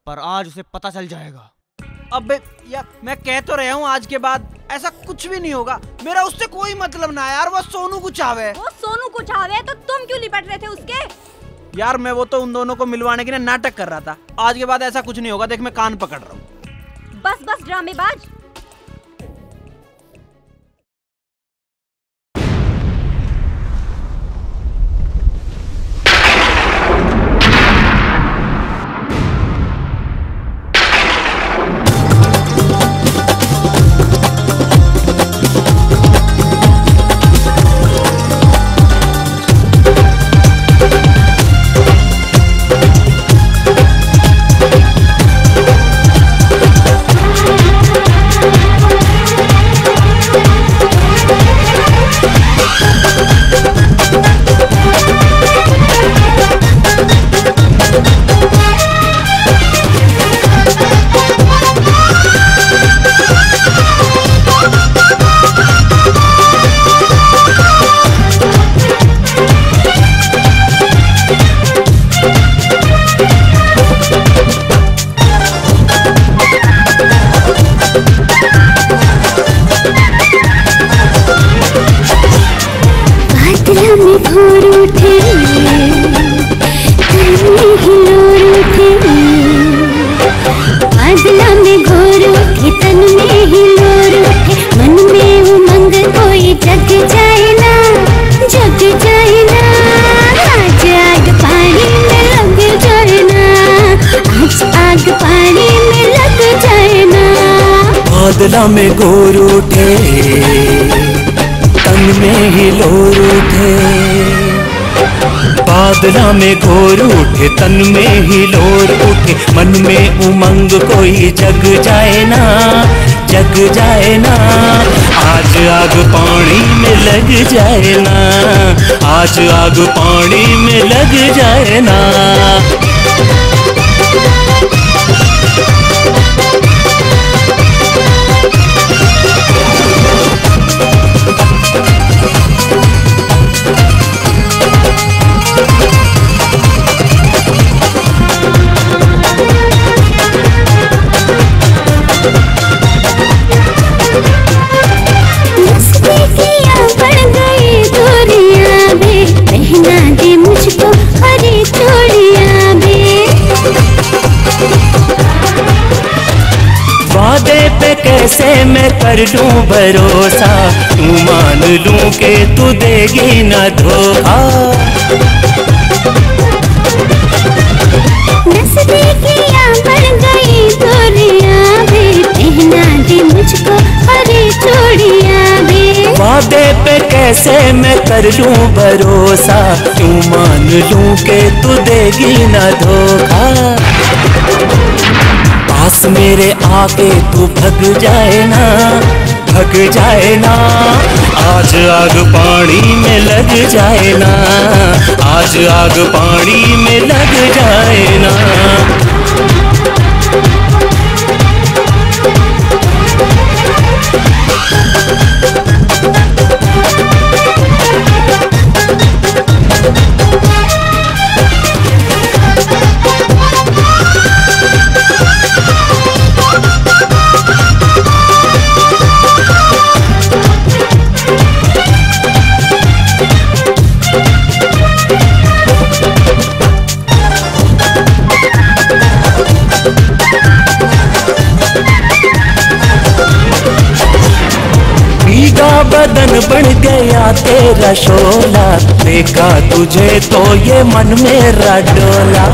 पर आज उसे पता चल जाएगा। अबे यार, मैं कह तो रहा हूँ आज के बाद ऐसा कुछ भी नहीं होगा। मेरा उससे कोई मतलब ना है यार, वो सोनू को चाहवे। वो सोनू को चाहवे तो तुम क्यों लिपट रहे थे उसके? यार मैं वो तो उन दोनों को मिलवाने की ना नाटक कर रहा था। आज के बाद ऐसा कुछ नहीं होगा, देख मैं कान पकड़ रहा हूँ। बस बस ड्रामेबाज। बादलों में घोर उठे, तन में हिलोर उठे। बादलों में घोर उठे, तन में हिलोर उठे। मन में उमंग कोई जग जाए ना, जग जाए ना। आज आग पानी में लग जाए ना, आज आग पानी में लग जाए ना। बादलों में घोर उठे, तन में हिलोर उठे। बादलों में घोर उठे, तन में हिलोर उठे। मन में उमंग कोई जग जाए ना, जग जाए ना। आज आग पानी में लग जाए ना, आज आग पानी में लग जाए ना। लूं भरोसा, क्यों मान लूं के तू देगी ना धोखा। नजदीकियां बढ़ गई दूरियां वे, पहना दे मुझको हरी चूड़ियां वे। वादे पे कैसे मैं कर लूं भरोसा, क्यों मान लूं के तू देगी ना धोखा। पास मेरे आके तू भग जाए ना, भग जाए ना। आज आग पानी में लग जाए ना, आज आग पानी में लग जाए ना। भीगा बदन बन गया तेरा शोला, देखा तुझे तो ये मन मेरा डोला।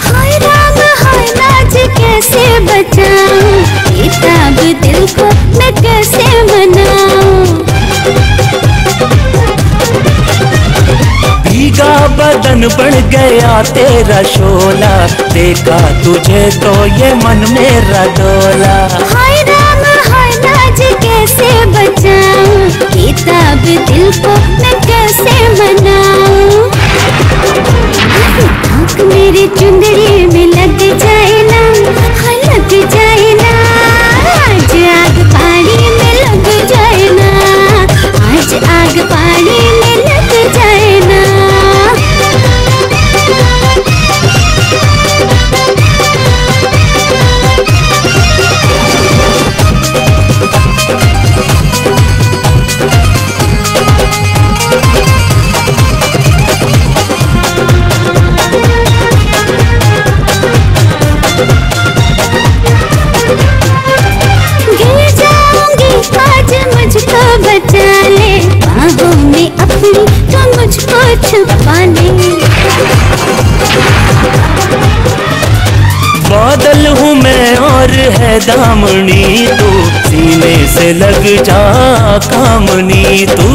हाय राम हाय लाज कैसे बचाऊं, बेताब दिल को मैं कैसे मनाऊं। भीगा बदन बन गया तेरा शोला, देखा तुझे तो ये मन मेरा डोला। हाय राम हाय लाज कैसे बचाऊं, बेताब दिल को मैं कैसे मनाऊं। आंख मेरी चुंदड़ी में लग जाए ना, हाँ लग जाए ना। आज आग पानी में लग जाए ना, आज आग पानी में लग जाए ना। गिर जाऊंगी आज मुझको बचा ले, बाहों में अपनी तो मुझको छुपा ले। बादल हूँ मैं और है दामनी तू, सीने से लग जा कामनी तू।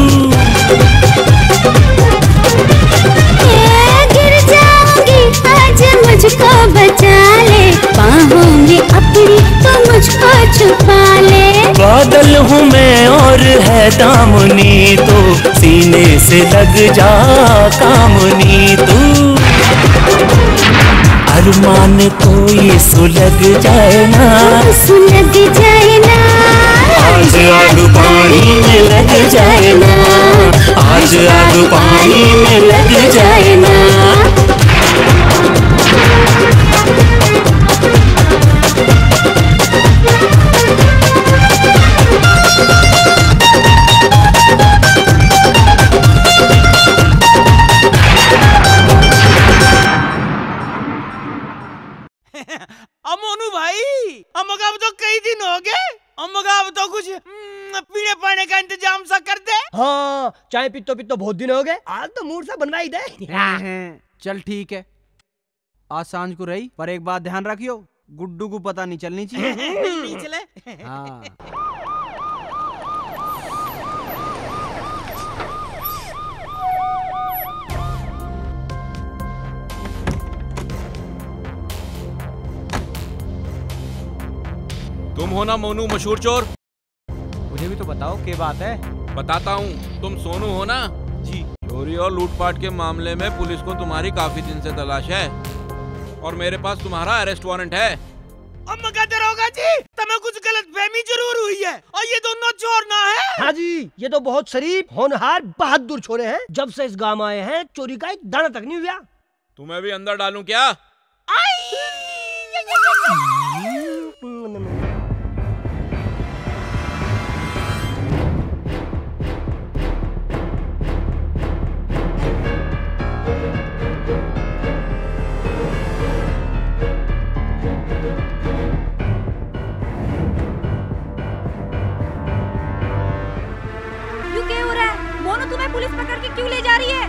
ए, गिर जाऊंगी आज मुझको बचा ले, बाहों में अपनी तो मुझको छुपा ले। बादल हूँ मैं और है दामनी तू, सीने से लग जा कामनी तू। अरमान तो ये सुलग जाए ना, सुलग जाए ना। आज आग पानी में लग जाए ना, आज आग पानी में लग जाए ना। अ मोनू भाई, अमगा अब तो कई दिन हो गए, अमगा अब तो कुछ हम्म, पीने पाने का इंतजाम सा कर दे। हाँ, चाय पीतो पीतो बहुत दिन हो गए, आज तो मूड सा बनवा ही दे। चल ठीक है, आज सांझ को रही, पर एक बात ध्यान रखियो, गुड्डू को पता नहीं चलनी चाहिए। नहीं चले। हाँ। तुम हो ना मोनू मशहूर चोर? मुझे भी तो बताओ, क्या बात है? बताता हूँ, तुम सोनू हो ना? जी। चोरी और लूटपाट के मामले में पुलिस को तुम्हारी काफी दिन से तलाश है और मेरे पास तुम्हारा अरेस्ट वारंट है। अम्मा का दरोगा जी, तमें कुछ गलतफहमी जरूर हुई है और ये दोनों चोर ना है। हाँ जी, ये तो बहुत शरीफ, होनहार, बहादुर छोरे हैं। जब से इस गांव आए हैं, चोरी का एक दाना तक नहीं हुआ। तुम्हें भी अंदर डालूं क्या? क्यों ले जा रही है?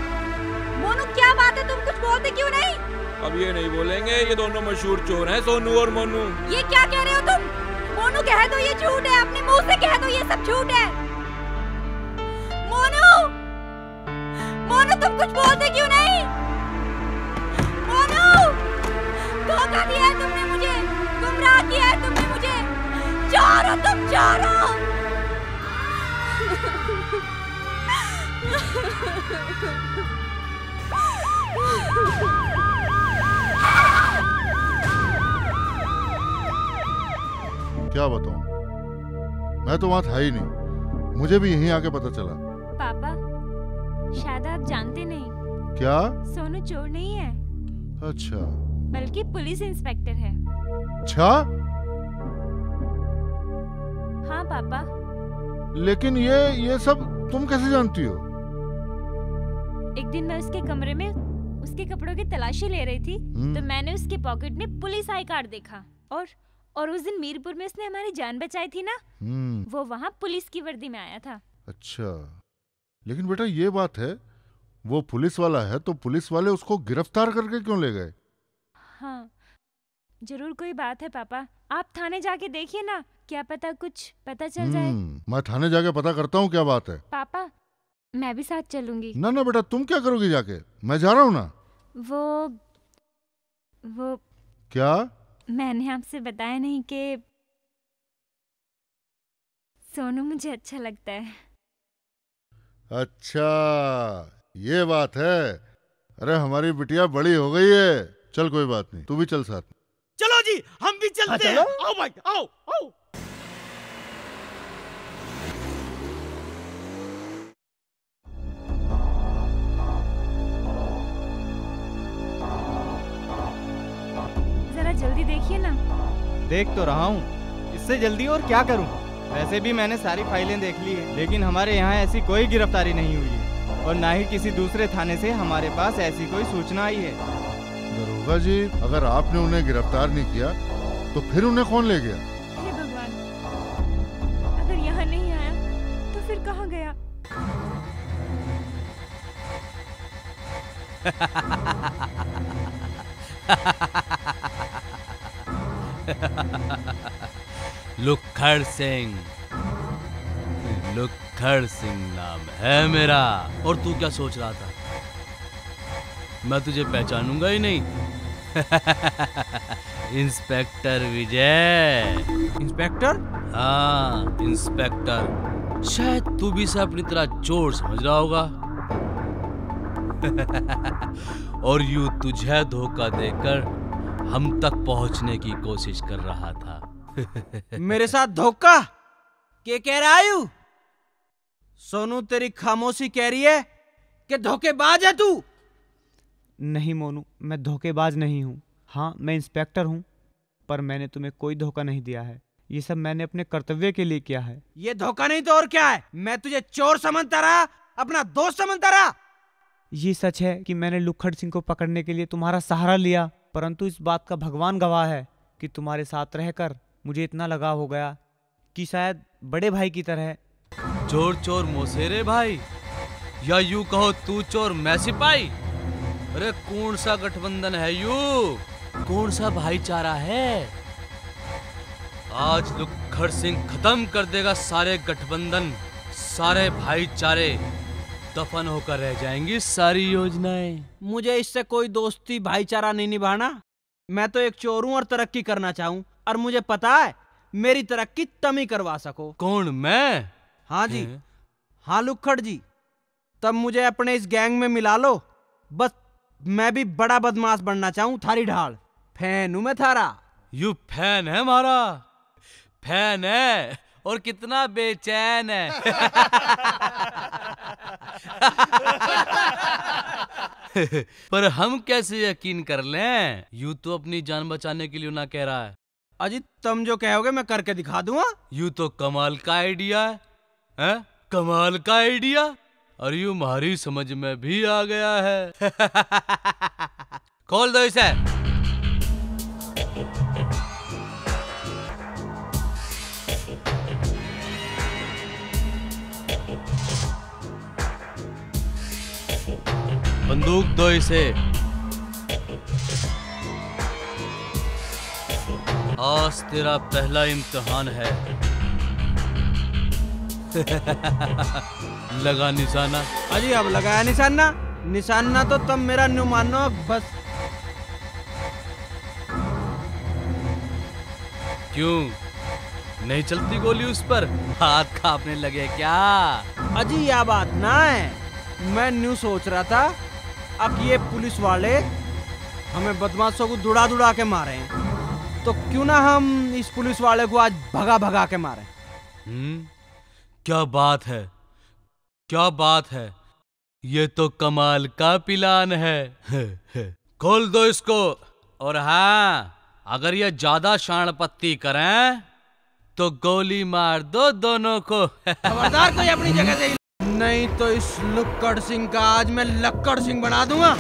मोनू, क्या बात है, तुम कुछ बोलते क्यों नहीं? अब ये नहीं बोलेंगे, ये दोनों मशहूर चोर हैं, सोनू और मोनू। ये क्या कह रहे हो तुम? मोनू, कह दो ये झूठ है, अपने मुंह से कह दो ये सब झूठ है। मोनू, मोनू, तुम कुछ बोलते क्यों नहीं? मोनू, धोखा दिया है तुमने मुझे, गुमराह किया है तुमने मुझे। चोर हो तुम, चोर हो। क्या बताऊं, मैं तो वहां था ही नहीं, मुझे भी यहीं आके पता चला। पापा, शायद आप जानते नहीं। क्या? सोनू चोर नहीं है। अच्छा। बल्कि पुलिस इंस्पेक्टर है। अच्छा? हाँ पापा। लेकिन ये, ये सब तुम कैसे जानती हो? एक दिन मैं उसके कमरे में उसके कपड़ों की तलाशी ले रही थी, हम्म। तो मैंने उसके पॉकेट में पुलिस आई कार्ड देखा और, और उस दिन मीरपुर में उसने हमारी जान बचाई थी ना, हम्म। वो वहाँ पुलिस की वर्दी में आया था। अच्छा, लेकिन बेटा, ये बात है, वो पुलिस वाला है, तो पुलिस वाले उसको गिरफ्तार करके क्यों ले गए? हाँ, जरूर कोई बात है पापा। आप थाने जाके देखिए ना, क्या पता कुछ पता चल जाए। हम्म, मैं थाने जाके पता करता हूँ क्या बात है। पापा, मैं भी साथ चलूंगी। ना, ना बेटा, तुम क्या करोगी जाके? मैं जा रहा हूँ ना। वो, वो क्या? मैंने आपसे बताया नहीं कि सोनू मुझे अच्छा लगता है। अच्छा, ये बात है। अरे, हमारी बिटिया बड़ी हो गई है। चल, कोई बात नहीं, तू भी चल साथ में। चलो जी, हम भी चलते हाँ, हैं। चलो। आओ भाई, आओ, आओ। जरा जल्दी देखिए ना। देख तो रहा हूँ, इससे जल्दी और क्या करूँ? वैसे भी मैंने सारी फाइलें देख ली है, लेकिन हमारे यहाँ ऐसी कोई गिरफ्तारी नहीं हुई है और ना ही किसी दूसरे थाने से हमारे पास ऐसी कोई सूचना आई है। दरोगा जी, अगर आपने उन्हें गिरफ्तार नहीं किया, तो फिर उन्हें कौन ले गया? हे भगवान, अगर यहाँ नहीं आया, तो फिर कहाँ गया? लुक्खड़ सिंह, लुक्खड़ सिंह नाम है मेरा। और तू क्या सोच रहा था, मैं तुझे पहचानूंगा ही नहीं? इंस्पेक्टर विजय। इंस्पेक्टर? हाँ, इंस्पेक्टर। शायद तू भी इसे अपनी तरह चोर समझ रहा होगा। और यूं तुझे धोखा देकर हम तक पहुंचने की कोशिश कर रहा था। मेरे साथ धोखा? के कह रहा है यू? सोनू, तेरी खामोशी कह रही है कि धोखेबाज है तू। नहीं मोनू, मैं धोखेबाज नहीं हूँ। हाँ, मैं इंस्पेक्टर हूँ, पर मैंने तुम्हें कोई धोखा नहीं दिया है। ये सब मैंने अपने कर्तव्य के लिए किया है। ये धोखा नहीं तो और क्या है? मैं तुझे चोर समझता रहा, अपना दोस्त समझता रहा। ये सच है कि मैंने लुक्खड़ सिंह को पकड़ने के लिए तुम्हारा सहारा लिया, परंतु इस बात का भगवान गवाह है कि तुम्हारे साथ रहकर मुझे इतना लगाव हो गया कि शायद बड़े भाई की तरह। चोर चोर मौसेरे भाई, या यूं कहो तू चोर मैं सिपाही। अरे कौन सा गठबंधन है यू? कौन सा भाईचारा है? आज लुक्खड़ सिंह खत्म कर देगा सारे गठबंधन, सारे भाईचारे। दफन होकर रह जाएंगी सारी योजनाएं। मुझे इससे कोई दोस्ती भाईचारा नहीं निभाना। मैं तो एक चोर हूं और तरक्की करना चाहूं, और मुझे पता है मेरी तरक्की तमी करवा सको। कौन, मैं? हाँ जी। हैं? हाँ लुक्खड़ जी, तब मुझे अपने इस गैंग में मिला लो। बस मैं भी बड़ा बदमाश बनना चाहूं, थारी ढाल। फैन हूं मैं थारा। यू फैन है हमारा, फैन है, और कितना बेचैन है। पर हम कैसे यकीन कर लें? यू तो अपनी जान बचाने के लिए ना कह रहा है। अजी, तुम जो कहोगे मैं करके दिखा दूंगा। यू तो कमाल का आइडिया है, हैं? कमाल का आइडिया। और यू म्हारी समझ में भी आ गया है। खोल दो इसे। बंदूक दो इसे। आज तेरा पहला इम्तिहान है। लगा निशाना। अजी, अब लगाया निशाना। निशाना तो तब मेरा न्यू मानो बस। क्यों, नहीं चलती गोली उस पर? हाथ कांपने लगे क्या? अजी, या बात ना है। मैं न्यू सोच रहा था, अब ये पुलिस वाले हमें बदमाशों को दुड़ा दुड़ा के मारे हैं, तो क्यों ना हम इस पुलिस वाले को आज भगा भगा के मारें। हम्म, क्या बात है, क्या बात है। ये तो कमाल का प्लान है। खोल दो इसको। और हाँ, अगर ये ज्यादा शाणपत्ती करें तो गोली मार दो दोनों को। खबरदार कोई अपनी जगह से हिल-, नहीं तो इस लुक्कड़ सिंह का आज मैं लक्कड़ सिंह बना दूंगा।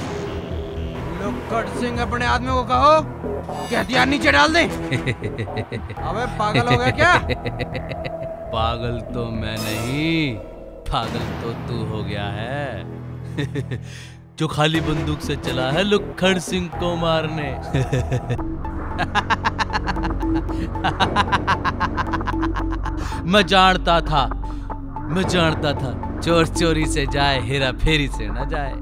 लुक्कड़ सिंह, अपने आदमियों को कहो कि हथियार नीचे डाल दें। अबे, पागल हो गया क्या? पागल तो मैं नहीं, पागल तो तू हो गया है। जो खाली बंदूक से चला है लुक्खड़ सिंह को मारने। मैं जानता था, मैं जानता था, चोर चोरी से जाए, हेरा फेरी से ना जाए।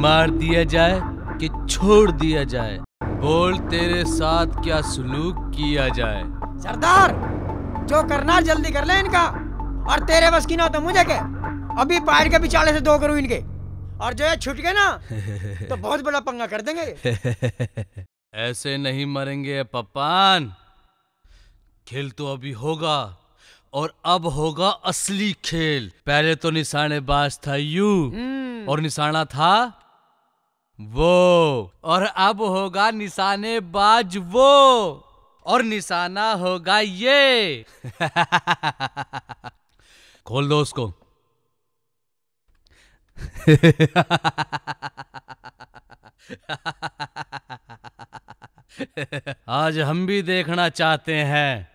मार दिया जाए कि छोड़ दिया जाए, बोल, तेरे साथ क्या सलूक किया जाए? सरदार, जो करना जल्दी कर ले इनका, और तेरे बस की ना हो तो मुझे के, अभी पाड़ के बिचाले से दो करूँ इनके, और जो ये छुट गए ना तो बहुत बड़ा पंगा कर देंगे। ऐसे नहीं मरेंगे पप्पान, खेल तो अभी होगा, और अब होगा असली खेल। पहले तो निशानेबाज था यू, हम्म। और निशाना था वो, और अब होगा निशानेबाज वो, और निशाना होगा ये। खोल दो उसको। आज हम भी देखना चाहते हैं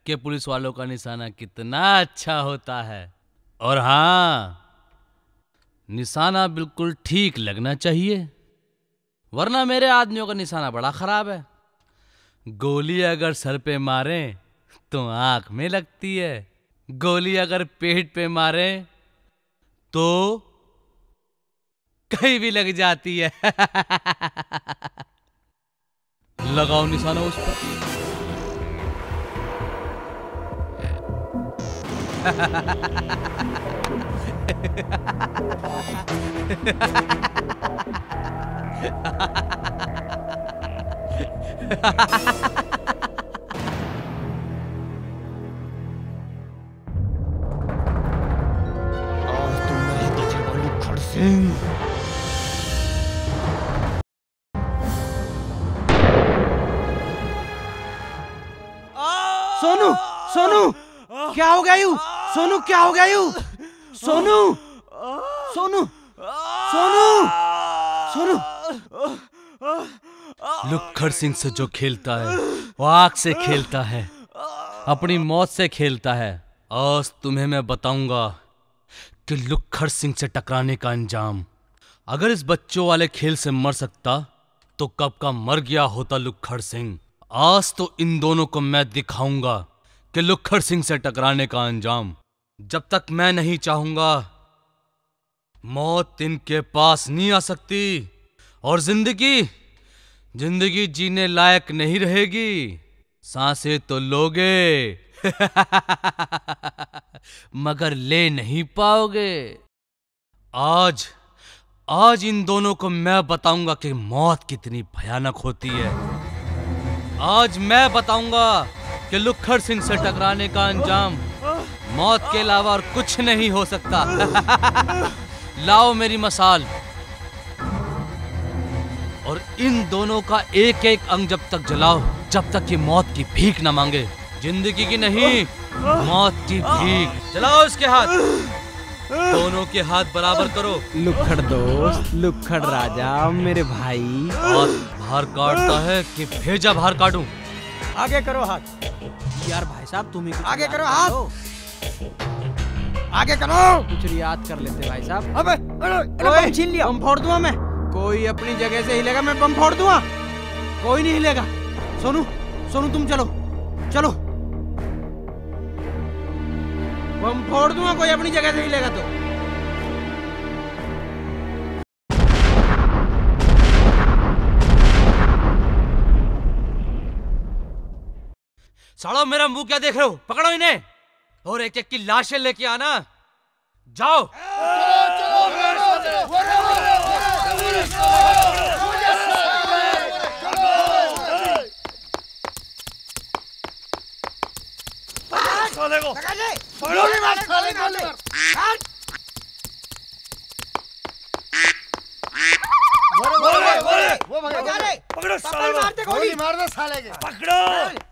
कि पुलिस वालों का निशाना कितना अच्छा होता है। और हाँ, निशाना बिल्कुल ठीक लगना चाहिए, वरना मेरे आदमियों का निशाना बड़ा खराब है। गोली अगर सर पे मारें तो आंख में लगती है, गोली अगर पेट पे मारें तो कहीं भी लग जाती है। लगाओ निशाना उस पर। आज तुम नहीं बचेगा लुक्खड़ सिंह। सोनू, सोनू, क्या हो गया यू? सोनू, क्या हो गया यू? सोनू, सोनू, सोनू, सोनू। लुक्खड़ सिंह से जो खेलता है, वो आग से खेलता है, अपनी मौत से खेलता है। आज तुम्हें मैं बताऊंगा कि लुक्खड़ सिंह से टकराने का अंजाम। अगर इस बच्चों वाले खेल से मर सकता तो कब का मर गया होता लुक्खड़ सिंह। आज तो इन दोनों को मैं दिखाऊंगा कि लुक्खड़ सिंह से टकराने का अंजाम। जब तक मैं नहीं चाहूंगा, मौत इनके पास नहीं आ सकती, और जिंदगी, जिंदगी जीने लायक नहीं रहेगी। सांसें तो लोगे, मगर ले नहीं पाओगे। आज, आज इन दोनों को मैं बताऊंगा कि मौत कितनी भयानक होती है। आज मैं बताऊंगा कि लुक्खड़ सिंह से टकराने का अंजाम मौत के अलावा और कुछ नहीं हो सकता। लाओ मेरी मशाल, और इन दोनों का एक एक अंग जब तक जलाओ, जब तक ये मौत की भीख न मांगे। जिंदगी की नहीं, मौत की भीख। जलाओ इसके हाथ, दोनों के हाथ बराबर करो। लुक्खड़ दोस्त, लुक्खड़ राजा, मेरे भाई। हाथ बाहर काटता है कि भेजा बाहर काटूं? आगे करो हाथ। यार भाई साहब, तुम ही कुछ आगे करो हाथ। आगे करो। कुछ रियायत कर लेते भाई साहब। अबे, अरे, अरे, ओए, बम छीन लिया। बम फोड़ दूंगा मैं। कोई अपनी जगह से हिलेगा, मैं बम फोड़ दूंगा। कोई नहीं हिलेगा। सोनू, सोनू, तुम चलो, चलो। बम फोड़ दूंगा कोई अपनी जगह से हिलेगा तो। सालो, मेरा मुंह क्या देख रहे हो? पकड़ो इन्हें और एक एक की लाशें लेके आना। जाओ। साले को। पकड़ ले। गोली मार, साले, गोली मार। वो रे, वो रे, वो रे, वो भगा, बचा ले। पकड़ो साले को। मार दे गोली। गोली मार दे साले के। पकड़ो।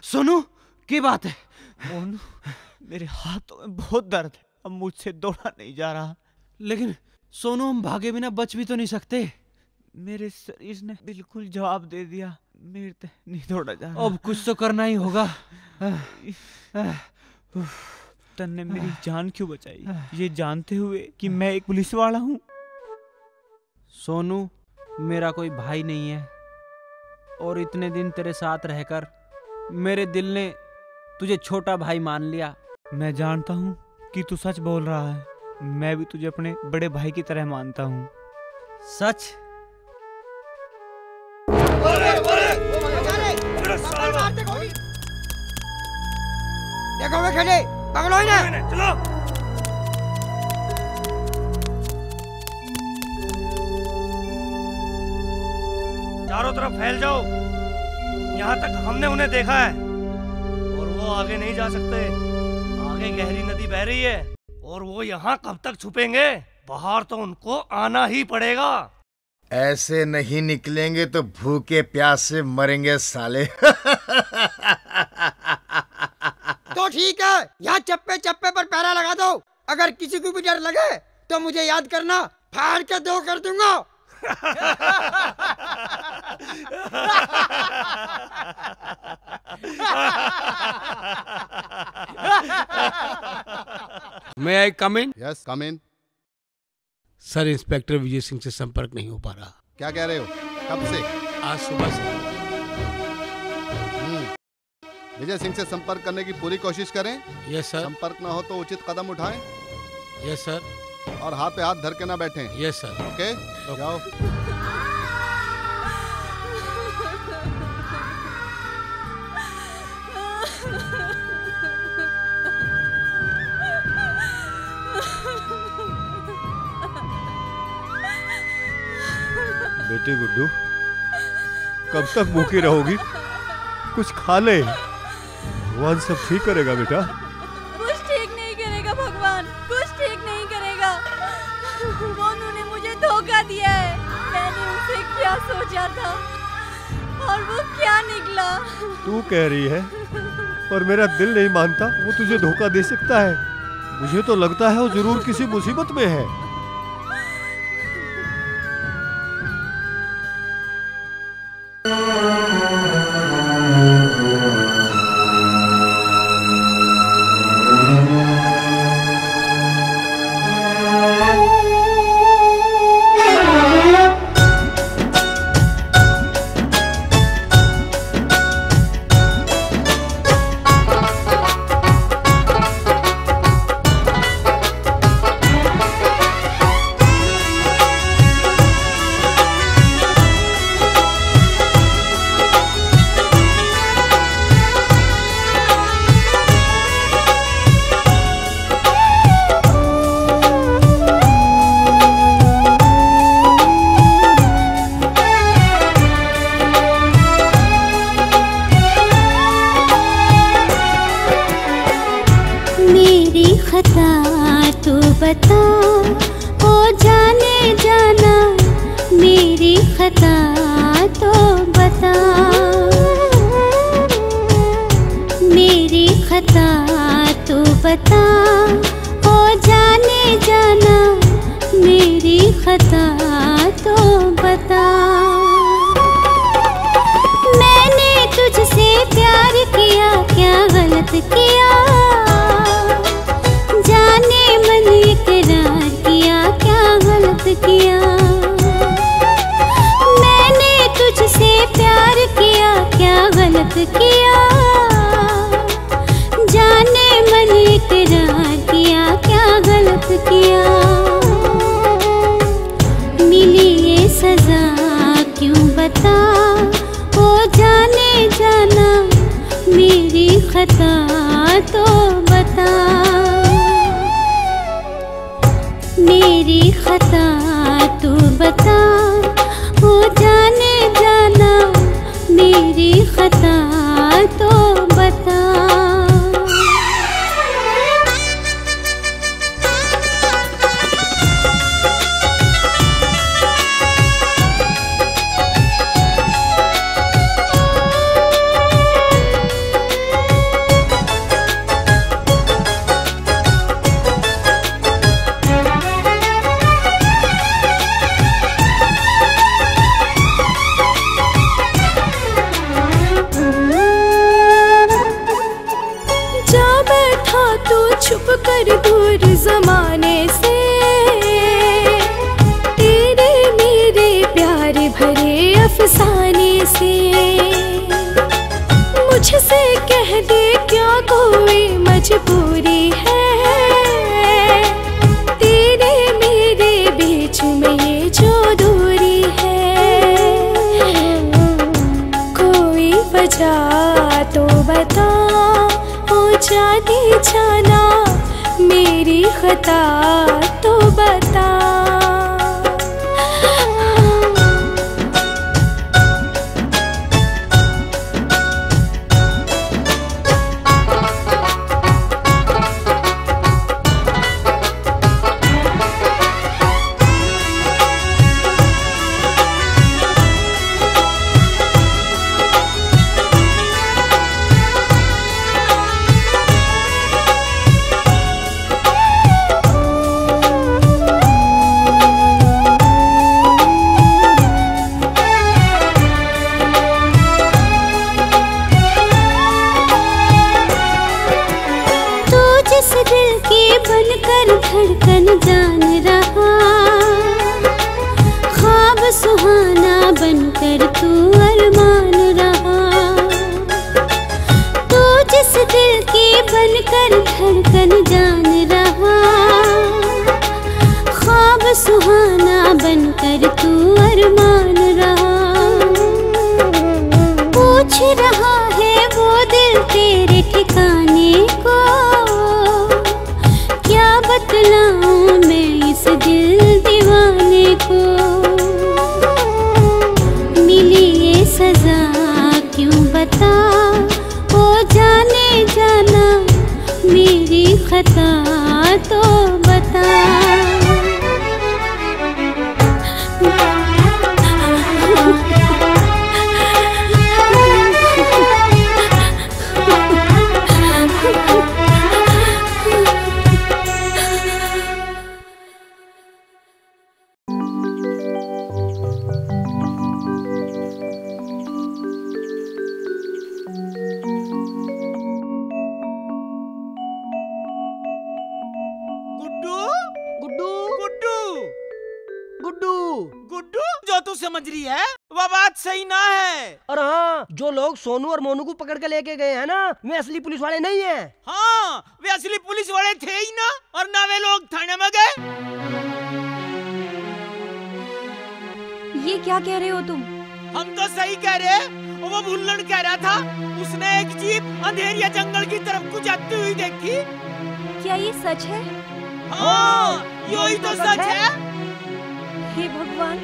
सोनू, की बात है? मोनू, मेरे हाथों में बहुत दर्द है, अब मुझसे दौड़ा नहीं जा रहा। लेकिन सोनू, हम भागे बिना बच भी तो नहीं सकते। मेरे शरीर ने बिल्कुल जवाब दे दिया, मेरे ते नहीं दौड़ा जा रहा। अब कुछ तो करना ही होगा। तन्ने मेरी जान क्यों बचाई, ये जानते हुए कि मैं एक पुलिस वाला हूँ? सोनू, मेरा कोई भाई नहीं है और इतने दिन तेरे साथ रहकर मेरे दिल ने तुझे छोटा भाई मान लिया। मैं जानता हूँ कि तू सच बोल रहा है। मैं भी तुझे अपने बड़े भाई की तरह मानता हूँ। सच? देखो वे खड़े, पकड़ो इन्हें। चलो। चारों तरफ फैल जाओ, यहाँ तक हमने उन्हें देखा है और वो आगे नहीं जा सकते। आगे गहरी नदी बह रही है और वो यहाँ कब तक छुपेंगे? बाहर तो उनको आना ही पड़ेगा। ऐसे नहीं निकलेंगे तो भूखे प्यासे मरेंगे साले। तो ठीक है, यहाँ चप्पे चप्पे पर पहरा लगा दो। अगर किसी को भी डर लगे तो मुझे याद करना, फाड़ के दो कर दूंगा। May I come in? Yes, come in. Sir, inspector Vijay Singh से संपर्क नहीं हो पा रहा। क्या कह रहे हो? कब से? आज सुबह से। हम्म। विजय सिंह से संपर्क करने की पूरी कोशिश करें। Yes sir. संपर्क ना हो तो उचित कदम उठाएं। Yes sir. और हाथ पे हाथ धर के ना बैठें। Yes sir. ओके? ओके। जाओ। बेटी गुड्डू, कब तक भूखी रहोगी? कुछ खा ले, भगवान सब ठीक करेगा बेटा। कुछ ठीक नहीं करेगा भगवान, कुछ ठीक नहीं करेगा। मोनू ने मुझे धोखा दिया है। मैंने उसे क्या सोचा था और वो क्या निकला। तू कह रही है, पर मेरा दिल नहीं मानता वो तुझे धोखा दे सकता है। मुझे तो लगता है वो जरूर किसी मुसीबत में है। बता, ओ जाने जाना, मेरी खता तो बता, मेरी खता तो बता, ओ जाने जाना, मेरी खता तो बता। मैंने तुझसे प्यार किया, क्या गलत किया? जाने मन इकरार किया, क्या गलत किया? मैंने तुझसे प्यार किया, क्या गलत किया? जाने मन इकरार किया, क्या गलत किया? मिली ये सजा क्यों बता, ओ जाने जाना, मेरी खता तो बता, मेरी खता तो बता, ओ जाने जाना, मेरी खता तो बता। जा बैठा तू छुप कर दूर जमाने से, तेरे मेरे प्यार भरे अफसाने से। मुझसे कह दे क्या कोई मजबूरी है, तेरे मेरे बीच में ये जो दूरी है। कोई वजह तो बता, ओ जाने जाना, मेरी खता तो बता। तू जिस दिल की बनकर धड़कन जान रहा, ख्वाब सुहाना बनकर तू अरमान रहा। तू जिस दिल की बनकर धड़कन जान रहा, ख्वाब सुहाना बनकर तू अरमान रहा। पूछ रहा है वो दिल तेरे ठिकाने को, क्या बतलाऊं मैं इस दिल दीवाने को। मिली ये सजा क्यों बता, ओ जाने जाना, मेरी खता तो बता। गुड्डू, गुड्डू, गुड्डू, गुड्डू, गुड्डू, जो तू समझ रही है, वो बात सही ना है। और हाँ, जो लोग सोनू और मोनू को पकड़ के लेके गए हैं ना, वे असली पुलिस वाले नहीं हैं। हाँ, वे असली पुलिस वाले थे ही ना, और ना वे लोग थाने में गए। ये क्या कह रहे हो तुम? हम तो सही कह रहे हैं। वो भुल्लड़ कह रहा था, उसने एक जीप अंधेरिया जंगल की तरफ को जाती हुई देखी। क्या ये सच है? हाँ, यो ही तो सच है। हे भगवान,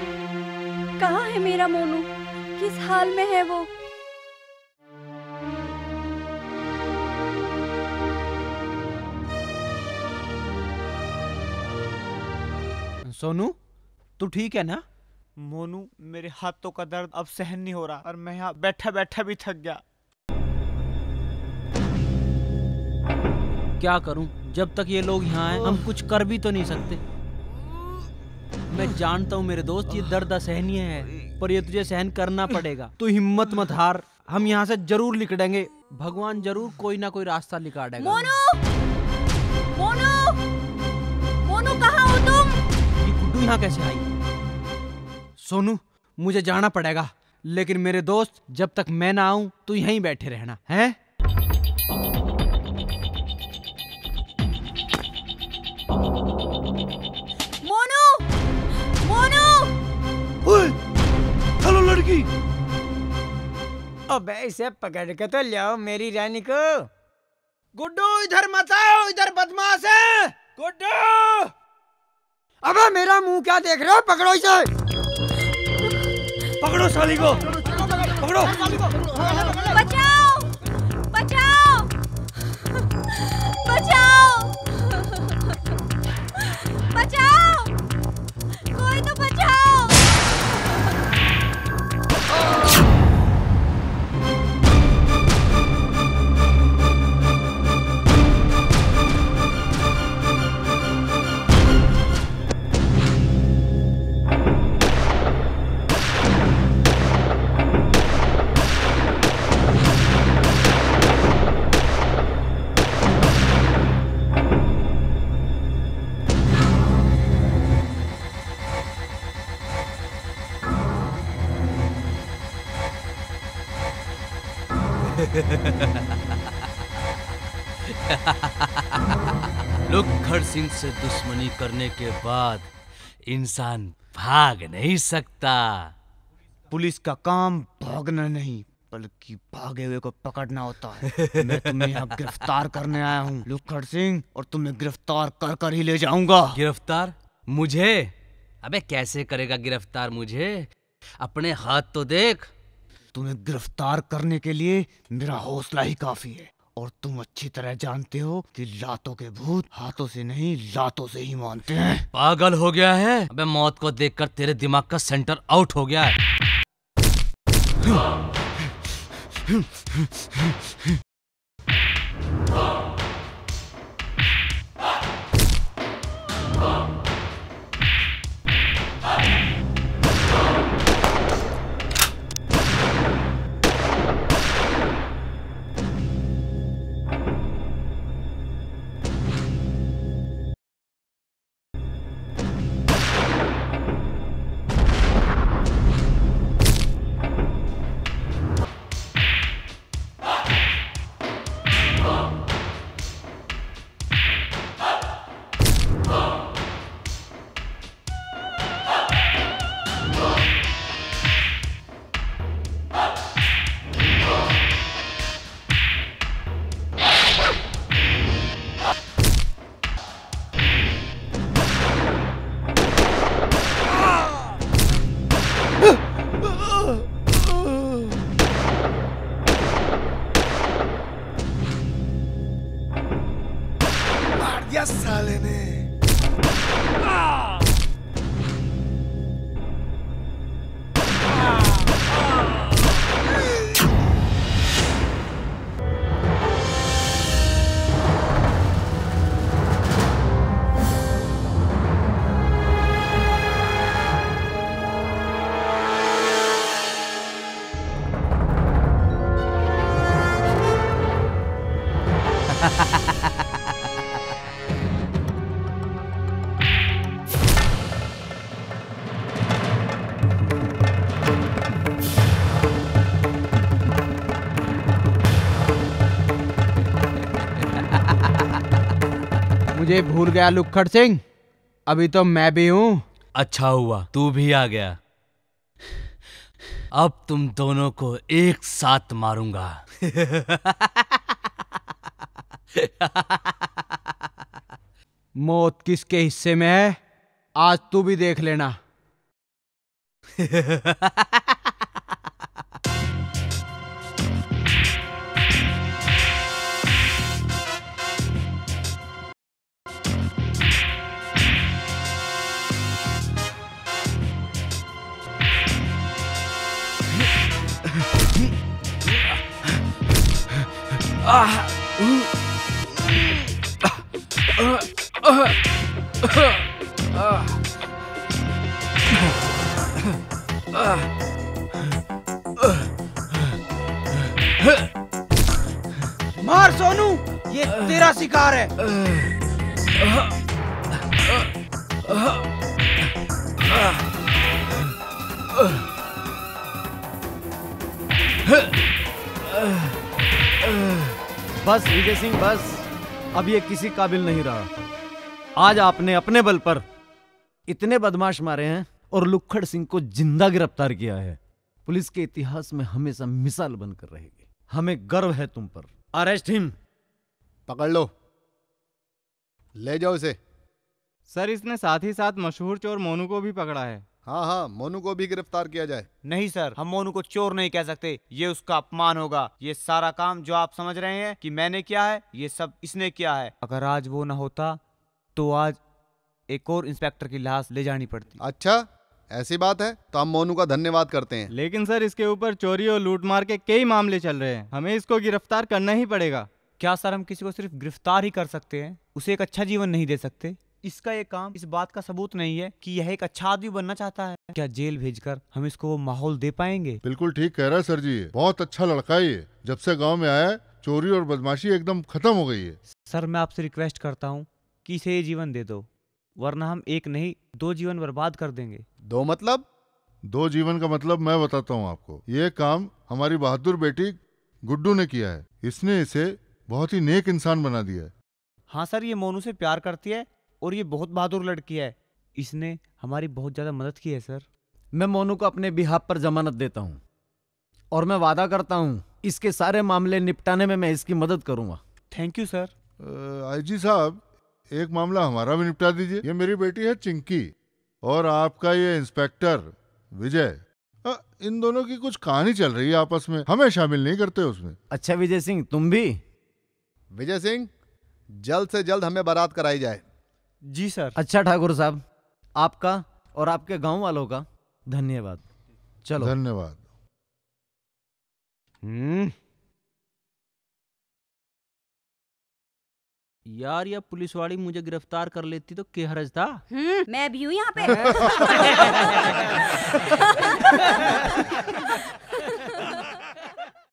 कहाँ है मेरा मोनू? किस हाल में है वो? सोनू, तू ठीक है ना? मोनू, मेरे हाथों का दर्द अब सहन नहीं हो रहा और मैं यहाँ बैठा बैठा भी थक गया। क्या करूं, जब तक ये लोग यहाँ हैं, हम कुछ कर भी तो नहीं सकते। मैं जानता हूँ मेरे दोस्त, ये दर्द असहनीय है, पर ये तुझे सहन करना पड़ेगा। तू हिम्मत मत हार, हम यहाँ से जरूर निकलेंगे। भगवान जरूर कोई ना कोई रास्ता निकालेगा। मोनू, मोनू, मोनू, कहाँ हो तुम? ये गुड्डू यहाँ कैसे आई? सोनू, मुझे जाना पड़ेगा, लेकिन मेरे दोस्त, जब तक मैं ना आऊं, तू यहीं बैठे रहना, हैं? मोनू! मोनू! ओए, चलो लड़की। अबे, इसे पकड़ के तो ले आओ मेरी रानी को। गुड्डू, इधर मत आओ, इधर बदमाश है। गुड्डू! अबे, मेरा मुंह क्या देख रहे हो? पकड़ो इसे। पकड़ो साली को। पकड़ो। बचाओ! बचाओ! बचाओ! बचाओ! कोई तो बचाओ! लुक्खड़ सिंह से दुश्मनी करने के बाद इंसान भाग नहीं सकता। पुलिस का काम भागना नहीं, बल्कि भागे हुए को पकड़ना होता है। मैं तुम्हें यहाँ गिरफ्तार करने आया हूँ, लुक्खड़ सिंह, और तुम्हें गिरफ्तार कर कर ही ले जाऊंगा। गिरफ्तार? मुझे? अबे, कैसे करेगा गिरफ्तार मुझे? अपने हाथ तो देख। तुम्हें गिरफ्तार करने के लिए मेरा हौसला ही काफी है, और तुम अच्छी तरह जानते हो कि लातों के भूत हाथों से नहीं, लातों से ही मानते हैं। पागल हो गया है? अबे, मौत को देखकर तेरे दिमाग का सेंटर आउट हो गया है। मार दिया साले ने। मुझे भूल गया लुक्खड़ सिंह, अभी तो मैं भी हूँ। अच्छा हुआ तू भी आ गया। अब तुम दोनों को एक साथ मारूंगा। मौत किसके हिस्से में है, आज तू भी देख लेना। मार सोनू, ये तेरा शिकार है। बस विजय सिंह, बस, अब ये किसी काबिल नहीं रहा। आज आपने अपने बल पर इतने बदमाश मारे हैं और लुक्खड़ सिंह को जिंदा गिरफ्तार किया है। पुलिस के इतिहास में हमेशा मिसाल बनकर रहेगी। हमें गर्व है तुम पर। Arrest him। पकड़ लो, ले जाओ इसे। सर, इसने साथ ही साथ मशहूर चोर मोनू को भी पकड़ा है। हाँ हाँ, मोनू को भी गिरफ्तार किया जाए। नहीं सर, हम मोनू को चोर नहीं कह सकते, ये उसका अपमान होगा। ये सारा काम जो आप समझ रहे हैं कि मैंने किया है, ये सब इसने किया है। अगर आज वो ना होता तो आज एक और इंस्पेक्टर की लाश ले जानी पड़ती। अच्छा, ऐसी बात है तो हम मोनू का धन्यवाद करते हैं। लेकिन सर, इसके ऊपर चोरी और लूटमार के कई मामले चल रहे हैं, हमें इसको गिरफ्तार करना ही पड़ेगा। क्या सर, हम किसी को सिर्फ गिरफ्तार ही कर सकते हैं, उसे एक अच्छा जीवन नहीं दे सकते? इसका ये काम इस बात का सबूत नहीं है कि यह एक अच्छा आदमी बनना चाहता है। क्या जेल भेजकर हम इसको वो माहौल दे पाएंगे? बिल्कुल ठीक कह रहा है सर जी, ये बहुत अच्छा लड़का है। ये जब से गांव में आया है, चोरी और बदमाशी एकदम खत्म हो गई है। सर, मैं आपसे रिक्वेस्ट करता हूँ कि इसे ये जीवन दे दो, वरना हम एक नहीं, दो जीवन बर्बाद कर देंगे। दो मतलब? दो जीवन का मतलब मैं बताता हूँ आपको। ये काम हमारी बहादुर बेटी गुड्डू ने किया है। इसने इसे बहुत ही नेक इंसान बना दिया है। हाँ सर, ये मोनू से प्यार करती है और ये बहुत बहादुर लड़की है। इसने हमारी बहुत ज़्यादा मदद की है सर। मैं मोनू को अपने बिहाफ पर जमानत देता हूँ और मैं वादा करता हूँ, इसके सारे मामले निपटाने में मैं इसकी मदद करूँगा। Thank you sir. आईजी साहब, एक मामला हमारा भी निपटा दीजिए। ये मेरी बेटी है चिंकी और आपका ये इंस्पेक्टर विजय। अ, इन दोनों की कुछ कहानी चल रही है आपस में, हमें शामिल नहीं करते उसमें। अच्छा विजय सिंह, तुम भी? विजय सिंह, जल्द से जल्द हमें बारात कराई जाए। जी सर। अच्छा ठाकुर साहब, आपका और आपके गांव वालों का धन्यवाद। चलो। धन्यवाद। हम्म। यार, या पुलिस वाली मुझे गिरफ्तार कर लेती तो के हरज था? हम्म, मैं भी हूँ यहाँ पे।